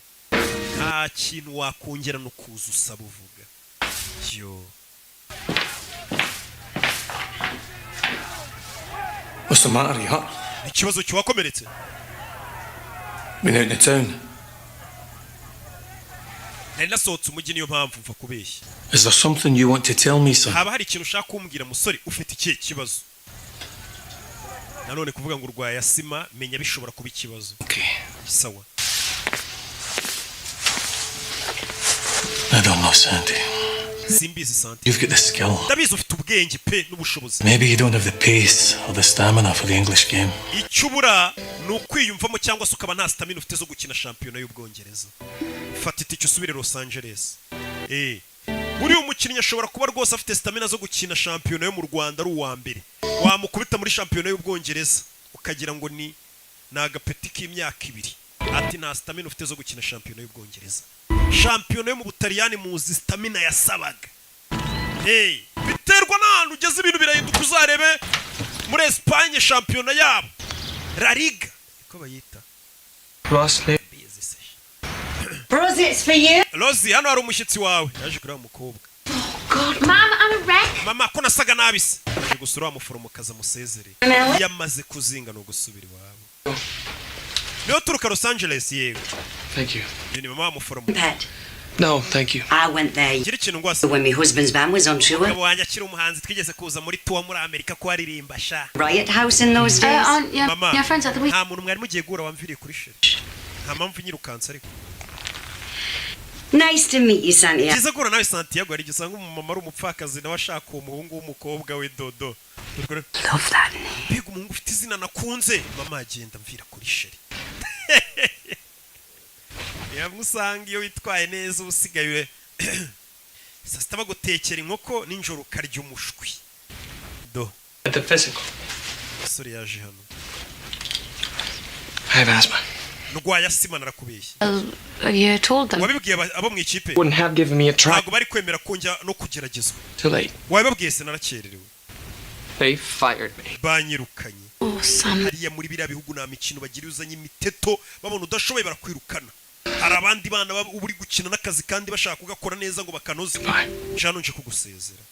nta kintu wakongera no kuza usaba uvuga yo. What's the matter, you hurt? Ikibazo kiwakomeretse? Been out in the town. Nari nasohotse umujyi, niyo mpamvu mva kubeshya. Is there something you want to tell me, son? Haba hari ikintu ushaka kumbwira, musore? Ufite ikihe kibazo? Nanone kuvuga ngo urwaye asima, menya bishobora kuba ikibazo. Sawa. I don't know, Sandy. Simbizi, Santi. You've got the skill. Ndabizi ufite ubwenge pe n'ubushobozi. Maybe you don't have the pace or the stamina for the English game. Icyo ubura ni ukwiyumvamo, cyangwa se ukaba nta stamina ufite zo gukina shampiyona y'Ubwongereza. Fata itike usubire Los Angeles. Buriya umukinnyi ashobora kuba rwose afite stamina zo gukina shampiyona yo mu Rwanda ari uwa mbere, wamukubita muri shampiyona y'Ubwongereza ukagira ngo ni agapeti k'imyaka 2. Ati nta stamina ufite zo gukina shampiyona y'Ubwongereza. Shampiyona yo mu Butaliyani muzi stamina yasabaga. Hey, biterwa n'ahantu ugeze, ibintu birahinduka. Uzarebe muri Esipanye shampiyona yabo La Liga niko bayita. Rosley. Rosie, it's for you. Rosie, hano hari umushyitsi wawe yaje kureba umukobwa. God, Mum, I'm a wreck. Mama, ko nasaga nabi se? Aje gusura wa muforomokazi amusezere. Nawe? Iyo amaze kuzinga ni ugusubira iwabo. Niyo turuka Los Angeles yewe. Thank you. Uyu ni mama wa muforomo. Pet. No, thank you. I went there Gira ikintu ngwase. when my husband's band was on tour. Umugabo wanjye akiri umuhanzi twigeze kuza muri tour muri Amerika ko aririmba sha. Riot House in those days. Aren't your, Mama, your friends at the week? nta muntu mwari mugiye guhura wamviriye kuri chéri? Nta mpamvu nyirukanse ariko. Nice to meet you, Santiago. Byiza guhura nawe, Santiago. Hari igihe usanga umumama ari umupfakazi, nawe ashaka uwo muhungu w'umukobwa we dodo. Love that name. Mbega umuhungu ufite izina nakunze! Mama, agenda mvira kuri chéri. Yamwe usanga iyo witwaye neza uba usigaye saa sita bagutekera inkoko, nijoro ukarya umushwi do. At the physical. Umusore yaje hano. I have asthma. Ndwaye asima, narakubeshye. You told them. Wabibwiye abo mu ikipe? Wouldn't have given me a try. Ntabwo bari kwemera ko njya no kugeragezwa. Too late. Wabibabwiye se? Narakererewe. They fired me. Banyirukanye. Oh, Sam. Hariya muri biriya bihugu nta mikino bagira. Iyo uzanye imiteto babona udashoboye barakwirukana. Hari abandi bana uba uri gukina n'akazi kandi bashaka kugakora neza ngo bakanoze. Jano, nje kugusezera,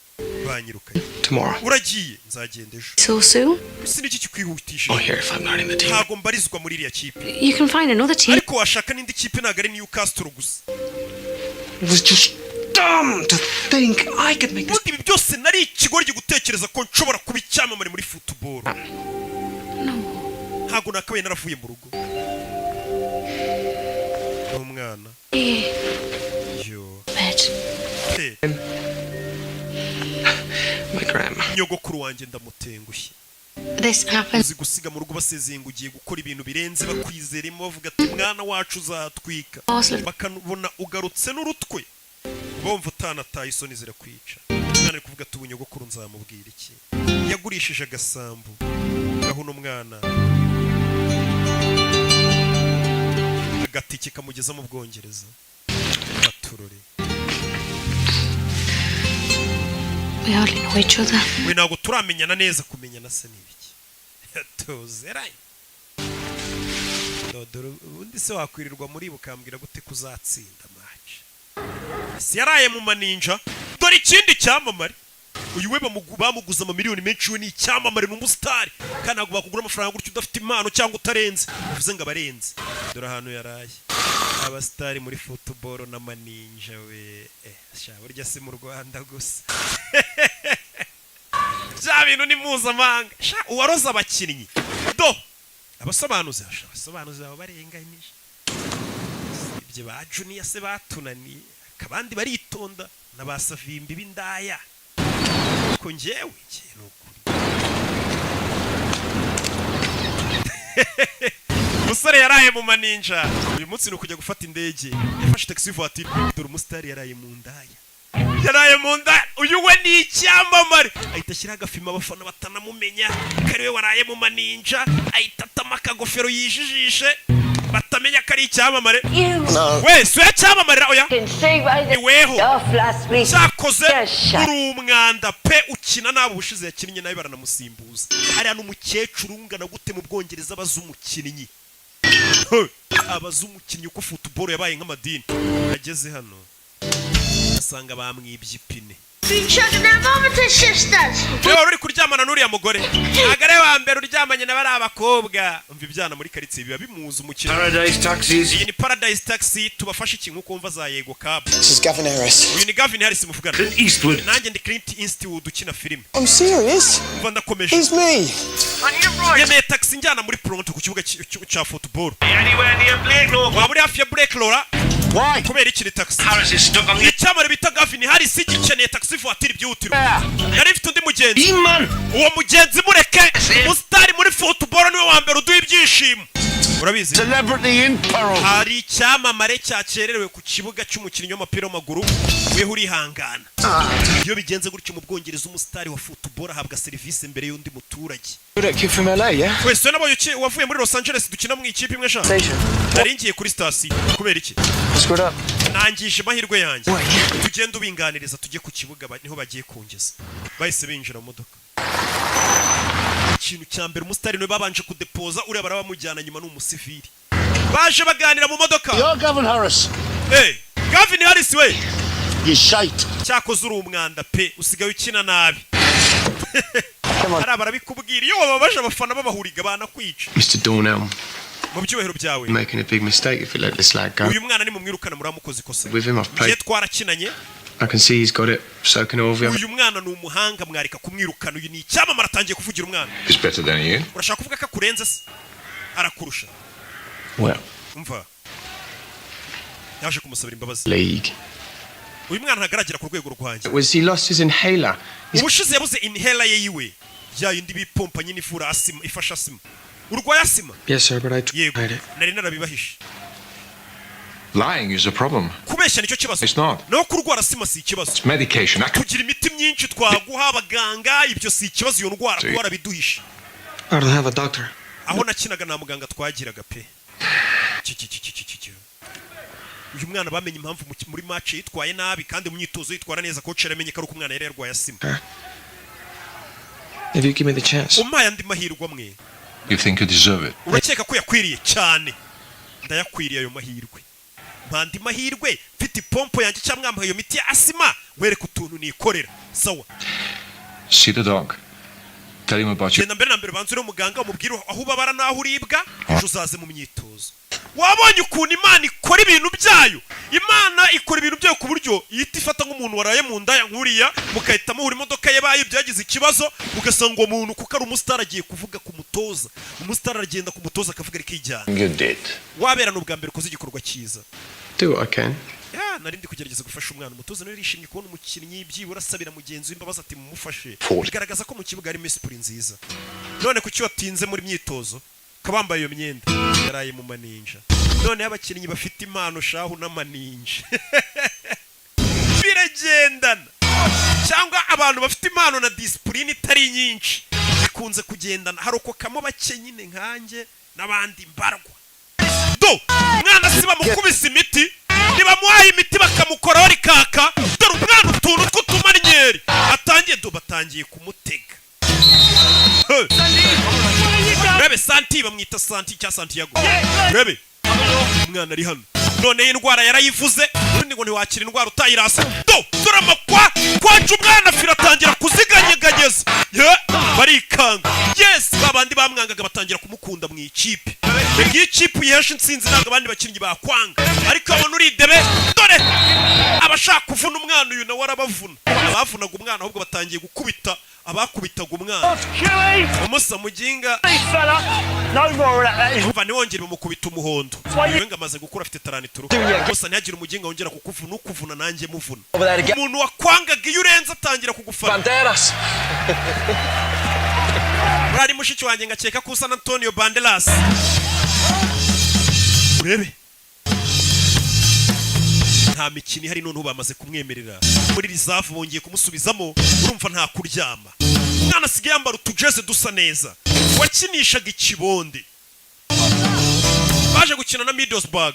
banyirukanye. Tomorrow. Uragiye? Nzagenda ejo. So soon? Ese niki kikwihutishije? Oh, here if I'm not in the team. Ntabwo mbarizwa muri iriya kipe. You can find another team. Ariko washaka n'indi kipe, ntabwo ari Newcastle gusa. It was just dumb to think I could make this. Ubundi ibi byose nari ikigoryi gutekereza ko nshobora kuba icyamamare muri football. Ntabwo nakabaye naravuye mu rugo n'umwana. Yo. Pet. Pe. My grandma. Nyogokuru wanjye ndamutengushye. This happened. Uzi gusiga mu rugo basezeye ngo ugiye gukora ibintu birenze, bakwizeremo bavuga ati mwana wacu uzatwika, bakabona ugarutse n'urutwe. Bumva utanataye, isoni zirakwica. Umwana ari kuvuga ati: "Ubu nyogokuru nzamubwira iki?" Yagurishije agasambu gaho uno mwana agatike kamugeza mu Bwongereza. Baturore. We hardly know each other. We ntabwo turamenyana neza. Kumenyana se ni ibiki? Tuzeranye. Dore ubundi se wakwirirwa muri bukambwira gute kuzatsinda match? Si yaraye mu maninja? Dore ikindi cyamamare uyu we bamuguze amamiliyoni menshi. We ni icyamamare, ni umusitari, kandi ntabwo bakugura amafaranga gutyo udafite impano cyangwa utarenze. Bivuze ngo abarenze. Dore ahantu yaraye, abasitari muri football n'amaninja. We sha, burya si mu Rwanda gusa, bya bintu ni mpuzamahanga. Sha, uwaroze abakinnyi do abasobanuzi, sha, abasobanuzi baba barenganyije. Ibyo ba Junior se batunaniye, abandi baritonda na ba Savimbi b'indaya. Ariko njyewe ni ukuri. Umusore yaraye mu maninja, uyu munsi ni ukujya gufata indege. Yafashe taxi voiture. Dore umusitari yaraye mu ndaya, yaraye mu ndaya. Uyu we ni icyamamare, ahita ashyiraho agafima abafana batanamumenya ko ari we waraye mu maninja. Ahita atama akagofero yijijishe batamenya ko ari icyamamare. We si we cyamamarira, oya, ni weho. Cyakoze uri umwanda pe, ukina nabi. Ubushize yakinnye nabi baranamusimbuza. Hariya n'umukecuru ungana gute mu Bwongereza abaza umukinnyi, abaza umukinnyi uko football yabaye nk'amadini. Ageze hano asanga bamwibye ipine. Niba wari uri kuryamana n'uriya mugore, ntabwo ari we wa mbere uryamanye na bariya bakobwa. Umva, ibyana muri karitsiye biba bimuzi umukino. Paradise Taxis. Iyi ni Paradise Taxi, tubafashe iki? Nk'uko wumva za Yego Cab. This is Gavin Harris. Uyu ni Gavin Harris muvugana. Clint Eastwood. Nanjye ndi Clint Eastwood ukina filime. I'm serious. Umva, ndakomeje. It's me. Yemeye taxi njyana muri Pronto ku kibuga cya football. Anywhere near Blakelaw? Waba uri hafi ya Blakelaw? Why? Kubera iki ni taxi? Harris is stuck on the. Icyamamare bita Gavin Harris gikeneye taxi voiture byihutirwa. Yari ifite undi mugenzi. Man. Uwo mugenzi mureke, umusitari muri football niwe wa mbere uduha ibyishimo, urabizi. Celebrity in peril. Hari icyamamare cyakererewe ku kibuga cy'umukinnyi w'umupira w'amaguru, weho urihangana. Iyo bigenze gutyo mu Bwongereza, umusitari wa football ahabwa serivisi mbere y'undi muturage. That kid from LA, yeah? Wese nabonye wavuye muri Los Angeles, dukina mu ikipe imwe sha. Station. Nari ngiye kuri sitasiyo. Kubera iki? Screwed up. Nangije amahirwe yanjye. Tugende ubinganiriza, tujye ku kibuga, niho bagiye kungeza. Bahise binjira mu modoka. Ikintu cya mbere, umusitari niwe babanje kudepoza, uriya barabamujyana nyuma, ni umusivili. Baje baganira mu modoka. You're Gavin Harris. Hey, Gavin Harris we. You shite. Cyakoze uri umwanda pe, usigaye ukina nabi. Hariya barabikubwira, iyo wababaje abafana babahuriga banakwica. Mr. Dornell, Mu byubahiro byawe, making a big mistake if you let this lad go. uyu mwana nimumwirukana muramukoze ikosa. With him, I've Njye played. twarakinanye. I can see he's got it. So can all of you. Uyu mwana ni umuhanga, mwareka kumwirukana. Uyu ni icyamamare, atangiye kuvugira umwana. He's better than you. Urashaka kuvuga ko akurenze se? Arakurusha? Well, Umva, yaje kumusabira imbabazi. league. Uyu mwana ntagaragera ku rwego rwanjye. Was he lost his inhaler? Ubushize yabuze inhaler ye yiwe, ya yindi bipompa nyine ivura asima, ifasha asima. Urwaye asima? Yes, sir, but I Yego, tried it. nari narabibahishe. Lying is a problem. Kubeshya nicyo kibazo. It's not. Naho kurwara asima si ikibazo. It's medication. I can. Tugira imiti myinshi twaguha abaganga, ibyo si ikibazo. Iyo ndwara kuba warabiduhishe. I don't have a doctor. Aho nakinaga nta muganga twagiraga pe. Ki, ki, ki, ki, ki, ki, ki. Uyu mwana bamenye impamvu muri match yitwaye nabi kandi mu myitozo yitwara neza. Coach yaramenye ko ari uko umwana yari yarwaye asima. If you give me the chance. Umpaye andi mahirwe amwe. You think you deserve it? Urakeka ko yakwiriye? Cyane, ndayakwiriye ayo mahirwe. Mpa andi mahirwe mfite ipompo yanjye cyangwa mwampaye iyo miti ya asima, wereke utuntu nikorera. Sawa. See the dog. Tell him about your. Genda mbere na mbere banze uriho muganga, umubwire aho ubabara n'aho uribwa, ejo uzaze mu myitozo. Wabonye ukuntu Imana ikora ibintu byayo? Imana ikora ibintu byayo ku buryo ihita ifata nk'umuntu waraye mu ndaya nk'uriya, mugahita muhura imodoka ye bayo byagize ikibazo, ugasanga uwo muntu kuko ari umusitari agiye kuvuga ku mutoza, umusitari aragenda ku mutoza akavuga rikijyana. You did. Wabera ni ubwa mbere ukoze igikorwa cyiza. Do what I can. Ya, nari ndi kugerageza gufasha umwana. Umutoza nawe yarishimye kubona umukinnyi byibura asabira mugenzi we imbabazi, ati mumufashe. Forty. Bigaragaza ko mu kibuga harimo esprit nziza. None kuki watinze muri myitozo ukaba wambaye iyo myenda? Yaraye mu maninja. Noneho abakinnyi bafite impano shahu n'amaninja. Birenze. Abantu bafite impano na discipline itari nyinshi bikunze kugendana, harokokamo bake nyine nkanjye n'abandi mbarwa. Do umwana si bamukubise imiti, ntibamuhaye imiti, bakamukoraho rikaka. Dore umwana utuntu tw'utumanyeri atangiye, do batangiye kumutega. Hey. Rebe Santi, bamwita Santi cya Santiago. Rebe umwana ari hano noneho, indwara yarayivuze. Ubundi ngo ntiwakira indwara utayirasa. Do dore amakwa kwaca umwana fira atangira kuziganyeganyeza. Ye barikanga, yes, babandi bamwangaga batangira kumukunda mu ikipe. Iyo ikipe uyihesha intsinzi ntabwo abandi bakinnyi bakwanga, ariko abona uri idebe. Dore abashaka kuvuna umwana, uyu nawe arabavuna. Abavunaga umwana ahubwo batangiye gukubita abakubitaga umwana. Umusa muginga umva, ntiwongere bamukubita umuhondo. Uyu ngo amaze gukura, afite 33. Gusa ntihagire umuginga wongera kukuvuna, ukuvuna nanjye muvuna. Umuntu wakwangaga iyo urenze atangira kugufana. Banderas. Urari mushiki wanjye, ngakeka ko usa na Antonio Banderas. Urebe nta mikino ihari noneho, bamaze kumwemerera muri reserve, bongeye kumusubizamo. Urumva nta kuryama, umwana asigaye yambara utujeze dusa neza. Wakinishaga ikibonde, baje gukina na Middlesbrough.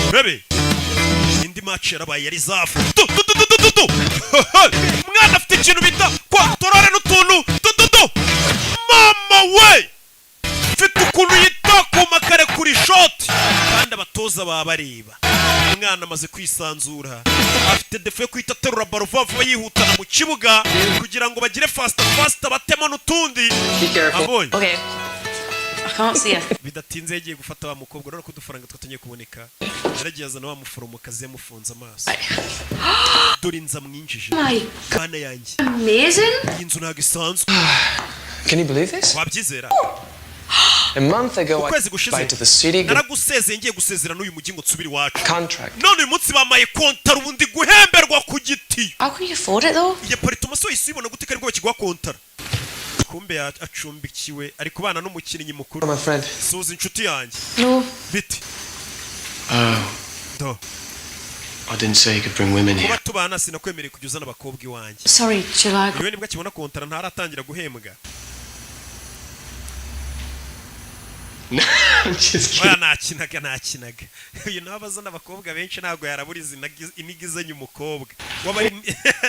Urebe indi match yarabaye ya reserve. Du du du du du du, umwana afite ikintu bita contrôle n'utuntu du du du. Mama we, mfite ukuntu yita ku makare kuri shoti, kandi abatoza baba bareba. Umwana amaze kwisanzura, afite défaut yo guhita aterura ballon vuba vuba, yihutana mu kibuga kugira ngo bagire faster faster, batemo n'utundi abonye. Okay. I can't see her. Bidatinze yagiye gufata wa mukobwa. Urabona ko udufaranga twatangiye kuboneka. Yaragiye azana wa muforomokazi, yamufunze amaso. Dore inzu amwinjije. My Mana yanjye! Amazing. Iyi nzu ntabwo isanzwe. Can you believe this? Wabyizera? A month ago, I Ukwezi gushize bye to the city. naragusezeye, ngiye gusezera n'uyu mujyi ngo nsubire iwacu. Contract. None uyu munsi bamaye kontara, ubundi guhemberwa ku giti. How can you afford it though? Iyi appartement so yise uyibona gute ko aribwo bakiguha kontara? Kumbe acumbikiwe, ari kubana n'umukinnyi mukuru. My friend. Suza inshuti yanjye. No. Biti? Oh, Do I didn't say you could bring women here. Kuba tubana sinakwemereye kujya uzana abakobwa iwanjye. Sorry, shall I? Uyu nibwo akibona kontara, ntaratangira guhembwa. No, I'm just Oya, kidding. nakinaga, nakinaga. Uyu nawe abazana abakobwa benshi, ntabwo yaraburiza inigi umukobwa waba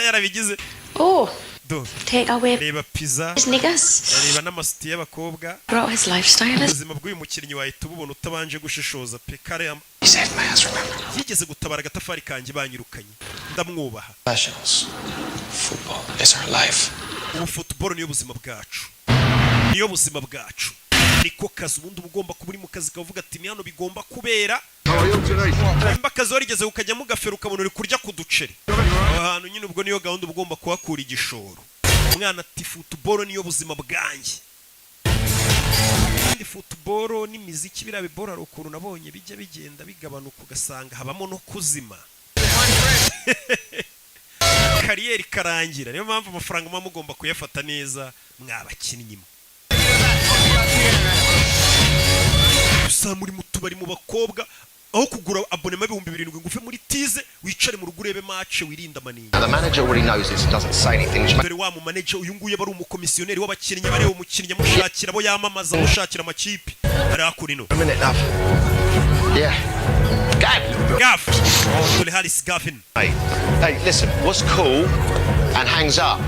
yarabigize. Oh, Do take away reba pizza, his niggas. reba n'amasutiye y'abakobwa. Brought his lifestyle. Ubuzima bw'uyu mukinnyi wahita ububona utabanje gushishoza pe. Kare He saved my ass, remember? yigeze gutabara agatafari kanjye banyirukanye, ndamwubaha. Professionals. Football is our life. Ubu football niyo buzima bwacu, niyo buzima bwacu, niko kazi. Ubundi uba ugomba kuba uri mu kazi kavuga ati ni hano bigomba kubera. Nimba akazi warigeze ukajyamo ugafera, ukabona uri kurya ku duceri aho hantu nyine, ubwo niyo gahunda uba ugomba kuhakura igishoro. Umwana ati football niyo buzima bwanjye. Kandi football n'imiziki, biriya biboro hari ukuntu nabonye bijya bigenda bigabanuka, ugasanga habamo no kuzima, carrière ikarangira. Niyo mpamvu amafaranga muba mugomba kuyafata neza mwabakinnyi mwe. Gusa muri mu tubari, mu bakobwa, aho kugura abonnement 7000 ngo uve muri tize, wicare mu rugo urebe match, wirinde amaninja. Now, the manager already knows this and doesn't say anything, which Dore wa mu manager uyu nguyu aba ari umukomisiyoneri w'abakinnyi, bareba umukinnyi, amushakira abo yamamaza, amushakira amakipe ari hakuno. A minute, love. Yeah. Gav! Gav, dore Harris Gavin. Hey, hey, listen, what's cool and hangs up?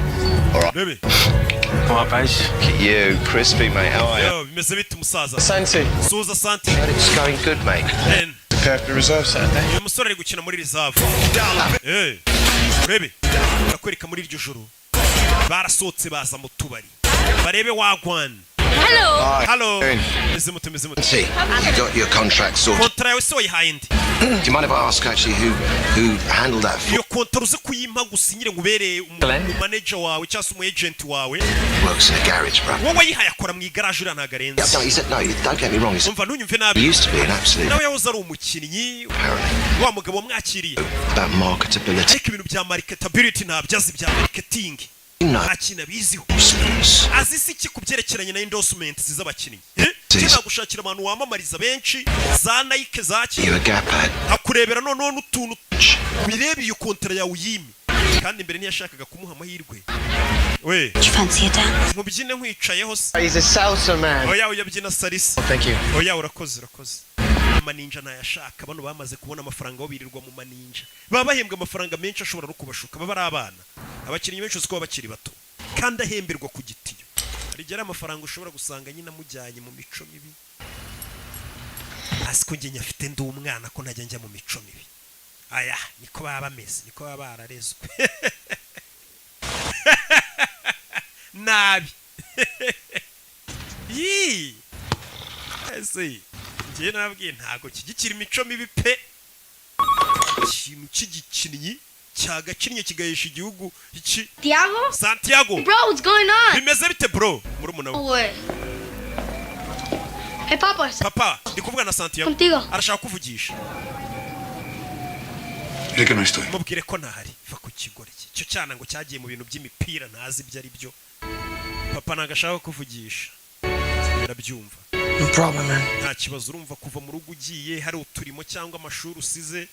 All right. Baby. All right, base. Look at you, crispy, mate. How are you? Yo, bimeze bite umusaza? Santi. Suza Santi. Heard it's going good, mate. Ben. Prepare for the reserve Saturday. Uyu musore ari gukina muri reserve. Eh, urebe barakwereka muri iryo joro barasohotse baza mu tubari barebe wagwan. Hello. Hello, meze mute, meze mute? See, you got your contract sorted. Kontara yawe se wayihaye nde? Do you mind if I ask actually who handled that for Iyo kontara uze kuyimpa gusinyire ngo ubereye umumanager wawe cyangwa se umu agent wawe. Works in a garage, bro. Wowe wayihaye akora mu igaraje, uriya ntabwo arenze. Yeah, no, he said no. Don't get me wrong. He's, Umva, ntunyumve nabi. he used to be an absolute Nawe yahoze ari umukinnyi, wa mugabo wamwakiriye. about marketability. Ariko ibintu bya marketability ntabyo azi, bya marketing No. nta kintu abiziho. Endorsements. Azi si iki ku byerekeranye na endorsement z'abakinnyi? Eh? Nagushakira abantu wamamariza benshi, za Nike, za ki. You a gap ad. Akurebera noneho n'utuntu bireba iyo kontara yawe uyime. Kandi mbere ntiyashakaga kumuha amahirwe we. Do you fancy a dance? Mubyine nkwicayeho se? He's a salsa man. Oya, uyabyina salsa. Thank you. Oya, urakoze, urakoze. Amaninja ntayashaka. Bano bamaze kubona amafaranga, aho birirwa mu maninja, baba bahembwa amafaranga menshi ashobora no kubashuka. Baba ari abana, abakinnyi benshi uzi ko baba bakiri bato kandi ahemberwa ku gitiyo. Hari igihe ari amafaranga ushobora gusanga nyine amujyanye mu mico mibi. Hasi ko njye nyafite, ndi umwana, ko ntajya njya mu mico mibi. Aya niko baba bameze, niko baba bararezwe nabi. Yii, ese njyewe nababwiye, ntabwo kigikira imico mibi pe. Ikintu cy'igikinnyi cyagakinnye kigahesha igihugu iki. Santiago? Santiago. Bro, what's going on? Bimeze bite, bro? Murumuna we. What? Hey, Papa. Papa, ndi kuvuga na Santiago. Contigo. Arashaka kuvugisha. Dile que no estoy. Mubwire ko ntahari. Va ku kigore cye, icyo cyana ngo cyagiye mu bintu by'imipira, ntazi ibyo ari byo. Papa ntabwo ashaka kuvugisha, birabyumva. No problem, man. Nta kibazo. Urumva kuva mu rugo ugiye hari uturimo cyangwa amashuri usize,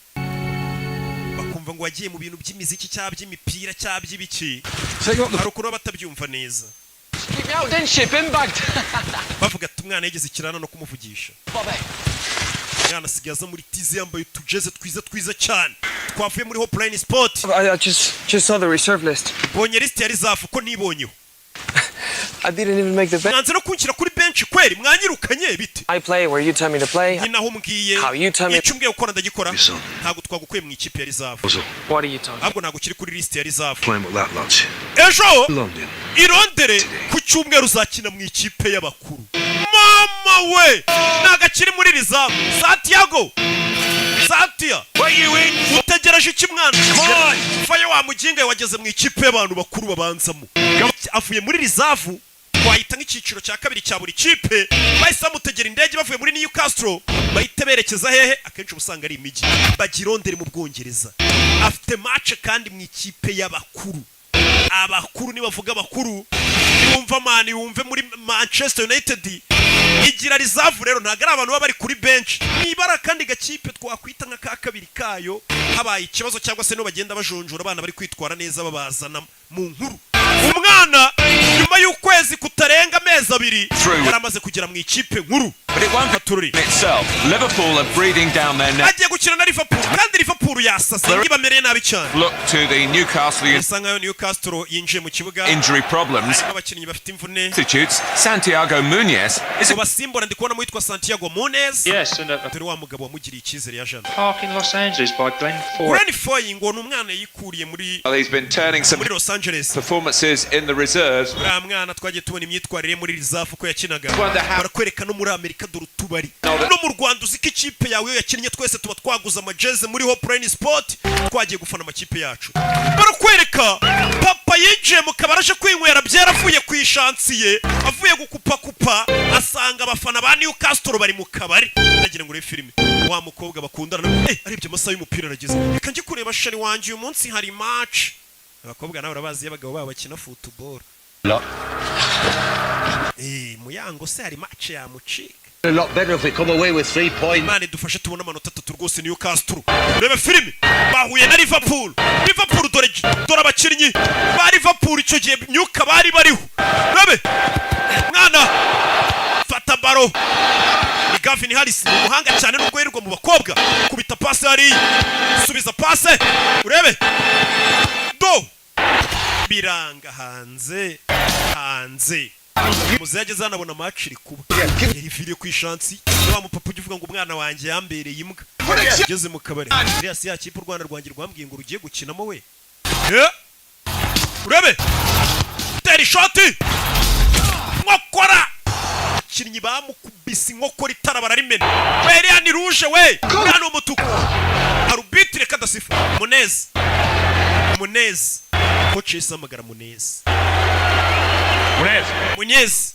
bakumva ngo wagiye mu bintu by'imiziki cyangwa by'imipira cyangwa by'ibiki, hari ukuntu baba batabyumva neza. Keep me out, didn't she? Bin bagged. Bavuga ati umwana yigeze ikirana no kumuvugisha. Bobby. Umwana asigaye aza muri tize yambaye utujeze twiza twiza cyane twavuye muri Hopeline Sport. I just saw the reserve list. Bonye lisite ya reserve ko nibonyeho. I didn't even make the bench. Mwanze no kunshyira kuri bench kweri, mwanyirukanye bite? I play where you tell me to play. Nyine aho umbwiye. How you tell me. Icyo umbwiye gukora ndagikora. Ntabwo twagukuye mu ikipe ya reserve. What are you talking? Ahubwo ntabwo ukiri kuri lisite ya reserve. Playing with that lot. Ejo London. i Londres ku cyumweru uzakina mu ikipe y'abakuru. Mama we, ntabwo akiri muri reserve. Santiago, Santia, utegereje iki mwana? Faye wa muginga, wageze mu ikipe y'abantu bakuru babanzamo. Avuye muri reserve, twahita nk'icyiciro cya kabiri cya buri kipe. Bahise bamutegera indege bavuye muri Newcastle, bahita berekeza hehe? Akenshi uba usanga ari imijyi. Bajya i Londres mu Bwongereza. Afite match kandi mu ikipe y'abakuru. Abakuru nibavuga abakuru, wumva mani, wumve muri Manchester United igira reserve. Rero ntabwo ari abantu baba bari kuri bench, nibara kandi gakipe twakwita nka ka kabiri kayo. Habaye ikibazo cyangwa se no bagenda bajonjora abana bari kwitwara neza, babazana mu nkuru. Umwana nyuma y'ukwezi kutarenga amezi 2 yari amaze kugera mu ikipe nkuru. But it won't Katururi. itself. Liverpool are breathing down their neck. Agiye gukina na Liverpool, kandi Liverpool yasase, ibamereye nabi cyane. Look to the Newcastle Bisa nkaho Newcastle yinjiye mu kibuga injury problems. harimo abakinnyi bafite imvune. Substitutes Santiago Munez is Mu basimbura ndi kubonamo witwa Santiago Munez. Yes, and a Dore wa mugabo wamugiriye icyizere ya jana. park in Los Angeles by Glenn Foy. Glenn Foy ngo ni umwana yikuriye muri Well, he's been turning some muri Los Angeles. performances in the reserves. Uriya mwana twagiye tubona imyitwarire ye muri reserve uko yakinaga. Barakwereka no muri Amerika, dore utubari. No mu Rwanda uzi ko ikipe yawe iyo yakinnye twese tuba twaguze amajeze muri Hopeline Sport, twagiye gufana amakipe yacu. Barakwereka papa yinjiye mu kabari aje kwinywera byera, avuye ku ishansiye, avuye gukupakupa, asanga abafana ba Newcastle bari mu kabari. Ndagira ngo urebe filime. Wa mukobwa bakundana nawe, arebye amasaha y'umupira arageze, reka njye kureba chéri wanjye, uyu munsi hari match. Abakobwa nawe urabazi iyo abagabo babo bakina football. Muyango se hari match yamucika? A lot better if we come away with 3 points. Imana idufashe tubone amanota 3 rwose. Newcastle, urebe filime, bahuye na Liverpool. Liverpool, dore dore abakinnyi ba Liverpool icyo gihe myuka bari bariho. Urebe mwana fata baro, ni Gavin Harris, ni umuhanga cyane nubwo yirirwa mu bakobwa. Kubita pase hariya, subiza pase, urebe do biranga hanze hanze. Muzehe ageze hano abona match iri kuba, yariviriye ku ishansi. Wa mupapa ujya uvuga ngo umwana wanjye yambereye imbwa, ugeze mu kabari, iriya si ya kipe u Rwanda rwanjye rwambwiye ngo rugiye gukinamo we. Urebe tera ishoti, nkokora, abakinnyi bamukubise inkokora, itara bararimena. We, iriya ni rouge we, uriya ni umutuku. Arbitre kadasifa Munez, Munez, coach yahise ahamagara Munez. Munez. Munez.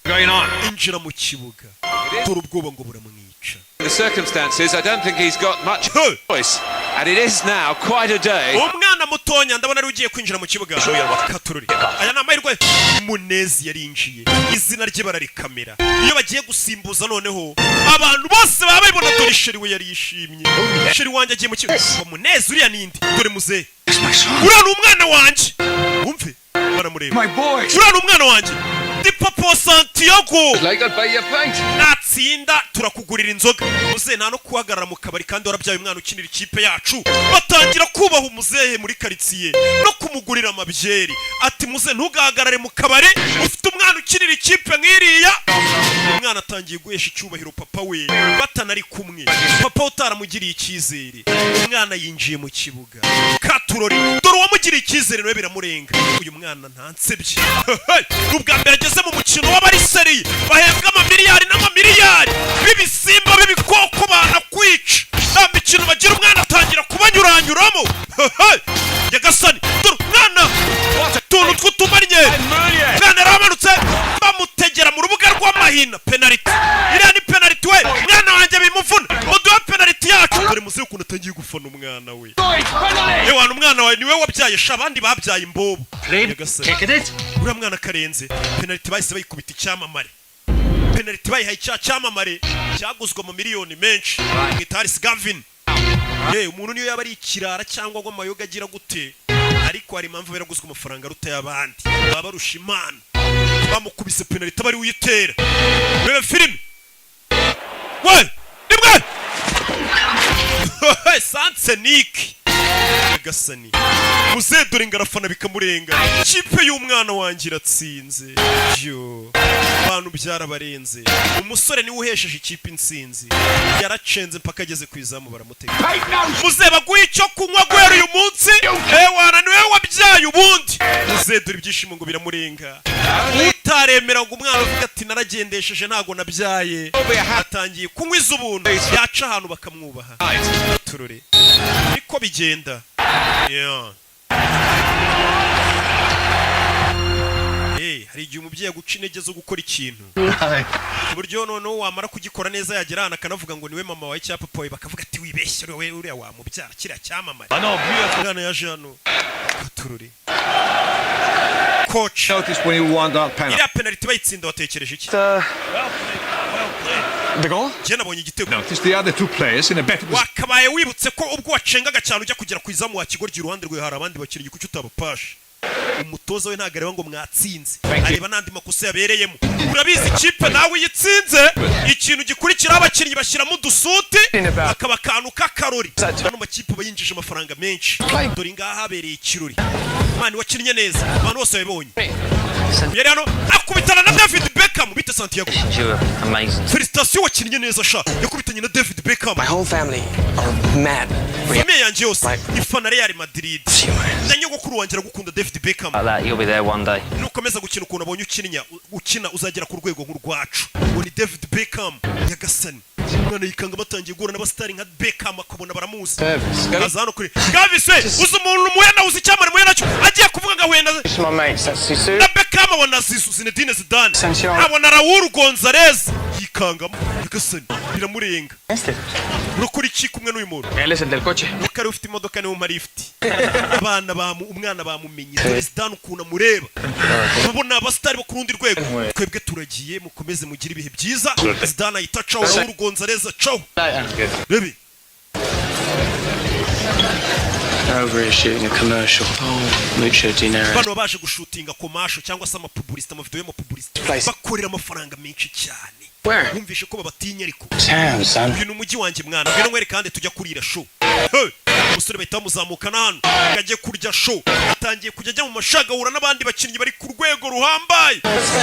Going on. Injira mu kibuga. Dore ubwoba ngo buramwica. The circumstances, I don't think he's got much choice. And it is now quite a day. Umwana mutonya ndabona ari ugiye kwinjira mu kibuga. Katururi, aya ni amahirwe. Munezi yarinjiye, izina rye bararikamera. Iyo bagiye gusimbuza noneho abantu bose baba babibona. Dore chéri we yari yishimye, chéri wanjye agiye mu kibuga. Ngo Munezi uriya ninde? Dore muzehe, uriya ni umwana wanjye. Wumve baramureba, uriya ni umwana wanjye, ndi papa wa Santiago. Like I'd buy you a pint. Natsinda turakugurira inzoga. Muzehe nta no guhagarara mu kabari kandi warabyaye umwana ukinira ikipe yacu. Batangira kubaha umuzehe muri karitsiye no kumugurira amabyeri. Ati: "Muzehe, ntugahagarare mu kabari ufite umwana ukinira ikipe nk'iriya." Umwana atangiye guhesha icyubahiro papa we batanari kumwe, papa we utaramugiriye icyizere. Umwana yinjiye mu kibuga, katurori. Dore uwamugiriye icyizere nawe biramurenga. Uyu mwana ntansebye, ni ubwa mbere ageze mu mukino w'abariseriye bahembwa amamiliyari n'amamiliyari, b'ibisimba b'ibikoko banakwica, nta mikino bagira. Umwana atangira kubanyuranyuramo. Nyagasani, dore umwana, utuntu tw'utumannye. Umwana yaramanutse bamutegera mu rubuga rw'amahina. Penaliti, iriya ni penaliti we. Mwana wanjye bimuvuna, muduhe penaliti yacu. Dore muzehe ukuntu atangiye gufana umwana we. Ewana, umwana wawe niwe wabyaye sha, abandi babyaye imbobo. Nyagasani, uriya mwana karenze. Penaliti bahise bayikubita icyamamare. Penaliti bayihaye cya cyamamare cyaguzwe mu miliyoni menshi, mwita Harris Gavin. Ye, umuntu niyo yaba ari ikirara cyangwa ngo amayoga agira gute, ariko hari impamvu yaraguzwe amafaranga aruta y'abandi, baba barusha impano. Bamukubise penaliti aba ari uyitera. Reba filime we, rimwe sansenike. Nyagasani, muzehe dore ngarafana bikamurenga. Kipe y'umwana wanjye iratsinze yo, abantu byarabarenze. Umusore niwe uhesheje ikipe intsinzi, yaracenze mpaka ageze ku izamu baramutega. Muzehe baguhe icyo kunywa guhera uyu munsi. Ewana, niwe wabyaye ubundi. Muzehe dore ibyishimo ngo biramurenga. Utaremera ngo umwana avuga ati: "Naragendesheje, ntago nabyaye." Atangiye kunywa iz'ubuntu, yaca ahantu bakamwubaha. Turore niko bigenda. Yeah. Hey, hari igihe umubyeyi aguca intege zo gukora ikintu ku buryo noneho wamara kugikora neza yagera ahantu akanavuga ngo niwe mama wawe cyangwa papa wawe, bakavuga ati: "Wibeshye wowe, uriya wamubyara kiriya cyamamare." Umwana yaje hano, gaturure coach. Notice when you won that penalty. Iriya penalty bayitsinda watekereje iki? The goal? Njye nabonye igitego. Notice the other two players in a better position. Wakabaye wibutse ko ubwo wacengaga cyane ujya kugera ku izamu, wakigoryi, iruhande rwawe hari abandi bakinnyi, kuki utabapashe? Umutoza we ntabwo areba ngo mwatsinze, areba n'andi makosa yabereyemo. Urabizi, ikipe nawe uyitsinze, ikintu gikurikiraho abakinnyi bashyiramo udusuti, akaba akantu k'akarori. Ano makipe aba yinjije amafaranga menshi. Dore ngaha habereye ikirori. Man, wakinnye neza, abantu bose babibonye. Yari hano akubitana na David Beckham. Bite Santiago? You were amazing. Félicitations, wakinnye neza sha. Yakubitanye na David Beckham. My whole family are mad. Famille yanjye yose ifana Real Madrid, na nyogokuru wanjye aragukunda, David Beckham. Like that, you'll be there one day. Nukomeza gukina ukuntu abonye ukininya ukina, uzagera ku rwego nk'urwacu. Uwo ni David Beckham. Nyagasani, umwana yikanga batangiye guhura n'abasitari nka Beckham, akabona baramuzi. Aza hano kuri Gavis we, uzi umuntu muhuye nawe, uzi icyamare muhuye nacyo. Agiye kuvuga ngo ahuye na My mates, that's Sisu. na Beckham, abona Zizou, Zinedine Zidane, abona Raul Gonzalez, yikangamo. Nyagasani, biramurenga. Urakora iki kumwe n'uyu muntu? Él es el del coche. Nuko ari ufite imodoka, niwe umpa lift. Abana bamu umwana bamumenye. Dore Zidane ukuntu amureba, babona abasitari bo ku rundi rwego. Twebwe turagiye, mukomeze mugire ibihe byiza. Zidane ahita acaho, Raul Gonzalez acaho. Rebe. They're over here shooting a commercial. Oh, mucho dinero. Bano baje gushutinga commercial cyangwa se amapublicité, amavideo y'amapublicité, bakorera amafaranga menshi cyane. Wumvishe ko babatinya ariko. Town, son. Uyu ni umujyi wanjye mwana, ngwino nkwereke kandi tujya kurira show. Hey! Umusore bahita bamuzamukana hano ngo ajye kurya show. Atangiye kujya ajya mu mashaga, ahura n'abandi bakinnyi bari ku rwego ruhambaye.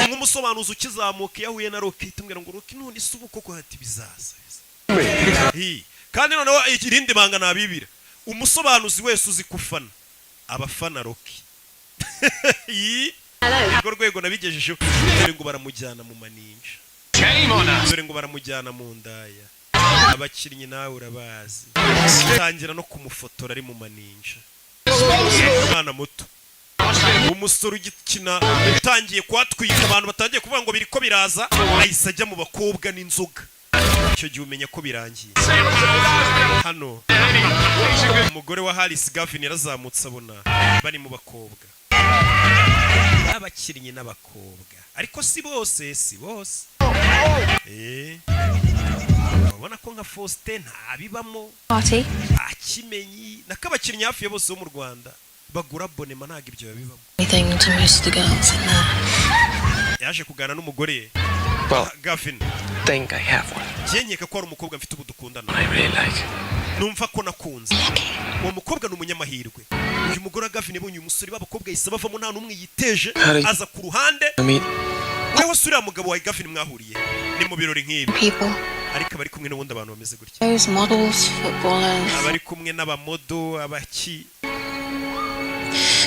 Nk'umusobanuzi ukizamuka, iyo ahuye na Rocky tumubwira ngo: "Rocky, none se ubu koko?" Ati: "Bizaza." Hi. Kandi noneho irindi banga nabibira, umusobanuzi wese uzi kufana abafana Rocky. Yi. Urwo rwego nabigejejeho. Dore ngo baramujyana mu maninja, dore ngo baramujyana mu ndaya. Abakinnyi nawe urabazi, tangira no kumufotora ari mu maninja. Umwana muto Umusore ugikina utangiye kuhatwika, abantu batangiye kuvuga ngo biriko biraza, ahise ajya mu bakobwa n'inzoga. Icyo gihe umenya ko birangiye. Hano umugore wa Harris Gavin yarazamutse, abona bari mu bakobwa, abakinnyi n'abakobwa, ariko si bose, si bose. Urabona ko nka Faustin ntabibamo. Party. Akimenyi nako abakinnyi hafi ya bose bo mu Rwanda bagura abonnement, ntabwo ibyo babibamo. Anything to most of the girls in there. Yaje kuganira n'umugore Well, Gavin. think I have one. Njye nkeka ko hari umukobwa mfite ubu dukundana. I really like. Numva ko nakunze uwo mukobwa, ni umunyamahirwe. Uyu mugore wa Gavin yabonye uyu musore b'abakobwa, yahise bavamo, nta n'umwe yiteje. Hari- Aza ku ruhande. I mean, Weho se uriya mugabo wa Gavin mwahuriye ni mu birori nk'ibi? People. Ariko abari kumwe n'ubundi abantu bameze gutya. Those models, footballers. Abari kumwe n'abamodo, abaki.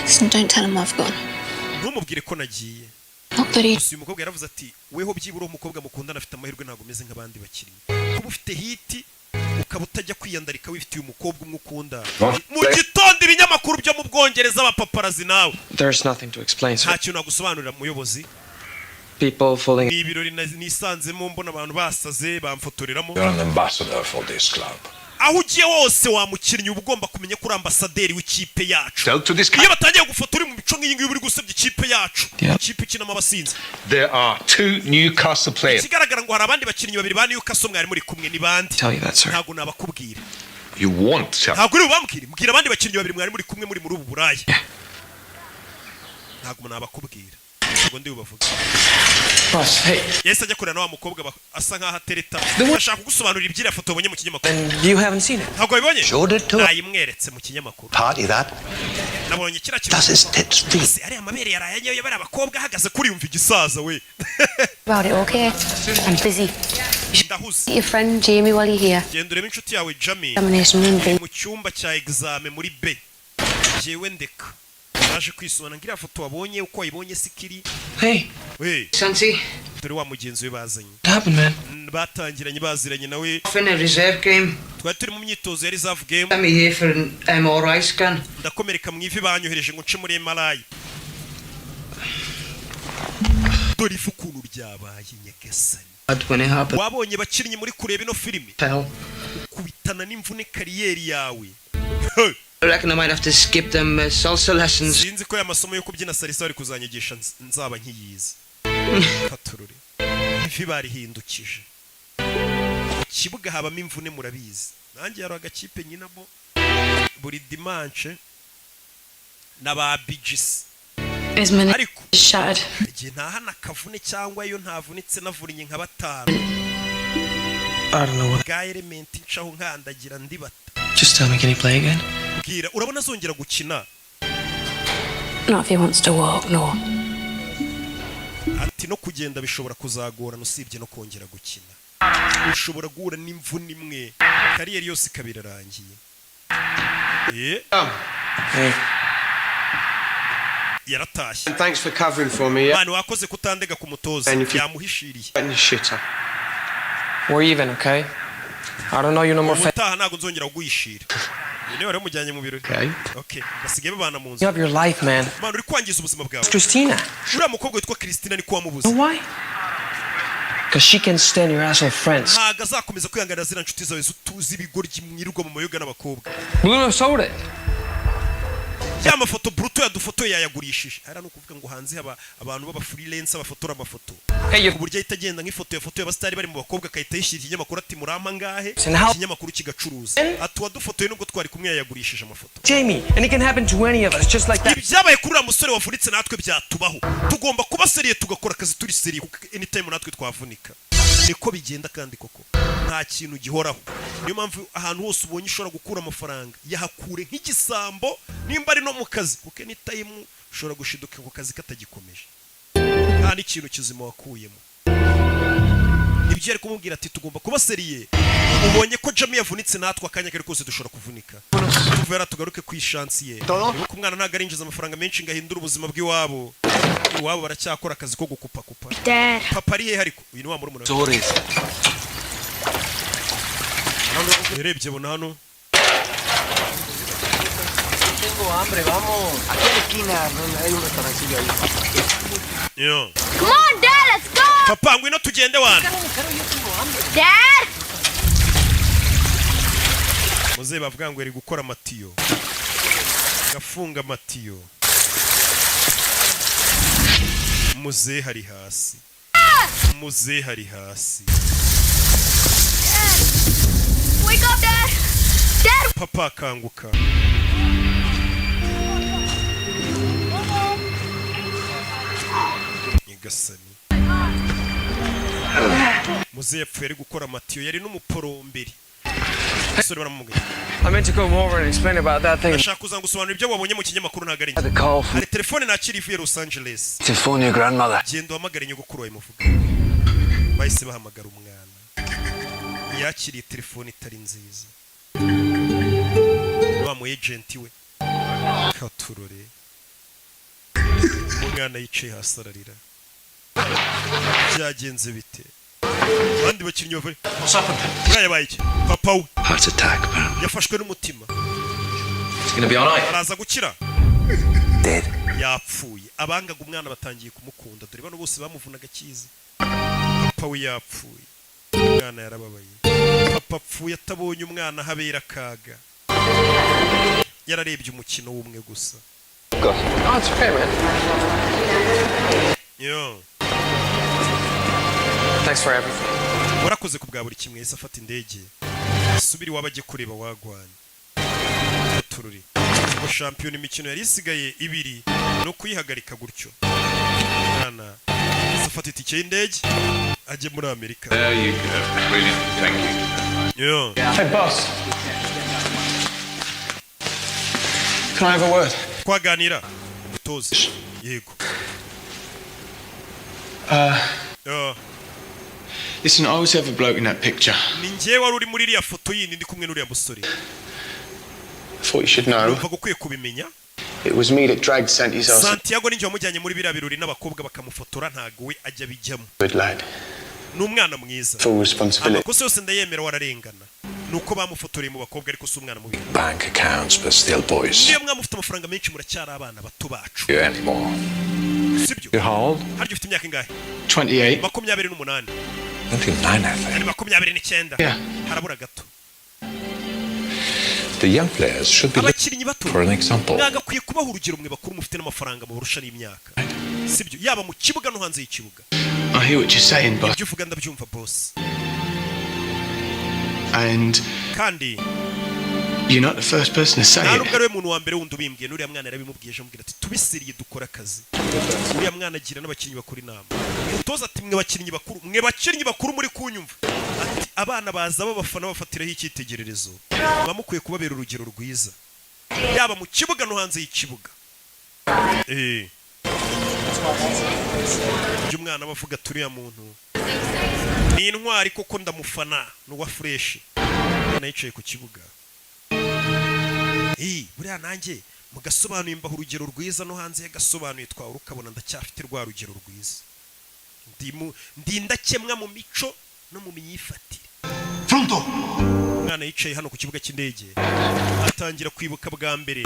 Listen, don't tell him I've gone. Ntumubwire ko nagiye. Not that he Gusa uyu mukobwa yaravuze ati: "Weho byibura uwo mukobwa mukundana afite amahirwe, ntabwo umeze nk'abandi bakinnyi, kuba ufite hit ukaba utajya kwiyandarika, wifitiye umukobwa umwe ukunda." Mu gitondo ibinyamakuru byo mu Bwongereza, abapaparazi nawe. There's nothing to explain, sir. Nta kintu nagusobanurira, muyobozi. People falling Ni ibirori nisanzemo, mbona abantu basaze bamfotoreramo. You're an ambassador for this club. Aho ugiye hose, wa mukinnyi, uba ugomba kumenya ko uri ambasaderi w'ikipe yacu. Tell to this Iyo batangiye gufotora uri mu mico nk'iyi ngiyi, uba uri gusebya ikipe yacu, Yeah. ikipe ikinamo abasinzi. There are two Newcastle players. Ikigaragara ngo hari abandi bakinnyi babiri ba Newcastle mwari muri kumwe, ni bande? Tell you that, sir. Ntabwo nabakubwira. You won't tell. Ntabwo uri bubambwire? Mbwira abandi bakinnyi babiri mwari muri kumwe muri ubu buraya. Ntabwo nabakubwira, ntabwo ndi bubavuge. Boss, hey. Yahise ajya kureba na wa mukobwa asa nkaho atereta, ashaka kugusobanurira iby'iriya foto wabonye mu kinyamakuru. And you haven't seen it. Ntabwo wabibonye? Showed it to her. Nayimweretse mu kinyamakuru. Party that. Nabonye kiriya kintu. Does his tits feel? Ese ariya mabere yaraye anyoye bariya bakobwa ahagaze kuri? Yumva igisaza we. About it, okay? I'm busy. Ndahuze. Meet your friend Jamie while you're here. Genda urebe inshuti yawe Jamie. Examination room B. Mu cyumba cya examen muri B. Jewe ndeka, naje kwisobanura ngo iriya foto wabonye uko wayibonye sikiri. Hey, We. Santi, Dore wa mugenzi we bazanye. what happened, man? Batangiranye, baziranye nawe. Off in a reserve game. Twari turi mu myitozo ya reserve game. Sent me here for an MRI scan. Ndakomereka mu ivi, banyohereje ngo nce muri MRI. Dore ifu ukuntu ryabaye, nyagasani. Bad when it happened. Wabonye bakinnyi muri kureba ino filimi, Fell. kubitana n'imvune career yawe. I reckon I might have to skip them salsa lessons. Sinzi ko aya masomo yo kubyina salsa bari kuzanyigisha nzaba nkiyizi. Katurure, ivi barihindukije mu kibuga, habamo imvune murabizi. Nanjye hari agakipe nyinamo buri dimanche na ba bijisi. His minute Ariko is shattered. igihe ntahana akavune, cyangwa iyo ntavunitse navunnye nka batanu. I don't know what. Bwa elementi ncaho nkandagira ndibata. Just tell me, can he play again? Bwira, urabona azongera gukina? Not if he wants to walk, no. Ati no kugenda bishobora kuzagorana, usibye no kongera gukina. Ushobora guhura n'imvune imwe, career yose ikaba irarangiye. Hey. Yaratashye. And thanks for covering for me, yeah? Mani, wakoze kutandega ku mutoza. And if you- Yamuhishiriye. And shitter. We're even, okay? I don't know you no more. Ubutaha ntabwo nzongera kuguhishira. Uyu niwe wari wamujyanye mu birori. Okay. Okay, basigaye babana mu nzu. up your life, man. Mani, uri kwangiza ubuzima bwawe. Christina. Uriya mukobwa witwa Christina niko wamubuze. You know why? Because she can stand your asshole friends. Ntabwo azakomeza kwihanganira ziriya nshuti zawe z'utuzi, ibigoryi mwirirwa mu mayoga n'abakobwa. Bruno sold it. Ya mafoto Bruto yadufotoye yayagurishije. Hariya ni ukuvuga ngo hanze haba abantu b'aba freelance bafotora amafoto, Hey, you ku buryo ahita agenda nk'ifoto yafotoye abasitari bari mu bakobwa, agahita yishyira ikinyamakuru ati: "Murampa ngahe?" And how- Ikinyamakuru kigacuruza, ati: "Uwadufotoye nubwo twari kumwe yayagurishije amafoto." Jamie, and it can happen to any of us, just like that. Ibyabaye kuri uriya musore wavunitse natwe byatubaho. Tugomba kuba sérieux, tugakora akazi turi sérieux, kuko anytime natwe twavunika. Niko bigenda kandi koko nta kintu gihoraho. Niyo mpamvu ahantu hose ubonye ushobora gukura amafaranga, yahakure nk'igisambo, nimba ari no mu kazi, kuko anytime ushobora gushiduka ako kazi katagikomeje, nta n'ikintu kizima wakuyemo. Nibyo yari kumubwira ati: "Tugomba kuba sérieux. Ubonye ko Jamie yavunitse, natwe akanya kari kose dushobora kuvunika." Tuve tugaruke ku ishansi ye. Nuko umwana ntabwo arinjiza amafaranga menshi ngo ahindure ubuzima bw'iwabo. Iwabo baracyakora akazi ko gukupakupa. Dad. Papa ari hehe? Ariko uyu ni wa murumuna we. Stories. Yarebye bona hano. Tengo hambre, vamos. Aquí a la esquina hay un restaurancillo ahí. Yo. Come on, Dad, let's go! Papa, ngwino tugende wana. Dad! Muzehe bavuga ngo yari gukora amatiyo, gafunga amatiyo. Muzehe ari hasi, muzehe ari hasi. Wake up, Dad! Dad! Papa, akanguka. Nyagasani, muzehe yapfuye ari gukora amatiyo, yari n'umuporomberi. Umusore baramubwira. I meant to come over and explain about that thing. Ndashaka kuza ngusobanurira ibyo wabonye mu kinyamakuru, ntabwo ari njye. The call from Hari telefone nakira ivuye Los Angeles. To phone your grandmother. Genda uhamagare nyogokuru wawe muvuga. Bahise bahamagara umwana, yakiriye telefone itari nziza, wa mu agent we katurore. Umwana yicaye hasi ararira. Byagenze bite? Abandi bakinnyi bava uriya yabaye iki? Papa we. Heart attack, apparently. Yafashwe n'umutima. It's gonna be alright. Araza gukira. Dead. Yapfuye. Abangaga umwana batangiye kumukunda. Dore bano bose bamuvunaga akizi. Papa we yapfuye, umwana yarababaye. Papa apfuye atabonye umwana habera akaga, yararebye umukino w'umwe gusa. Oh, it's okay, man. Yo. Thanks for everything. Warakoze ku bwa buri kimwe. Yahise afata indege asubira iwabo, ajye kureba wagwanye tururi ngo shampiyona imikino yari isigaye ibiri no kuyihagarika gutyo. Mwana yahise afata itike y'indege ajye muri Amerika. There you go. Brilliant. Thank you. Yo. Hey, boss. Can I have a word? Twaganira mutoze? Yego. Yo. Listen, I was the other bloke in that picture. Ni njyewe wari uri muri iriya foto yindi, ndi kumwe n'uriya musore. I thought you should know. Numvaga ukwiye kubimenya. It was me that dragged Santi's ass. Santiago ninjye wamujyanye muri biriya birori n'abakobwa bakamufotora, ntago we ajya abijyamo. Good lad. Ni umwana mwiza. Full responsibility. Amakosa yose ndayemera, wararengana, ni uko bamufotoreye mu bakobwa, ariko si umwana mubi. Bank accounts, but still boys. Niyo mwaba mufite amafaranga menshi, muracyari abana bato bacu. You anymore. Sibyo? You're how old? Harya ufite imyaka ingahe? 28. 28. 29, I think. Ni 29. Yeah. Harabura gato. The young players should be Abakinnyi bato for an example. mwagakwiye kubaha urugero, mwe bakuru mufite n'amafaranga mubarusha n'imyaka, sibyo? Yaba mu kibuga no hanze y'ikibuga. I hear what you're saying, boss. Ibyo uvuga ndabyumva, boss. And Kandi you're not the first person to say nta it. nubwo ari we muntu wa mbere wundi ubimbwiye. N'uriya mwana yarabimubwiye ejo, amubwira ati tubisiriye dukore akazi. Uriya mwana agira n'abakinnyi bakuru inama. Umutoza ati mwe bakinnyi bakuru, mwe bakinnyi bakuru muri kunyumva, ati abana baza babafana bafatiraho icyitegererezo, muba mukwiye kubabera urugero rwiza yaba mu kibuga no hanze y'ikibuga. Ibyo umwana aba avuga ati uriya muntu ni intwari koko, ndamufana, ni uwa fresh. Umwana yicaye ku kibuga. Buriya nanjye mugasobanuye mbaha urugero rwiza no hanze y'agasobanuye twawe ukabona ndacyafite rwa rugero rwiza. Ndi indakemwa mu mico no mu myifatire. Umwana yicaye hano ku kibuga cy'indege atangira kwibuka bwa mbere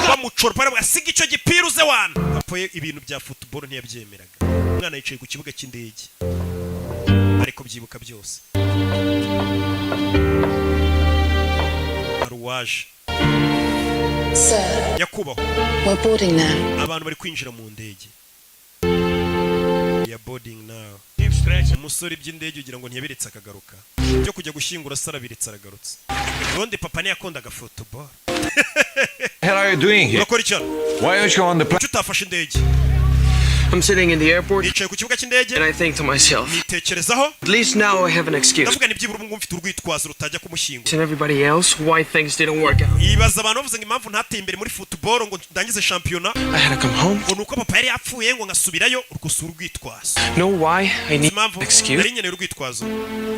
bamucora, baravuga asiga icyo gipira uze wana. Papa we ibintu bya football ntiyabyemeraga. Umwana yicaye ku kibuga cy'indege ariko byibuka byose. Hari uwaje. Sir, Nyakubahwa. we're boarding now. Abantu bari kwinjira mu ndege ya boarding now. Umusore iby'indege ugira ngo ntiyabiretse akagaruka, byo kujya gushyingura se arabiretse aragarutse. Ubundi papa ntiyakundaga football. Hell are you doing here? Urakora iki hano? Why aren't you on the plane? Kuki utafashe indege? I'm sitting in the airport. Nicaye ku kibuga cy'indege. And I think to myself, Nitekerezaho. at least now I have an excuse. Ndavuga ni byibura ubu ngubu mfite urwitwazo rutajya kumushyingura. And everybody else, why things didn't work out. Ibaza abantu bavuze ngo impamvu ntateye imbere muri football ngo ndangize shampiyona I had to come home. ngo ni uko papa yari yapfuye ngo nkasubirayo. Urwo si urwitwazo. Know why I need Impamvu excuse? nari nkeneye urwitwazo?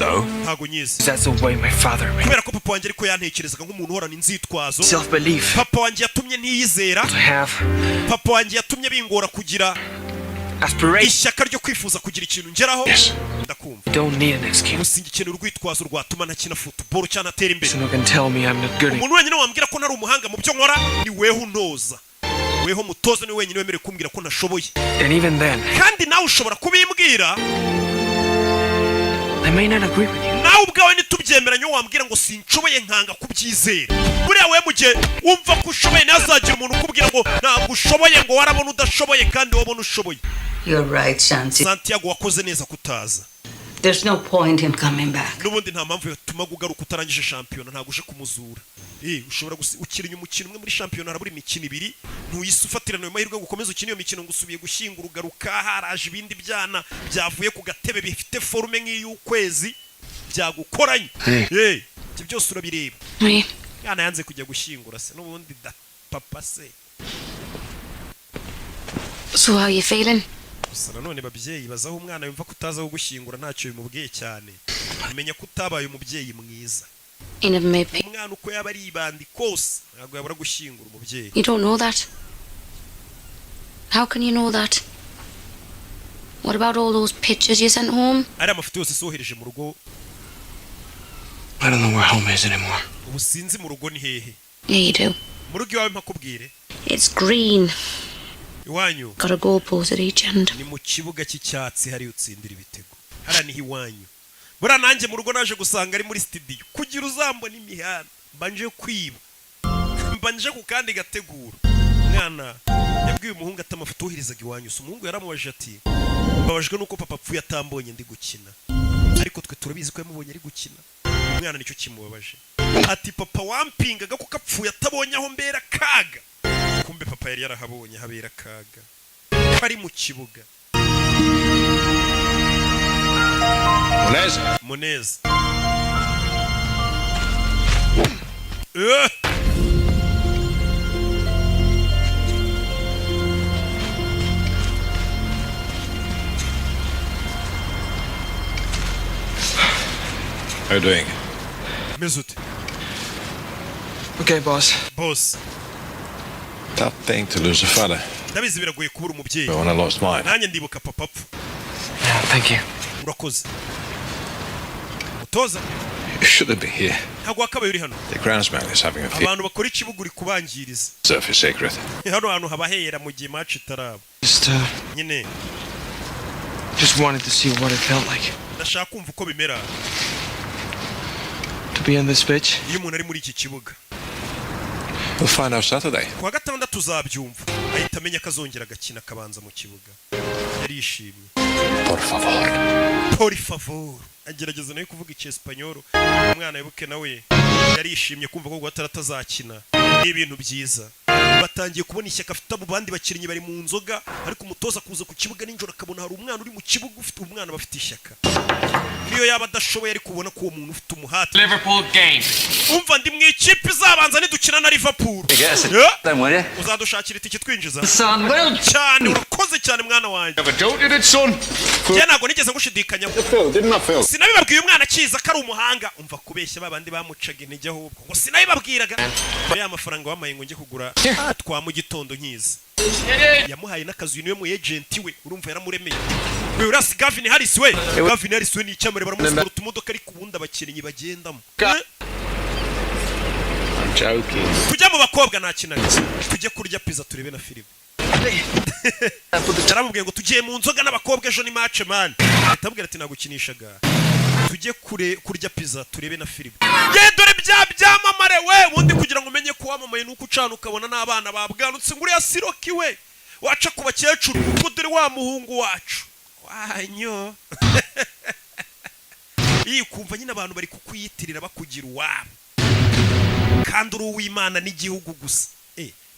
No. Ntago nyizi. That's the way my father made Kubera ko papa wanjye ariko yantekerezaga nk'umuntu uhorana inzitwazo. Self-belief. Papa wanjye yatumye ntiyizera. To have Papa wanjye yatumye bingora kugira Aspiration. Ishyaka ryo kwifuza kugira ikintu ngeraho. Ndakumva. I don't need an excuse. Gusa ngikeneye urwitwazo rwatuma ntakina football cyangwa natera imbere. Someone can tell me I'm not good enough. Umuntu wenyine wambwira ko ntari umuhanga mu byo nkora ni weho untoza, weho mutoza, ni wenyine wemerewe kumbwira ko ntashoboye. And even then, Kandi nawe ushobora kubimbwira. I may not agree with you. Nawe ubwawe ntitubyemeranye, wambwira ngo sinshoboye nkanga kubyizera. Buriya we mu gihe wumva ko ushoboye, ntazagira umuntu ukubwira ngo ntabwo ushoboye, ngo warabona udashoboye kandi wabona ushoboye. You're right, Santi. Santiago, wakoze neza kutaza. There's no point in coming back. N'ubundi nta mpamvu yatuma ugaruka utarangije shampiyona, ntabwo uje kumuzura. Ushobora ukina umukino umwe muri shampiyona, harabura imikino ibiri, ntuyise ufatirana ayo mahirwe ngo ukomeze ukine iyo mikino ngo usubiye gushyingura, ugaruka haraje ibindi byana byavuye ku gatebe bifite forme nk'iy'ukwezi byagukoranye. Ibyo byose urabireba. Oui. Mwana yanze kujya gushyingura se n'ubundi da papa se. So how you feeling? Gusa nanone babyeyi, bazaho umwana yumva ko utaza gushyingura ntacyo bimubwiye cyane, umenya ko utabaye umubyeyi mwiza. You never made peace. Umwana uko yaba ari ibandi kose ntabwo yabura gushyingura umubyeyi. You don't know that. How can you know that? What about all those pictures you sent home? Ariya mafoto yose sohereje mu rugo. I don't know where home is anymore. Ubu sinzi mu rugo ni hehe. Yeah, you do. Mu rugo iwawe mpakubwire. It's green. Iwanyu Got a goalpost at each end. ni mu kibuga cy'icyatsi, hariya utsindira ibitego, hariya niho iwanyu. Buriya nanjye mu rugo naje gusanga ari muri studio, kugira uzambona imihanda mbanje kwiba, mbanje ku kandi gategura. Umwana yabwiye umuhungu ati amafoto woherezaga iwanyu si? Umuhungu yaramubajije ati mbabajwe nuko papa apfuye atambonye ndi gukina, ariko twe turabizi ko yamubonye ari gukina. Umwana nicyo kimubabaje, ati papa wampingaga kuko apfuye atabonye aho mbera kaga. Kumbe papa yari yarahabonye habera kaga ko ari mu kibuga. Munez. Muneza. How you doing? Meze ute? Okay, boss. Boss. Tough thing to lose a father. Ndabizi biragoye kubura umubyeyi. But when I lost mine, Nanjye ndibuka papa apfa. Yeah, thank you. Urakoze, mutoza. You shouldn't be here. Ntabwo wakabaye uri hano. The groundsman is having a field Abantu bakora ikibuga uri kubangiriza. surface sacred. Hano hantu haba hera mu gihe match itaraba. Just, Nyine just wanted to see what it felt like ndashaka kumva uko bimera to be on this pitch. iyo umuntu ari muri iki kibuga. We'll find out Saturday. Kuwa gatandatu uzabyumva. Ahita amenya ko azongera agakina akabanza mu kibuga, yarishimye. Por favor. Por favor. Agerageza nawe kuvuga icyesipanyoro. Umwana wibuke nawe yarishimye kumva ko guhatara atazakina ni ibintu byiza. Batangiye kubona ishyaka afite. Abo bandi bakinnyi bari mu nzoga, ariko umutoza kuza ku kibuga nijoro akabona hari umwana uri mu kibuga ufite umwana bafite ishyaka, niyo yaba adashoboye ariko ubona ko uwo muntu ufite umuhate. Liverpool game. Umva, ndi mu ikipe izabanza nidukina na Liverpool. Yes. Then will you? Uzadushakira itike twinjiza. Son, well Cyane, urakoze cyane mwana wanjye. Never doubted it, son. Njye ntabwo nigeze ngushidikanyaho. Phil, didn't I, Phil? Sinabibabwiye umwana akiza ko ari umuhanga? Umva kubeshya babandi bamucaga intege, ahubwo ngo sinabibabwiraga. Ya mafaranga wamaye ngo njye kugura twa mu gitondo nkiza, yamuhaye n'akazu, niwe mu agent we, urumva yaramuremeye we. Urasi Gavin Harris we, Gavin Harris we ni icyamare, baramusohora utumodoka ariko ubundi abakinnyi bagendamo. I'm joking. Tujya mu bakobwa ntakinaga, tujye kurya pizza turebe na filime. Yaramubwiye ngo tugiye mu nzoga n'abakobwa, ejo ni match man. Ahita amubwira ati nagukinishaga, tujye kure kurya pizza turebe na filime. Ye dore bya byamamare we, ubundi kugira ngo umenye ko wamamaye nuko ucana ukabona n'abana babwanutse ngo uriya siroki we, waca ku bakecuru ngo dore wa muhungu wacu wanyo. Iyi kumva nyine abantu bari kukwiyitirira bakugira uwabo kandi uri uw'Imana n'igihugu gusa.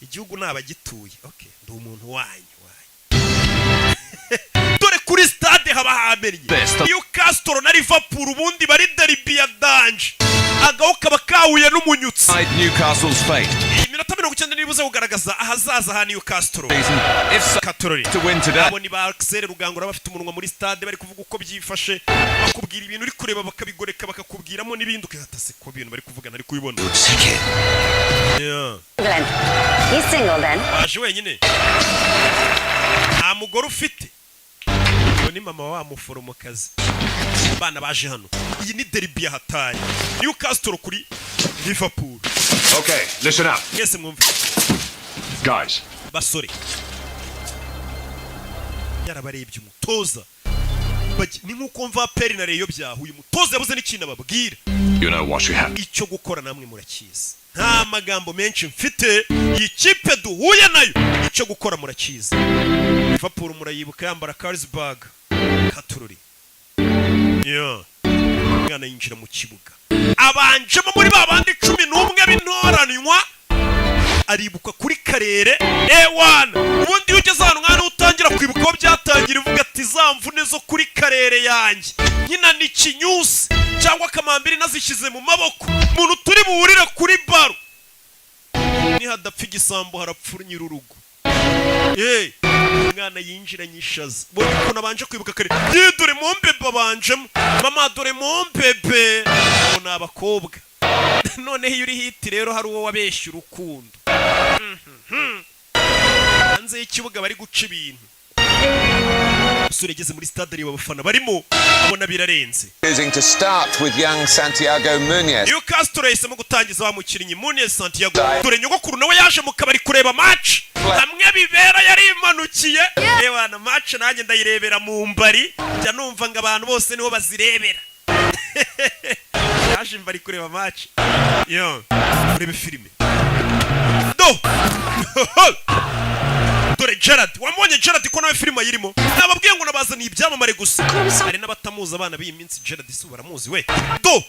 Igihugu ni abagituye. Okay, ndi umuntu wanyu wanyu. Dore kuri stade haba hamennye. Newcastle na Liverpool ubundi bari derby ya danger, agaho kaba kahuye n'umunyutsi. Newcastle's fate. Iminota 90 nibuze kugaragaza ahazaza ha Newcastle. Season, if so, Katorori to win today. Abo ni ba Axel Rugangura bafite umunwa muri stade, bari kuvuga uko byifashe, bakubwira ibintu uri kureba bakabigoreka, bakakubwiramo n'ibindi ukihata se ko ibintu bari kuvuga ntari kubibona. Yeah. Glenn. He's single then. Waje wenyine, nta mugore ufite? Uwo ni mama wa muforomokazi. Abana baje hano, iyi ni derby ya hatari, Newcastle kuri Liverpool. Okay, listen up. Mwese mwumve. Guys, Basore, yarabarebye umutoza. Ni nk'uko mva APR na Rayon byahuye, umutoza yabuze n'ikintu ababwira. You know what you have. Icyo gukora namwe murakizi, nta magambo menshi mfite. Iyi kipe duhuye nayo, icyo gukora murakizi. Liverpool murayibuka yambara Carlsberg katururi. Yeah. Umwana yinjira mu kibuga, abanjemo muri ba bandi 11 b'intoranywa, aribuka kuri karere ewana. Ubundi iyo ugeze ahantu nk'aho utangira kwibuka aho byatangira, uvuga ati za mvune zo kuri karere yanjye nkina ni kinyusi cyangwa kamambiri nazishyize mu maboko, umuntu turi buhurire kuri baro, nihadapfa igisambo harapfa nyir'urugo. Hey, umwana yinjiranye ishaza, ubonye ukuntu abanje kwibuka kare. Ye, dore mombebe abanjemo, mama, dore mombebe. Abo ni abakobwa. Noneho iyo uri hit rero, hari uwo wabeshya urukundo. Hanze y'ikibuga bari guca ibintu. Umusore yageze muri stade, areba abafana barimo, abona birarenze. Choosing to start with young Santiago Munez. Newcastle yahisemo gutangiza wa mukinnyi Munez Santiago. Dore nyogokuru nawe yaje mu kabari kureba match hamwe bibera, yarimanukiye. Ewana, match nanjye ndayirebera mu mbari, njya numva ngo abantu bose niho bazirebera. Yaje mbari kureba match yo, urebe filime. Do dore Gerard, wamubonye Gerard ko nawe filime ayirimo. Nababwiye ngo nabazaniye ibyamamare gusa, hari n'abatamuzi. Abana b'iyi minsi Gerard si baramuzi we. Do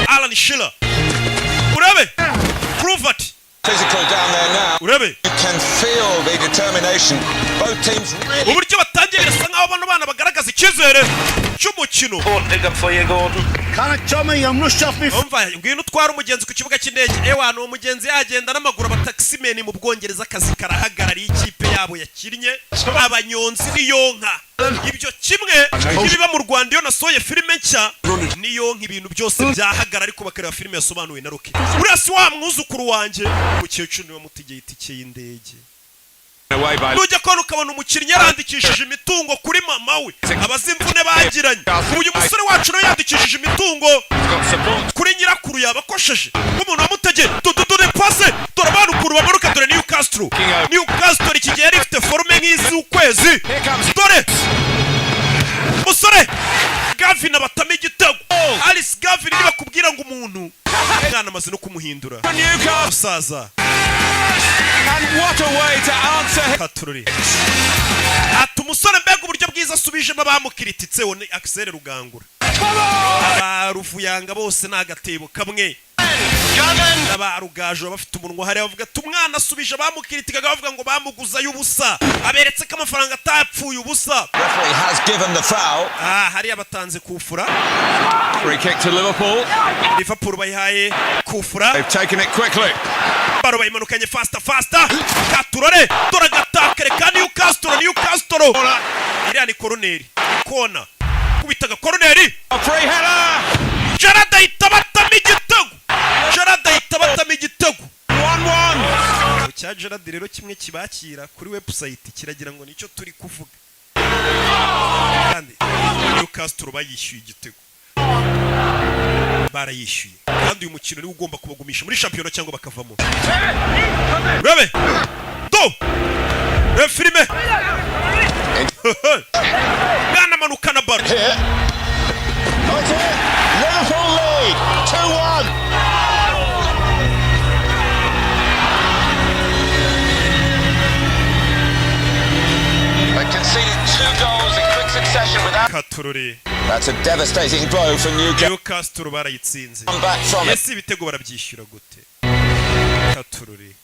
Alan Shearer, urabe Kluivert. Physical down there now. Urabe. You can feel the determination. Both teams really. Uburyo batangiye, birasa nkaho bano bana bagaragaza icyizere cy'umukino. Umva, ngwino utware umugenzi ku kibuga cy'indege. Ewana, uwo mugenzi yagenda n'amaguru. Abatakisimeni mu Bwongereza akazi karahagarariye ikipe yabo yakinnye, abanyonzi niyo nka ibyo kimwe n'ibiba mu Rwanda. Iyo nasohoye filime nshya niyo nka ibintu byose byahagara, ariko bakareba filime yasobanuwe na Rocky. Uriya si wa mwuzukuru wanjye? Umukecuru niwe mutegeye itike y'indege. Away by Nujya kubona ukabona umukinnyi yarandikishije imitungo kuri mama we, abazi imvune bagiranye. Uyu musore wacu nawe yandikishije imitungo kuri nyirakuru, yabakosheje nk'umuntu wamutegeye. Dore pase, dore abana ukuntu bamanuka. Dore Newcastle, Newcastle iki gihe yari ifite forme nk'iz'ukwezi. Dore musore Gavin abatama igitego, Alice Gavin. Nibakubwira ngo umuntu umwana amaze no kumuhindura musaza. And what a way to answer. Katururi ati umusore, mbega uburyo bwiza asubijemo abamukirititse. Wo ni Axel Rugangura, aba Ruvuyanga bose ni agatebo kamwe, n'aba Rugaju baba bafite umunwa hariya bavuga ati umwana asubije abamukiritikaga bavuga ngo bamuguzayo ubusa, aberetse ko amafaranga atapfuye ubusa. Referee has given the foul. Ah, hariya batanze kufura. Free kick to Liverpool. Liverpool bayihaye kufura. They've taken it quickly. Baro bayimanukanye faster faster. Katurore, dore agatakare ka Newcastle. Newcastle, iriya ni koroneri, kona kubitaga koroneri. Free header. Gerard ahita batama igitego, Gerard ahita batama igitego. 1-1. Cya Gerard rero kimwe kibakira kuri website kiragira ngo nicyo turi kuvuga, kandi Newcastle bayishyuye igitego, barayishyuye. Kandi uyu mukino niwo ugomba kubagumisha muri shampiyona cyangwa bakavamo. Urabe, do reba filime, mwana amanukana baro. Liverpool lead 2-1. They conceded two goals in quick succession without. Katurore. That's a devastating blow for Newcastle. Newcastle barayitsinze. Come back from it. Ese ibitego barabyishyura gute? Katurore,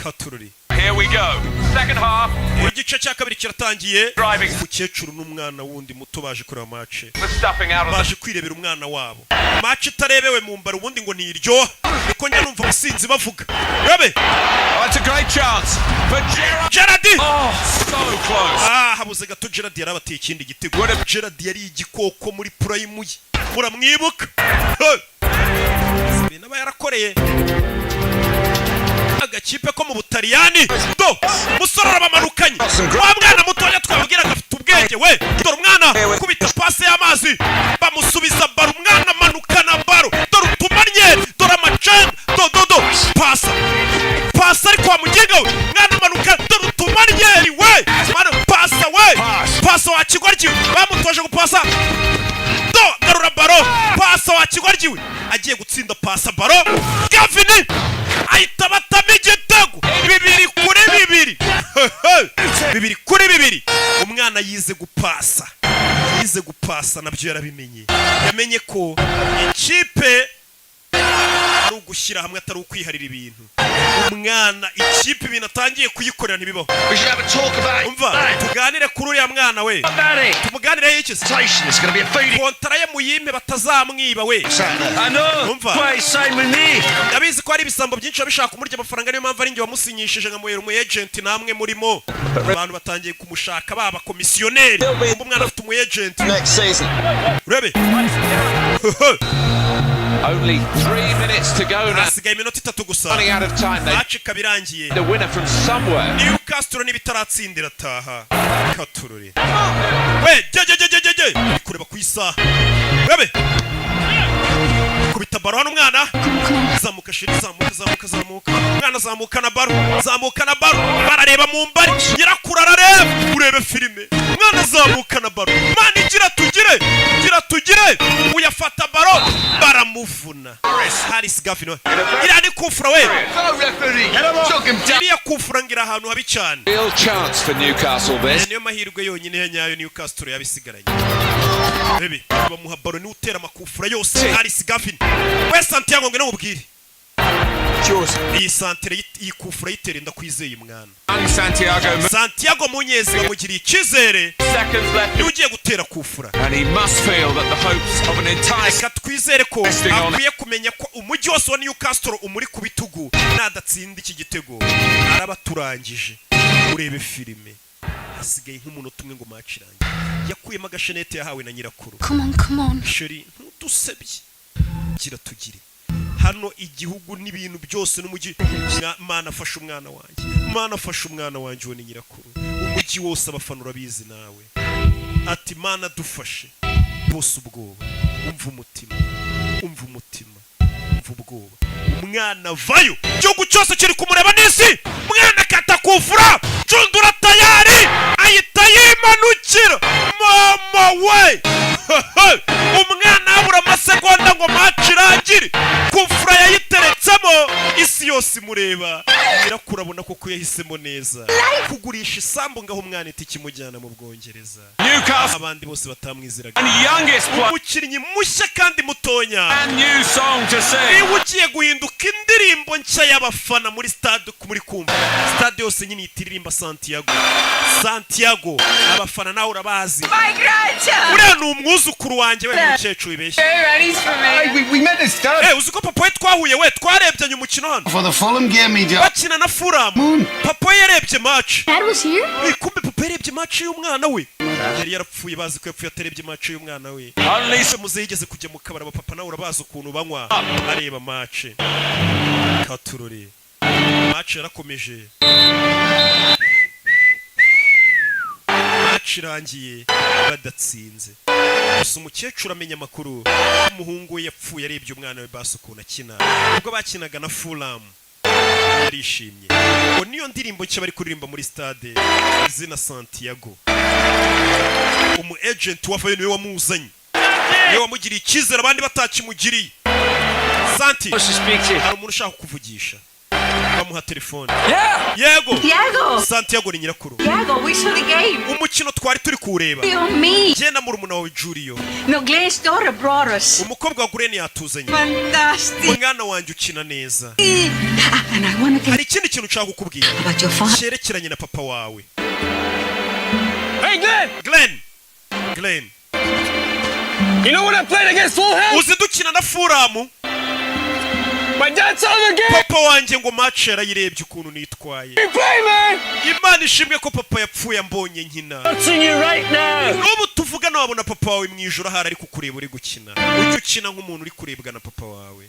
katurore. Here we go. Second half. Igice cya kabiri kiratangiye. Umukecuru n'umwana wundi muto baje kureba match. The stuffing out of the Baje kwirebera umwana wabo. Match itarebewe mu mbara ubundi ngo ntiryoha, niko njya numva abasinzi bavuga. Urabe. Oh, it's a great chance for Gerrard. Gerard. Oh, so close. Ah, habuze gato. Gerard yarabateye ikindi gitego. Gerard yari igikoko muri prime ye, muramwibuka. Hey! Ibintu aba yarakoreye. Agakipe ko mu Butaliyani. Do umusore arabamanukanye, wa mwana mutoya twabwiraga afite ubwenge we. Dore umwana kubita pasi y'amazi, bamusubiza baro. Umwana amanukana baro. Dore utumanye, dore amacenda. Do do do, pasa pasa, ariko wa muginga we. Mwana amanuka, dore utumanyeri we. Mwana pasa we, pasa wa kigoryi. Bamutoje gupasa. Do garura baro, pasa wa kigoryi we. Agiye gutsinda, pasa baro, Gavin ahita batamo igitego. 2-2, 2-2. Umwana yize gupasa, yize gupasa nabyo yarabimenye. Yamenye ko ikipe ari ugushyira hamwe, atari ukwiharira ibintu. Umwana ikipe ibintu atangiye kuyikorera ntibibaho. Umva, tuganire kuri uriya mwana we. Tumuganireho iki se? Kontara ye muyime, batazamwiba we. Umva, ndabizi ko hari ibisambo byinshi biba bishaka kumurya amafaranga, niyo mpamvu ari njye wamusinyishije nkamuhera umu agent. Namwe murimo abantu batangiye kumushaka, baba komisiyoneri. Umva, umwana afite umu agent, urebe. Only 3 minutes to go now. Hasigaye iminota 3 gusa. Running out of time. They Match ikaba irangiye. the winner from somewhere. Newcastle niba itaratsindira ataha katurore we. Je je je je je je. Ari kureba ku isaha, urebe kubita baro hano. Umwana zamuka, shiri, zamuka, zamuka, zamuka. Umwana zamuka na baro, zamuka na baro. Barareba mu mbari, nyirakuru arareba. Urebe filime, umwana zamuka na baro. Mana igira tugire, gira tugire. Uyafata baro, baramuvuna. Harris Gavin we, iriya ni kufura we, iriya kufura ngira ahantu habi cyane. Real chance for Newcastle Aya this. niyo mahirwe yonyine ya nyayo Newcastle yabisigaranye. Bebe bamuha baro, niwe utera amakufura yose, Harris Gavin we. Santiago, ngwino mubwire iyi santere, iyi kufura yitere. Ndakwizeye mwana. And Santiago Santiago Munyezi bamugiriye icyizere, seconds left. niwe ugiye gutera kufura. And he must feel that the hopes of an entire Reka twizere ko akwiye kumenya ko umujyi wose wa Newcastle umuri ku bitugu. Nadatsinda iki gitego araba turangije. Urebe filime, hasigaye nk'umunota umwe ngo match irangire. Yakuyemo agashenete yahawe na nyirakuru. Come on, come on. Chérie, ntudusebye, gira tugire hano igihugu n'ibintu byose n'umujyi. Mana afashe umwana wanjye, Mana afashe umwana wanjye. Uwo ni nyirakuru. Umujyi wose, abafana urabizi nawe. Ati Mana dufashe bose. Ubwoba, umva umutima, umva umutima, umva ubwoba. Umwana vayo, igihugu cyose kiri kumureba n'isi. Mwana akata kufura, cundura tayari, ahita yimanukira. Mama we, umwana abura amasegonda ngo match irangire. Kufura yayiteretsemo, isi yose imureba. Nyirakuru abona koko yahisemo neza kugurisha isambu ngaho umwana itike imujyana mu Bwongereza. Newcastle Abandi bose batamwizeraga. and youngest player. Umukinnyi mushya kandi mutonya. Brand new song to sing. Niba ugiye guhinduka indirimbo nshya y'abafana muri stade, muri kumva stade yose nyine ihita iririmba Santiago, Santiago. Abafana nawe urabazi. My grandchild. Uriya ni umwuzukuru wanjye we. Mukecuru wibeshye. Hey, for me. We met at stade. Eh, uzi ko papa we twahuye we, twarebyanye umukino hano For the Fulham game, he just. bakina na Fulham. Papa we yarebye match. Dad was here? Eh, kumbe papa yarebye match y'umwana we. Yari yarapfuye, bazi ko yapfuye atarebye match y'umwana we. Only Se muze yigeze kujya mu kabari, abapapa nawe urabazi ukuntu banywa, areba match katurore. Match yarakomeje, match irangiye badatsinze. Gusa umukecuru amenya amakuru ko umuhungu we yapfuye arebye umwana we basi ukuntu akina ubwo bakinaga na Fulham, yarishimye. Ngo niyo ndirimbo nshya bari kuririmba muri stade, izina Santiago. Umu agent wavayo niwe wamuzanye, niwe wamugiriye icyizere abandi batakimugiriye. Santi, hari umuntu ushaka kukuvugisha. Bamuha telefone. Yego. Diego. Santiago ni nyirakuru. Diego, we saw the game. Umukino twari turi kuwureba. You and me. Jye na murumuna wawe Julio. No, Glenn's daughter brought us. Umukobwa wa Glenn yatuzanye. Fantastic. Mwana wanjye ukina neza. And I want to Hari ikindi kintu nshaka kukubwira about your father. cyerekeranye na papa wawe. Hey, Glenn! Glenn, Glenn. You know when I played against Fulham? Uzi dukina na Fulham? My dad saw the game! Papa wanjye ngo match yarayirebye ukuntu nitwaye. You play, man! Imana ishimwe ko papa yapfuye ambonye nkina. Watching you right now! N'ubu tuvugana wabona papa wawe mu ijoro ahari ari kukureba uri gukina. Ujye ukina nk'umuntu uri kurebwa na papa wawe.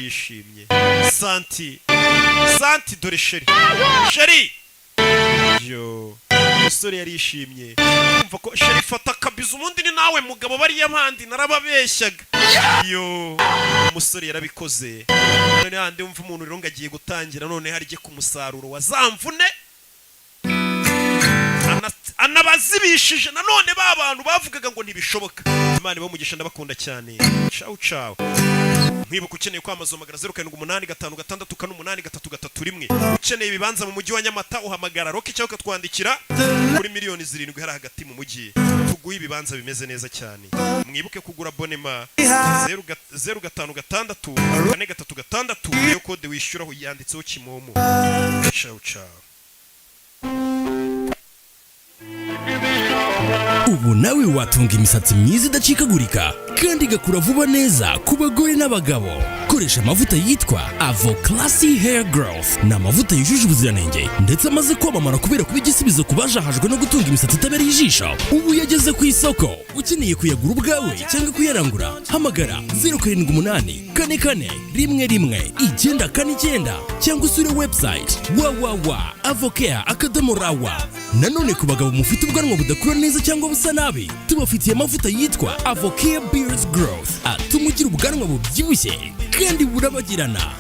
Yishimye Santi. Santi, dore chéri, chéri. Yo, umusore yarishimye, kumva ko chéri, fata akabizu, ubundi ni nawe mugabo, bariya bandi narababeshyaga. Yo, umusore yarabikoze. None handi wumva umuntu rero ngo agiye gutangira, none harye ku musaruro wa za mvune anabazibishije nanone ba bantu bavugaga ngo ntibishoboka. Imana ibamugisha, ndabakunda cyane. Ciao ciao. Nkwibuka, ukeneye kwamamaza uhamagara 0785648331. Ukeneye ibibanza mu mujyi wa Nyamata uhamagara Roki cyangwa ukatwandikira kuri miliyoni 7 hari hagati mu mujyi, tuguhe ibibanza bimeze neza cyane. Mwibuke kugura abonnement, 056436, niyo kode wishyuraho, yanditseho Kimomo. Ciao ciao. Ubu nawe watunga imisatsi myiza idacikagurika kandi igakura vuba neza ku bagore n'abagabo. Koresha amavuta yitwa Avo Classy Hair Growth. Ni amavuta yujuje ubuziranenge ndetse amaze kwamamara kubera kuba igisubizo ku bajahajwe no gutunga imisatsi itabereye ijisho. Ubu yageze ku isoko. Ukeneye kuyagura ubwawe cyangwa kuyarangura, hamagara 0784411949 cyangwa usure website www.avocare.rw. Nanone ku bagabo mufite ubwanwa budakura neza cyangwa busa nabi, tubafitiye amavuta yitwa Avocare Beard Growth, atuma ugira ubwanwa bubyibushye kandi burabagirana.